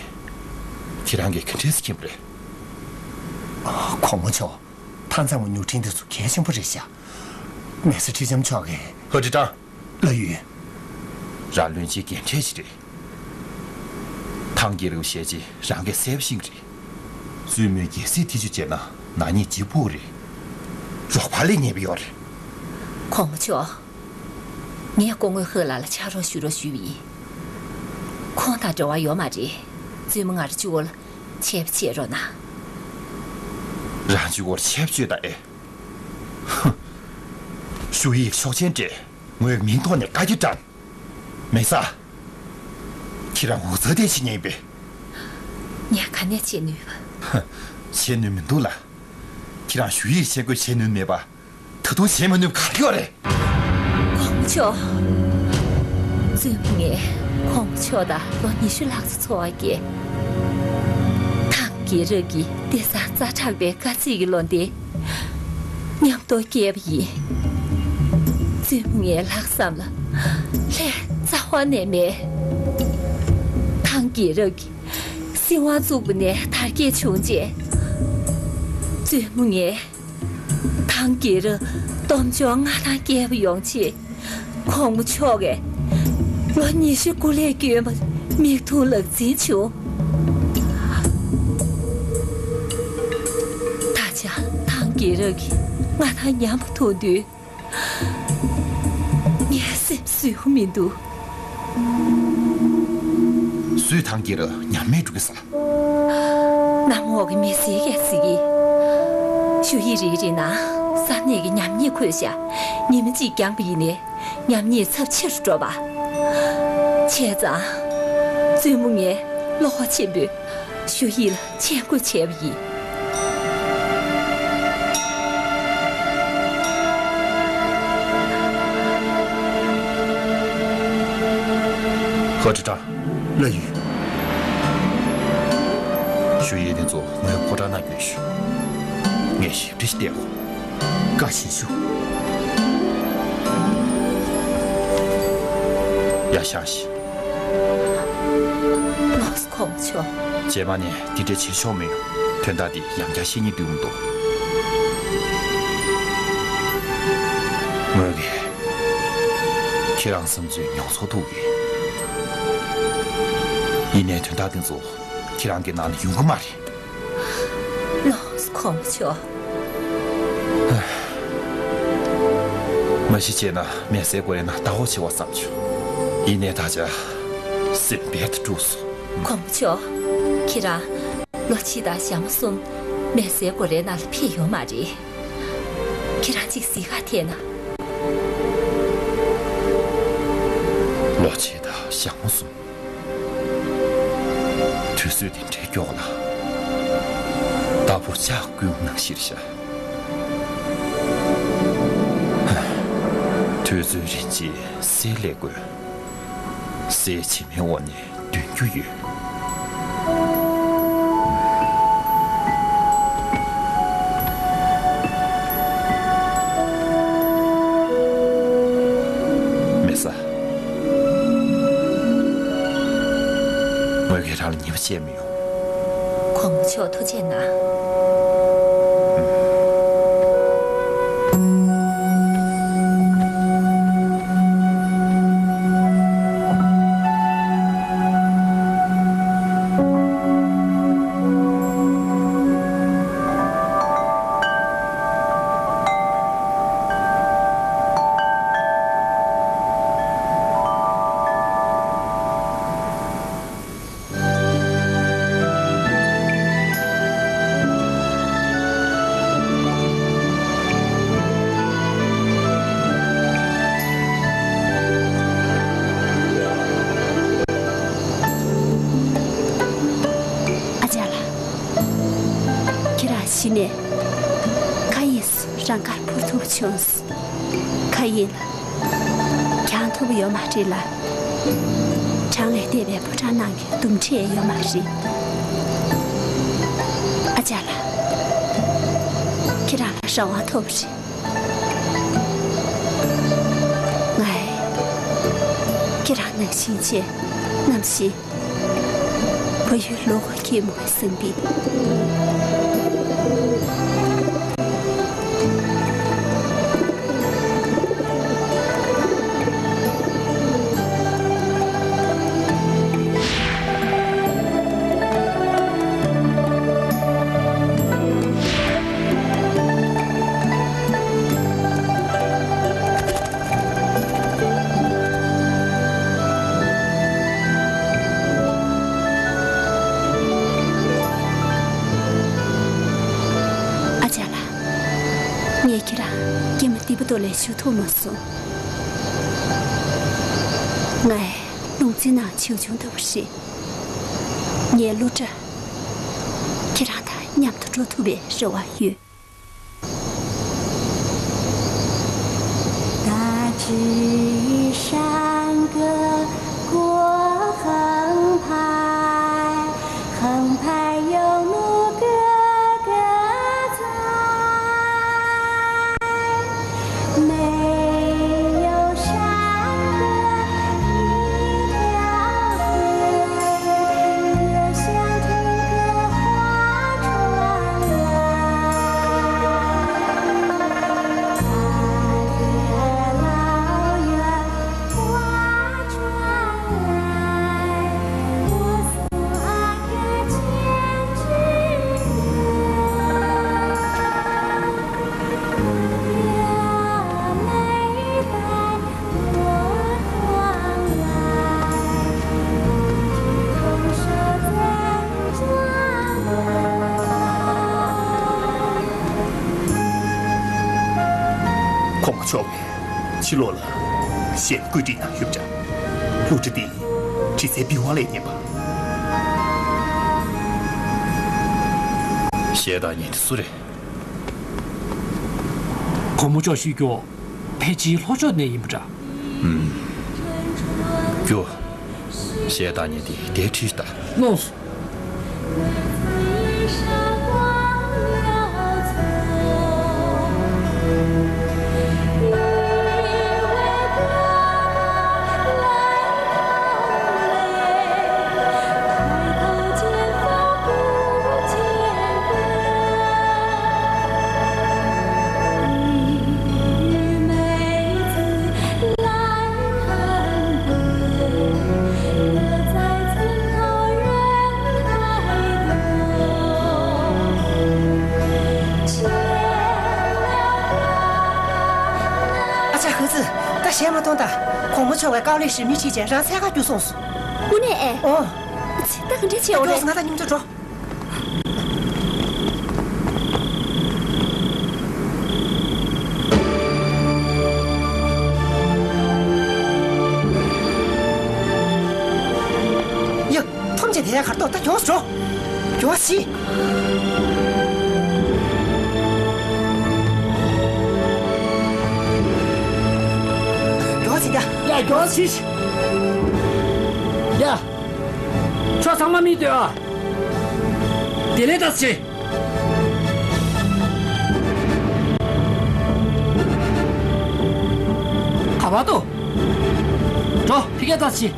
ཁྱེད་རང་གིས་ག་འདྲས་སེ་མཁྱེན་པ་རེད། ཨ། གོང་མ་མཆོག་མཐའ་མཚམས་ཀྱི་མྱུར་འཕྲིན་དེ་ཚོ་གལ་ཆེན་པོ་རེད་ཤག་མེ་ས་ཁྲི་ལྕམ་མཆོག་གིས། ཧོ་ཀྲི་ཀྲང་། ལགས་ཡོད། རང་བློན་ཆེན་རྒན་གྲས་ཤིག་རེད། ཐང་རྒྱལ་རབས་ཞལ་ལྕེ་རང་གིས་གསལ་པོ་ཤེས་ཀྱི་རེད། བཙུན་མོས་རྒྱལ་སྲིད་ཐེ་བྱུས་བྱས་ན་ནག་ཉེས་ལྗིད་ཕོག་གི་རེད། རོགས་ཕར་ལ་ཉེས་པ་ཡོད་རེད། གོང་མ་མཆོག་ངས་སྐུ་ངོ་ཧོ་ལགས་ལ་ཕྱག་རོགས་ཞུ་རོགས་ཞུས་པ་ཡིན། ཁོང་དང་འབྲེལ་བ་ཡོད་མ་རེད། བཙུན་མོ་ང་རང་གཅིག་པོ་ལ་ཆེད་ཕྱད་རོགས་གནང་། རང་གཅིག་པོར་ཆེད་ཕྱད་ད་ཨེ། ཧུ། ཞུ་ཡིག་ཆོག་མཆན་སྤྲད། ངོས་མིང་ཐོག་ནས་བཀའ་རྒྱ་བཏང་། མེ་ས། ཁྱེད་རང་འུ་ཚ་དེ་བྱེད་ཉན་པས། ངས་ག་ནས་བྱེད་ནུས་པ། ཧ། བྱེད་ནུས་མི་འདུག་ལ། ཁྱེད་རང་ཞུ་ཡིག་ཆེད་འགོད་བྱེད་ནུས་མེད་པ། ད་དུང་བྱེད་མ་ནུས་པ་ག་རེ་ཡོད་རེད། གོང་མ་མཆོག་བཙུན་མོ་ངས་གོང་མ་མཆོག་དང་ལོ་ཉི་ཤུ་ལྷག་ཙམ་འཚོ་བ་བསྐྱལ། ཐང་རྒྱལ་རབས་ཀྱི་བདེ་གསང་ཛ་དྲག་པའི་དཀའ་ཚེགས་ཀྱི་ལོ་ཟླའི་མཉམ་དུ་བསྐྱལ་བ་ཡིན། བཙུན་མོ་ངའི་ལྷག་བསམ་ལ་ལྷད་རྩ་བ་ནས་མེད། ཐང་རྒྱལ་རབས་ཀྱི་སྲིད་དབང་བཙུགས་པ་ནས་དར་རྒྱས་བྱུང་རྗེས། བཙུན་མོ་ངས་ཐང་རྒྱལ་རབས་སྟོབས་འབྱོར་མངའ་ཐང་རྒྱས་པ་ཡོང་ཆེད། གོང་མ་མཆོག་གིས་ལོ་ཉི་ཤུ་སྐུ་ལས་བསྐྱོན་པ་མིག་མཐོང་ལག་ཟིན་བྱུང་། ད་ཆ་ཐང་ དགེ་རག་གིས་ང་དང་མཉམ་པོ་མཐོང་དུས། ངའི་སེམས་བཟོད་ཀྱི་མི་འདུག། སུས་ཐང་དགེ་རག་ཉམས་མེད་འགྲོ་གི་ཟེར། གནམ་འོག་གི་མི་སེར་གྱིས་ཟེར་གི། ཞུ་ཡིག་རེ་རེ་ནང་ས་གནས་ཀྱི་ཉམས་ཉེས་འཁོད་ཤག། ཉི་མ་གཅིག་འགྱངས་པ་ཡིན་ནའི་ཉམས་ཉེས་ཚབས་ཆེ་རུ་འགྲོ་བ། བྱས་ཙང་། བཙུན་མོ་ངས་བློ་ཁོག་ཆེན་པོས། ཞུ་ཡིག་ལ་མཆན་འགོད་བྱས་པ་ཡིན། ཧོ་ཁྲི་ཀྲང་། ལགས་ཡོད། ཞུ་ཡིག་དེ་ཚོ་ངའི་ཕོ་བྲང་ནང་ཡོད་ཤག། ངས་ཞིབ་ཕྲ་ཞིག་བལྟས་གོ། བཀའ་བཞིན་ཞུ། ཡར་བཞེངས་ཤིག། ལགས་སོ། གོང་མ་མཆོག། རྗེས་མ་ནས་འདི་འདྲ་བྱེད་ཆོག་མི་ཡོང་། དོན་དག་འདི་ཡང་བསྐྱར་བཤད་སྙིང་འདོད་མི་འདུག། ངོས་ཀྱིས་ཁྱེད་རང་བསམ་ཚུལ་མྱོང་ཚོར་ཐུབ་ཀྱི། ཡིན་ནའི་དོན་དག་འདི་ཚོ་ཁྱེད་རང་གི་ནང་ནས་ཡོང་གི་མ་རེད། ལགས་སོ། གོང་མ་མཆོག། མ་གཞི་བྱས་ན་མེ་སེར་སྒོ་རའི་ནང་ལྟ་སྐོར་བྱེད་པ་བསམ་བྱུང་། ཡིན་ནའི་ད་ཆ་སེམས་རྦད་དེ་དཀྲུགས་སོང་། གོང་མ་མཆོག། ཁྱེད་རང་། ལོ་ཆི་དང་ཞྭ་མོ་གསུམ་མེ་སེར་སྒོ་རའི་ནང་ལ་ཕེབས་ཡོད་མ་རེད། ཁྱེད་རང་གཅིག་གཟིགས་ག་ཐད་ན། ལོ་ཆི་དང་ཞྭ་མོ་གསུམ། དུས་ཚོད་དེ་འདྲའི་མགྱོགས་ལ། ལྟ་བུར་ལྕགས་སྐུད་ནང་བཞིན་ཤག། དུས་ཚོད་རིན་ཆེན་གསེར་ལས་དཀོན། གསེར་བྱེ་མའི་འོག་ནས་འདོན་རྒྱུ་ཡོད། མེ་ས། ངོས་ཀྱིས་རང་ལ་ཉེས་པ་བྱས་མི་ཡོང་། གོང་མ་མཆོག་ཐུགས་རྗེ་གནང་། ཨ་ཅག་ལགས། ཁྱེད་རང་གཞི་ནས་ག་ཡིན་སོང་། རང་དགར་འཕུར་ཐུབ་བྱུང་སོང་། ག་ཡིན་ལ། གྱང་མཐོ་པོ་ཡོད་མ་རེད་ལ། གྲང་ངར་འདས་པའི་ཕོ་བྲང་ནང་གི་ལྡུམ་ར་ཡོད་མ་རེད། ཨ་ཅག་ལགས། ཁྱེད་རང་ལ་རང་དབང་ཐོབ་རེད། ང་། ཁྱེད་རང་ནང་བཞིན་བྱས། ནམ་ཞིག་བལ་ཡུལ་ལོ་འཁོར་གྱི་མུ་གེ་སེམས་པའི། ཨ་ཅག་ལགས། ངས་ཁྱེད་རང་སྐྱེས་མ་བདེ་པོ་དོ་ལས་ཞུ་ཐུབ་མ་སོང་། ངའི་ལུང་ཚན་ནང་བྱིའུ་ཆུང་ལྟ་བུ་རེད། ངའི་བསླུ་བྲིད། ཁྱེད་རང་དང་མཉམ་དུ་འགྲོ་ཐུབ་པའི་རེ་བ་ཡོད། 大旗山歌过横排，横排有牧歌歌在。没有山歌一条 གོང་མ་མཆོག་གིས་ཕྱི་ལོགས་ལ་གཞས་བཀོད་སྒྲིག་གནང་ཡོད་པ་འདྲ། གླུ་སྒྲ་འདི་རི་རྩེ་པི་ཝང་ལས་རྙེད་པ། གཞས་བཏང་མཁན་དེ་སུ་རེད། གོང་མ་མཆོག་ཞུ་རྒྱུ། ཕལ་ཆེར་ལྷོ་ཕྱོགས་ནས་ཡིན་པ་འདྲ། ཨུམ། རྒྱུ། གཞས་བཏང་མཁན་དེ་དེར་ཁྲིད་ད། ལགས་སོ། ཨ་ཅག་ཧུ་ཙི། ད་གཞས་མ་གཏོང་ད། གོང་མ་མཆོག་གིས་ཀའོ་ལི་ཧྲི་མི་ཁྲིད་བྱས་རང་འཚོལ་ག་རྒྱུགས་སོང་ཟེར། དངོས་གནས་ཨེ། ཨོ། ཚེ་ད་ག་འདྲ་བྱས་ཡོད་རེད། ང་དང་མཉམ་དུ་འགྲོ། ཡ། ཐམས་ཅད་དེ་ཡ་གར་ཐོག་ད་མགྱོགས་འགྲོ། མགྱོགས་ཤིག། མགྱོགས་ཤིག་ད། ཡ། མགྱོགས་ཤིག། ཡ། ཁྱོད་ཚང་མ་མི་སྡོད་ཨ། དེ་ལས་ད་ཆེ། ག་བ་དུ། འགྲོ། ཕི་ཀ་ད་ཆེ།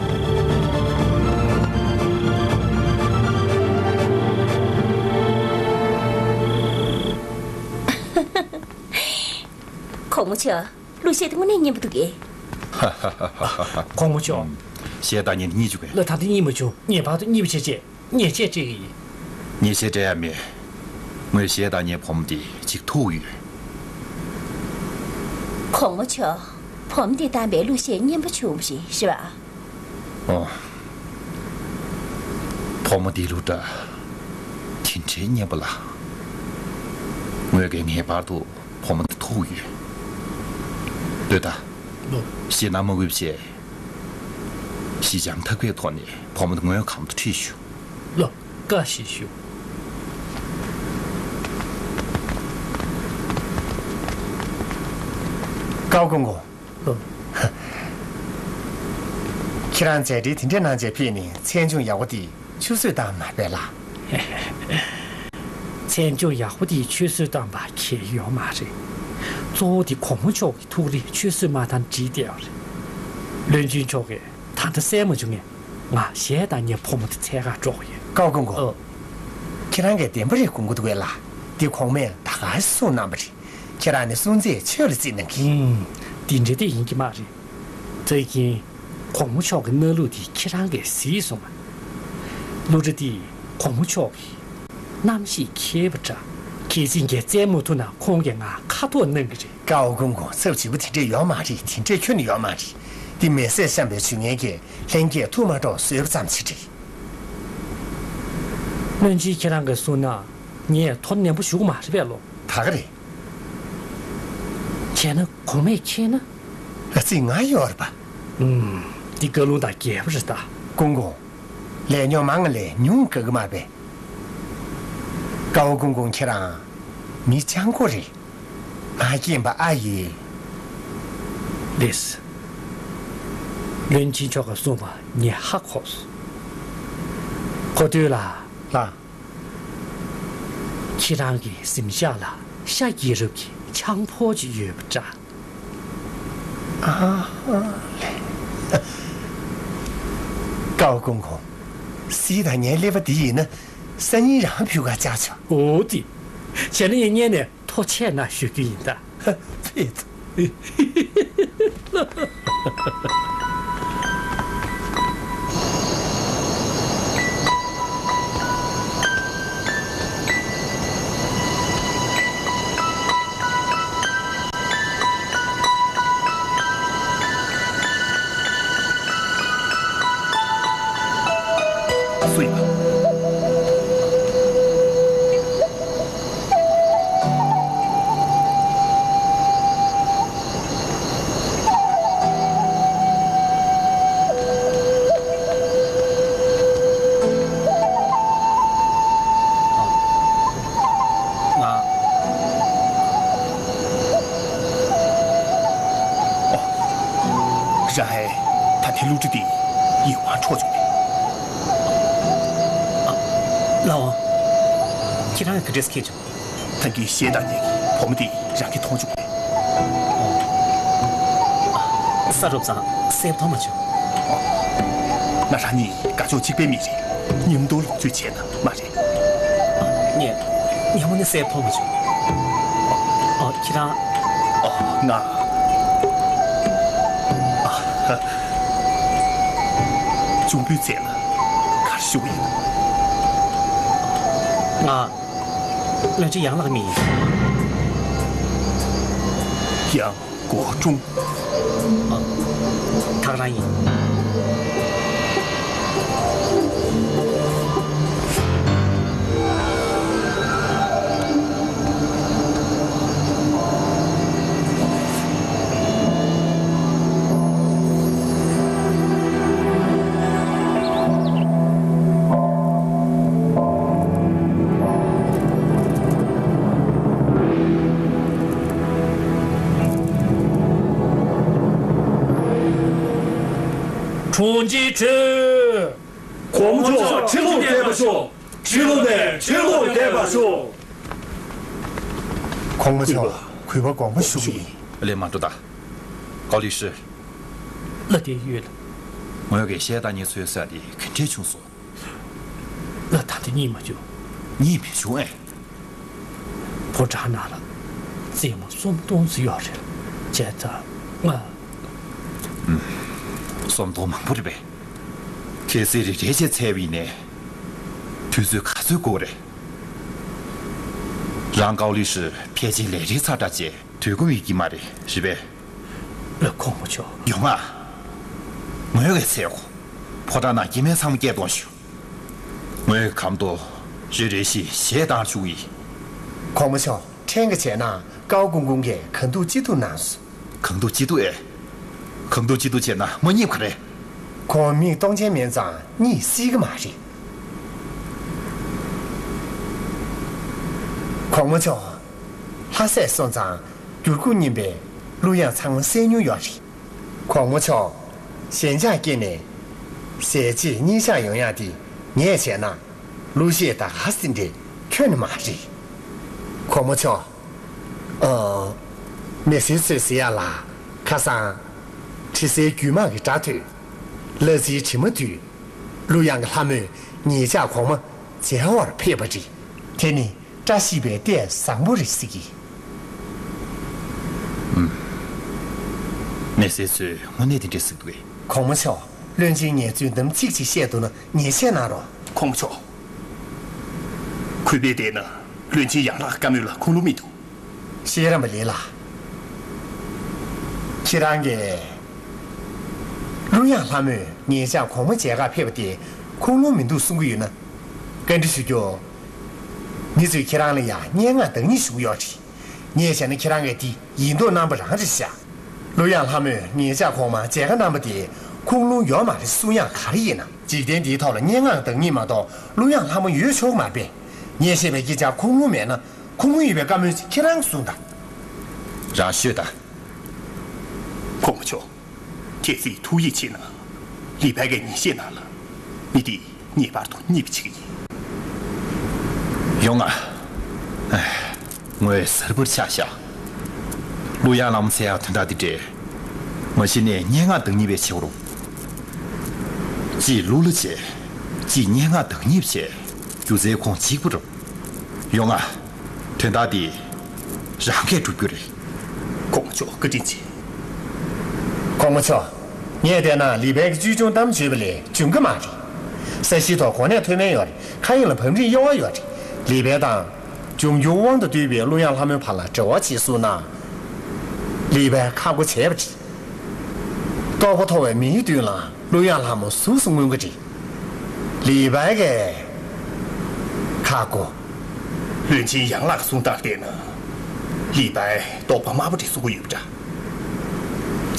གོང་མ་མཆོག། གླུ་གཞས་དེ་དངོས་གནས་སྙན་པོ་འདུག་གས། གོང་མ་མཆོག། གཞས་བཏང་མཁན་གཉིད་བཅུག་གས། གླུ་དང་དེ་གཉིད་མ་བཅུག། ངེས་པར་དུ་གཉིད་པ་ཆེ་ཆེ། ཉེས་ཆད་སྤྲད་ཀྱི་ཡིན། ཉེས་ཆད་སྤྲད་ཡ་མེད། ངོས་གཞས་བཏང་མཁན་བུ་མོ་དེ་ཅིག་ཐུག་ཡོད། གོང་མ་མཆོག། བུ་མོ་དེ་བཏང་པའི་གླུ་གཞས་སྙན་པོ་བྱུང་བ་རེད། ཤི་བ། ཨོ། བུ་མོ་དེའི་གླུ་སྒྲ་དེ་འདྲའི་སྙན་པ་ལ། ངོས་ཀྱིས་ངེས་པར་དུ་བུ་མོ་དེ་ཐུག་ཡོད། ལོས་ད། ལོ། ཞེད་སྣང་མ་དགོས་པ་བྱས། ཞི་འཇམ་ཐབས་མཁས་ཐོག་ནས་བུ་མོ་དེ་ངོས་གམ་དུ་ཁྲིད་ཞུ། ལོ། བཀའ་ཞིག་ཞུ། ཀའོ་ཀུང་ཀུང་། ལོ། ཁྱེད་རང་མཛད་འཕྲིན་དེ་འདྲ་གནང་བྱས་ཕེབས་ནས་མཚན་ལྗོངས་ཡག་པོ་དེ་ཆུད་ཟོས་བཏང་མ་རེད་པས་ལགས། མཚན་ལྗོངས་ཡག་པོ་དེ་ཆུད་ཟོས་བཏང་པ་གལ་ཡོད་མ་རེད། གཙོ་བོ་དེ་གོང་མ་མཆོག་གི་ཐུགས་རེ་ཆུད་ཟོས་མ་བཏང་བྲིས་བསྡད་པ་རེད། བློན་ཆེན་མཆོག་གིས་ད་ལྟ་གསན་མ་བྱུང་ངས། ང་གཞས་བཏང་མཁན་བུ་མོ་དེ་འཚོལ་གར་འགྲོ་གི་ཡོད། ཀའོ་ཀུང་ཀུང་། ཨོ། ཁྱེད་རང་གིས་བདེན་པ་རེད་དགོངས་ཀྱི་འདུག་གས་ལགས། འདི་གོང་མས་ད་ག་གསུངས་གནང་བ་རེད། ཁྱེད་རང་ནི་སྲུང་བརྩི་ཆོས་ལ་བརྩིས་གནང་གི། ཨུམ། འདི་འདྲ་དེ་ཡིན་གྱི་མ་རེད། དེ་ཡིན། གོང་མ་མཆོག་གི་གནང་ལུགས་དེ་ཁྱེད་རང་གིས་གཟིགས་སོང་ང་། གླུ་སྒྲ་དེ་གོང་མ་མཆོག་གི་རྣམ་ཤེས་འཁྱེར་བ་འདྲ། གལ་སྲིད་ངས་བཙལ་མ་ཐུབ་ན་ཁོང་གིས་ང་ཁ་འཐོར་གནང་གི་རེད། ཀའོ་ཀུང་ཀུང་། ཚབས་ཆེ་པོ་དེ་འདྲས་ཡོད་མ་རེད། དེ་འདྲས་ཁྱོན་ནས་ཡོད་མ་རེད། འདི་མེ་སྲེག་བཤམས་པའི་ཇུས་ངན་གྱིས་ལྷན་རྒྱས་ཐུགས་མ་སྤྲོ་བཟོས་པ་ཙམ་ཞིག་རེད། བློན་ཆེན་ཁྱེད་རང་གིས་གསུངས་ན། ངས་དོ་ནན་པོ་ཞུ་གི་མ་རེད་པས་ལོ། ད་ག་རེད། བྱས་ན་གོང་མས་མཁྱེན་ན། ཨ་ཙི། ང་ཡོད་རེད་པ། ཨུམ། འདི་བཀའ་ལུང་དང་འགལ་བ་རེད་ད། ཀུང་ཀུང་། ལས་རྙོག་མང་ང་ལས་ཉུང་དགའ་གི་མ་རེད་པས། ཀའོ་ཀུང་ཀུང་ཁྱེད་རང་མི་སྤྱང་པོ་རེད། ང་རྐྱེན་པ་ཨ་ཡེ། ལགས་སོ། བློན་ཆེན་མཆོག་གིས་གསུངས་པ་ངས་ཧ་གོ་སོང་། གོ་ཐོས་ལགས། ལགས། ཁྱེད་རང་གི་གཟིམ་ཤག་ལ་ཤ་རྒྱལ་རབས་ཀྱི་ཆང་ཕོར་ཅིག་ཡོད་པ་འདྲ། ཨ་ལེ། ཀའོ་ཀུང་ཀུང་། སྲིད་དང་ངའི་ཀླད་པ་འདི་ཡིན་ན་སང་ཉིན་རང་ཕུད་ག་བཅར་ཆོག། འོ་དེ། བྱས་ན་ངས་སྔོན་ནས་ཐུགས་རྗེ་གནང་ཞུ་རྒྱུ་ཡིན་ད། ཕེབས་ཐུབ། སུ་ཡིན་པ། རང་ཧའེ་ད་ཐེངས་བསླུ་བྲིད་འདི་ཡིད་དབང་འཕྲོག་བྱུང་བས། ཨ། ལགས་འོང་། ཁྱེད་རང་གིས་ག་འདྲས་མཁྱེན་བྱུང་། ད་གིན་གཞས་བཏང་མཁན་གྱི་བུ་མོ་འདི་རང་གིས་མཐོང་བྱུང་བས། ཨ། ས་རུབ་ཙང་གསལ་པོ་མཐོང་མ་བྱུང་། ང་རང་གཉིས་དགའ་ཕྱོགས་གཅིག་པའི་མི་རེད། མཉམ་དུ་ལོངས་སྤྱོད་བྱས་ན་མ་རེད། ངས་སྔ་མོ་ནས་གསལ་པོ་མཐོང་མ་བྱུང་། ཨ། ཁྱེད་རང་། ཨ། ང་། ཨ། ཧ། འབྱུང་པོའི་རྩལ་ལ་ག་རེ་ཞུ་གི་ཡིན། ང་བློན་ཆེན་ཡང་ལགས་མི་ཡིན། ཡང་གོ་ཀྲུང་། ཨ། ད་ག་རང་ཡིན། 重击之。 གོང་མ་མཆོག་ཁྲི་ལོར་བསྡད་པར་ཤོག་ཁྲི་ལོ་ནས་ཁྲི་ལོར་བསྡད་པར་ཤོག་གོང་མ་མཆོག་གུས་པ་དགོངས་པ་ཞུ་གི་ཡིན། ལས་མ་འགྲོ་ད། ཀའོ་ལི་ཧྲི། ལགས་དེ་ཡོད། ངོས་ཀྱིས་གཞས་བཏང་མཁན་ཚོའི་ས་དེ་ག་འདྲས་བྱུང་སོང་། ལགས་ད་དེ་རྙེད་མ་བྱུང་། རྙེད་མི་བྱུང་ཨེ། ཕོ་བྲང་ནང་ལ་རྩེད་མོ་སུམ་སྟོང་ཙམ་ཡོད་རེད། བྱས་ཙང་ང་། ཨུམ། སུམ་སྟོང་མང་པོ་རེད་པས། གལ་སྲིད་རེ་རེ་བྱས་བཙལ་བ་ཡིན་ནའི། དུས་ཚོད་ག་ཚོད་འགོར་རེད། རང་ཀའོ་ལི་ཧྲི་ཕལ་ཆེར་ལས་རིགས་ཚ་དྲག་བྱས་དུས་ཁོམ་ཡོད་ཀྱི་མ་རེད། རེད་པས། ལགས་གོང་མ་མཆོག་ཡོང་ང་། ངོས་ཀྱིས་འཚོལ་དགོས། ཕོ་བྲང་ནང་སྐྱེ་དམན་ཚང་མ་སྐད་གཏོང་ཞུ། ངོས་ཀྱིས་གམ་དུ་རེ་རེ་བཞིན་གཞས་བཏང་བཅུག་གི་ཡིན། གོང་མ་མཆོག་ཕྲན་གྱིས་བྱས་ན་ཀའོ་ཀུང་ཀུང་གིས་གང་ཐུབ་ཅི་ཐུབ་གནང་སོང་། གང་ཐུབ་ཅི་ཐུབ་ཨེ། གང་ཐུབ་ཅི་ཐུབ་བྱས་ན་མ་རྙེད་ག་རེ། ཁོང་མིག་སྟོང་ཆེན་མིན་ཙང་རྙེད་སྲིད་ཀྱི་མ་རེད། གོང་མ་མཆོག་ལྷ་སས་སོང་ཙང་འགྱུར་ཁུག་རྙིང་པའི་གླུ་དབྱངས་ཚང་མ་གསན་མྱོང་ཡོད་རེད། གོང་མ་མཆོག་ཞེན་ཆགས་སྐྱེས་ནས་ཟས་བཅད་གཉིད་ཆག་ཡོང་ཡག་དེ་ངས་བྱས་ན་གླུ་གཞས་དང་ཧ་སི་འདྲེ་ཁྱོན་ནས་མ་རེད། གོང་མ་མཆོག་ཨ། མི་སེར་ཚོས་ཟེར་ཡག་ལ་ཁ་སང་དྲི་ཟའི་རྒྱུད་མང་གི་སྒྲ་ཐོས། གླ་རྩིའི་དྲི་མ་འདུས། གླུ་དབྱངས་ཀྱི་ལྷ་མོས་ངེད་ཅག་གོང་མ་མཇལ་བར་ཕེབས་པ་རེད། དེ་ནི་བཀྲ་ཤིས་པའི་ལྟས་བཟང་པོ་རེད་ཟེར་གི། ཨུམ། མི་སེར་ཚོས་དངོས་གནས་དེ་འདྲས་ཟེར་གི་འདུག་གས། གོང་མ་མཆོག་བློན་ཆེན་ངས་རྫུན་གཏམ་གཅིག་ཅིག་བཤད་འདུག་ན་ཉེས་ཆད་གནང་རོགས། གོང་མ་མཆོག་གུས་པས་བལྟས་ན་བློན་ཆེན་ཡང་ལགས་བཀའ་མོལ་ལ་ཁུངས་ལུང་མི་འདུག་ཤེས་རམས་པ་ལི་ལགས། ཁྱེད་རང་གིས་གླུ་དབྱངས་ལྷ་མོས་ངེད་ཅག་གོང་མ་མཇལ་ཁར་ཕེབས་པ་དེ་ཁུངས་ལུང་མི་འདུག་གསུང་གི་ཡོད་ན། བཀའ་འདྲི་ཞུ་རྒྱུ། མི་ཚོས་ཁྱེད་རང་ལ་ཡང་སྙན་ངག་བདག་ཉིད་ཞུ་གི་ཡོད་རེད། ངས་བྱས་ན་ཁྱེད་རང་གིས་དེ་ཡིན་མདོག་གནང་པ་རང་རེད་ཤག་གླུ་དབྱངས་ལྷ་མོས་ངེད་ཅག་གོང་མ་མཇལ་ཁ་གནང་པ་དེ་ཁུངས་ལུང་ཡོད་མ་རེད་གསུང་ཡག་ག་རེ་ཡིན་ན། འཇིག་རྟེན་འདིའི་ཐོག་ལ་སྙན་ངག་བདག་ཉིད་མ་གཏོགས་གླུ་དབྱངས་ལྷ་མོ་ཡོད་ཆོག་གི་མ་རེད་པས། ངས་བཤད་པའི་སྐད་ཆར་ཁུངས་ལུང་མེད་ན། ཁུངས་ལུང་ཡོད་པའི་བཀའ་མོལ་ཅིག་ཁྱེད་རང་གིས་གསུངས་དང་། རང་ཤོད་དང་། གོང་མ་མཆོག་གལ་སྲིད་ཐུགས་ཡིད་ཆེས་ན། ལི་པའི་གི་ཉིན་ཤས་ནང་ལ་མི་དེ་ངེས་པར་དུ་རྙེད་པ་བྱེད་ཀྱི་ཡིན། ཡོང་ང་། ཨེ། ངོས་གཟར་པོར་ཆགས་ཤག་གླུ་དབྱངས་ལྷ་མོ་འཚོལ་ཡག་དོན་དག་འདི་འདྲས། མ་གཞི་ནས་སྙན་ངག་བདག་ཉིད་པའི་ཆེ་བ་རུ། གཅིག་གླུ་ལ་བྱེད། གཅིག་སྙན་ངག་བདག་ཉིད་བྱེད། སྒྱུ་རྩལ་ཁོངས་གཅིག་པ་རུ། ཡོང་ང་། དོན་དག་འདི་རང་གིས་སྒྲུབ་རྒྱུ་རེད། གོང་མ་མཆོག་བཀའ་དྲིན་ཆེ། གོང་མ་མཆོག་ངས་བལྟས་ན་ལི་པའི་གི་ཅུས་ཅུང་གཏམ་བརྗོད་པ་ལས་འཇོན་གི་མ་རེད། ས་གཞིའི་ཐོག་གོ་གནས་མཐོ་དམན་ཡོད་རེད། མཁའ་དབྱིངས་ལ་བམ་རིགས་གཡོ་བ་ཡོད་རེད། ལི་པའི་དང་། འབྱུང་འགྱུར་དབང་དུ་བསྡུས་པའི་གླུ་དབྱངས་ལྷ་མོའི་བར་ལ་འབྲེལ་བ་བྱེད་སོང་ན། ལི་པའི་ཁག་པོ་བྱས་པ་རེད། རྟོགས་པ་མཐོ་བའི་མིའི་མདུན་ལ་གླུ་དབྱངས་ལྷ་མོ་གཟུགས་སུ་མངོན་གི་རེད། ལི་པའི་གི་ཁག་པོ། བློན་ཆེན་ཡང་ལགས་གསུང་སྟངས་བལྟས་ན། ལི་པའི་རྟོགས་པ་དམའ་པོ་རེད་གསུང་གི་ཡོད་པ་འདྲ།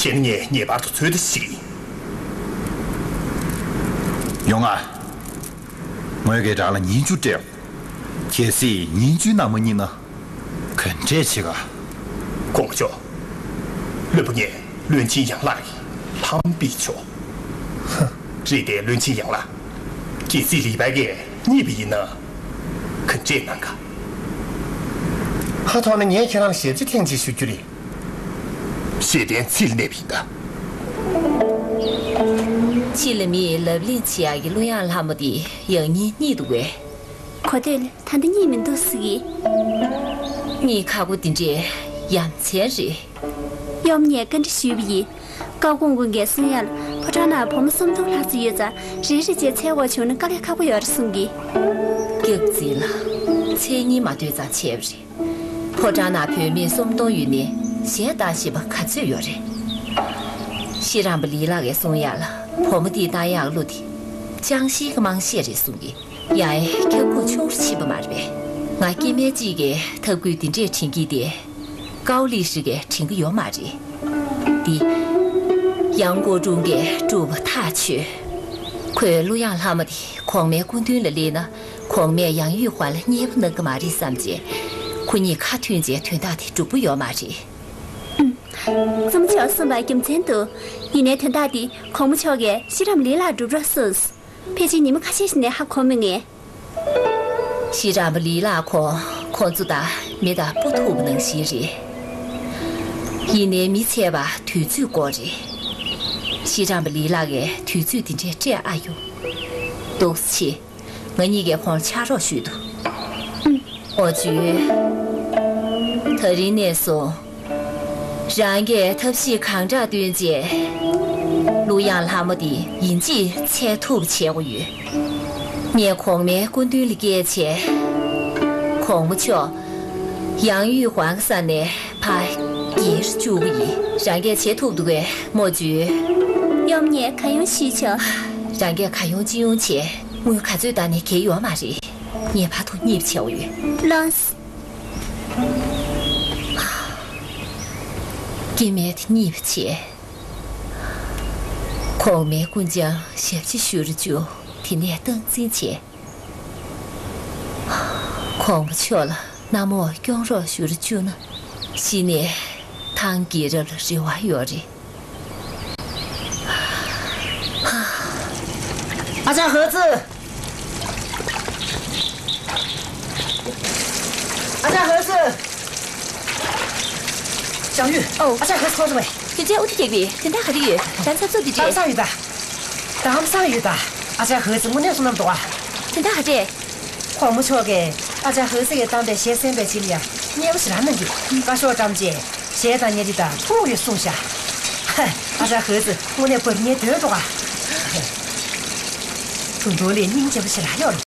བྱས་ན་ངས་ངེས་པར་དུ་ཚོད་ལྟ་ཞིག་ཡིན། ཡོང་ང་། ངོས་ཀྱིས་རང་ལ་ཉིན་བཅུ་སྤྲད། གལ་སྲིད་ཉིན་བཅུའི་ནང་མ་རྙེད་ན། ག་འདྲས་བྱེད་ག་གོང་མ་མཆོག་བློན་པོ་ངས་བློན་ཆེན་ཡང་ལགས་ཀྱི་ ལྷམ་པའི་ཕྱོགས། ཧ། རེད་དེ། བློན་ཆེན་ཡང་ལགས། རྒྱལ་སྲས་ལི་པའི་གིས་རྙེད་པ་ཡིན་ན། ག་འདྲས་གནང་ག། ཧ། ཐོག་ནས་ངས་ཁྱེད་རང་ལ་ཞལ་རྩིས་ཐེངས་གཅིག་ཞུ་རྒྱུ་རེད། ཞེ་བདེན་ཚིག་ལ་གནས་པ་ཡིན་ད། ཕྱི་ལ་མིས་ལབ་གླེང་བྱེད་ཡག་གི་གླུ་དབྱངས་ལྷ་མོ་དེ་ཡང་སྙིང་རྙེད་འདུག་གས། གོ་ཐོས་ལ་ད་ལྟ་རྙེད་མི་འདུག་ཟེར་གི། གཉིད་ཁ་པོ་འདི་འདྲས་ཡ་མཚན་རེད། གཡོག་མོ་ངས་བཀའ་འདྲི་ཞུས་པ་ཡིན། ཀའོ་ཀུང་ཀུང་གིས་གསུང་ཡག་ལ་ཕོ་བྲང་ནང་བུ་མོ་སུམ་སྟོང་ལྷག་ཙམ་ཡོད་ཙང་། རེ་རེ་བྱས་འཚོལ་དགོས་བྱུང་ན་དཀའ་ལས་ཁག་པོ་ཡོད་རེད་གསུང་གི། སྐྱག་རྫུན་ལ། མཚན་སྙན་མ་ཐོས་ཙང་བྱས་པ་རེད། ཕོ་བྲང་ནང་བུད་མེད་སུམ་སྟོང་ཡོད་ནའི་གཞས་བཏང་ཤེས་པ་ག་ཚོད་ཡོད་རེད། ཤེས་རམས་པ་ལི་ལགས་ཀྱིས་གསུང་ཡག་ལ་བུ་མོ་འདིས་བཏང་ཡག་གླུ་དེ་ཅང་ཤེས་ཀྱི་མང་ཤས་རེད་གསུང་གི། ཡང་ཁྱབ་ཁོངས་ཆུང་རུ་ཕྱིན་པ་མ་རེད་པས། ང་སྐྱེ་དམན་གཅིག་གིས་ཐབས་བཀོད་འདི་འདྲས་དྲན་གྱི་དེ། ཀའོ་ལི་ཧྲི་གིས་དྲན་གྱི་ཡོད་མ་རེད། འདི། ཡང་ཀོ་ཀྲུང་གིས་སྒྲུབ་པ་ཐག་ཆོད། ཁོས་གླུ་དབྱངས་ལྷ་མོ་དེ་གོང་མའི་སྐུ་མདུན་ལ་སླེབས་ན། གོང་མས་ཡང་ཡུས་ཧུའང་ལ་མཉེས་པོ་གནང་གི་མ་རེད་བསམ་བྱས། ཁོ་གཉིས་ཁ་མཐུན་བྱས་དོན་དག་དེ་སྒྲུབ་ཀྱི་ཡོད་མ་རེད། ཨུམ། གཙོ་མོ་མཆོག་གསུངས་པ་རྒྱུ་མཚན་འདུག། ཡིན་ནའི་དོན་དག་འདི་གོང་མ་མཆོག་གིས་ཤེས་རམས་པ་ལི་ལགས་སྒྲུབ་རོགས་གསུངས། ཕལ་ཆེར་ཉི་མ་ཁ་ཤས་ཤིག་ནས་ཧ་གོ་མི་ངེས། ཤེས་རམས་པ་ལི་ལགས་ཁོང་ཁོང་ཚོ་དང་མི་དང་སྤུ་ཐུག་པ་ནང་བཞིན་རེད། ཡིན་ནའི་མི་ཚེ་བ་དུས་ཚོད་སྐོར་རེད། ཤེས་རམས་པ་ལི་ལགས་ཀྱིས་དུས་ཚོད་འདི་འདྲའི་སྤྲད་ཨ་ཡོང་། འདུག་སེ་བྱེད། ང་གཉིས་ཀྱིས་ཁོང་ལ་ཕྱག་རོགས་ཞུས་འདུག། ཨོ་ཅུ། ད་རིང་ནས་བཟུང་། རང་གིས་ཐབས་ཤེས་གང་དྲག་བཏོན་རྗེས། གླུ་དབྱངས་ལྷ་མོ་འདི་ཡིན་གཅིག་འཚོལ་ཐུབ་བྱེད་དགོས་ཡོད། ངས་གོང་མའི་སྐུ་མདུན་ལ་སྐྱེལ་བྱས། གོང་མ་མཆོག་ཡང་ཡུས་ཧུའང་ས་ནས་ཕར་སྐྱེལ་བཅུག་གི་ཡིན། རང་གིས་བྱེད་ཐུབ་འདུག་གས་མོ་ཇུ། གཡོག་མོ་ངས་གང་ཡོང་ཞུས་ཆོག། རང་གིས་གང་ཡོང་ཅི་ཡོང་བྱས། དངུལ་ག་ཚོད་བཏང་ནས་གལ་ཡོད་མ་རེད། ངས་བར་དུ་མཉེས་པོ་བྱེད་དགོས་ཡོད། ལགས། སྐྱེ་དམན་དེ་མཉེས་པོ་བྱས། གོང་མའི་སྐུ་མཆན་ཞབས་ཕྱི་ཞུ་རུ་བཅུག། དེ་ནས་སྟངས་འཛིན་བྱས། གོང་མ་མཆོག་ལ་གནམ་འོག་སྐྱོང་རོགས་ཞུ་རུ་བཅུག་ན། གཞི་ནས་ཐང་རྒྱལ་རབས་ལ་རེ་བ་ཡོད་རེད། ཨ་ཅག་ཧི་ཙི། ཨ་ཅག་ཧི་ཙི། ཞང་ཡུས། ཨོ། ཨ་ཅག་ཧི་ཙི་ཁོང་སོང་བས། དེ་འདྲའི་དབུ་ཁྲིད་རྒྱག་པའི་དོན་དག་ག་རེ་ཡོད། གཏམ་བཟང་ཚོ་འདི་འདྲས། གཏམ་བཟང་ཡོད་ད། གཏམ་བཟང་ཡོད་ད། ཨ་ཅག་ཧི་ཙི་དངོས་གནས་བསོད་ནམས་འདུག་ཨ། དོན་དག་ག་རེ། གོང་མ་མཆོག་གིས་ཨ་ཅག་ཧི་ཙི་གིས་བཏང་པའི་གཞས་གསན་པའི་རྗེས་ལ་ཡ་མཉེས་པོ་ཞེ་དྲག་གནང་གི། བཀའ་ཤོག་བཀྲམ་རྗེས། གཞས་དང་བརྙན་རིས་དང་ཐུག་ཡོད་གསུངས་ཤག། ཧ། ཨ་ཅག་ཧི་ཙི་དངོས་གནས་བབ་ངན་དོན་འགྲོ་ག། ད་དུང་ལས་སྙིང་རྗེ་པོ་ཞེ་དྲག་ཡོད།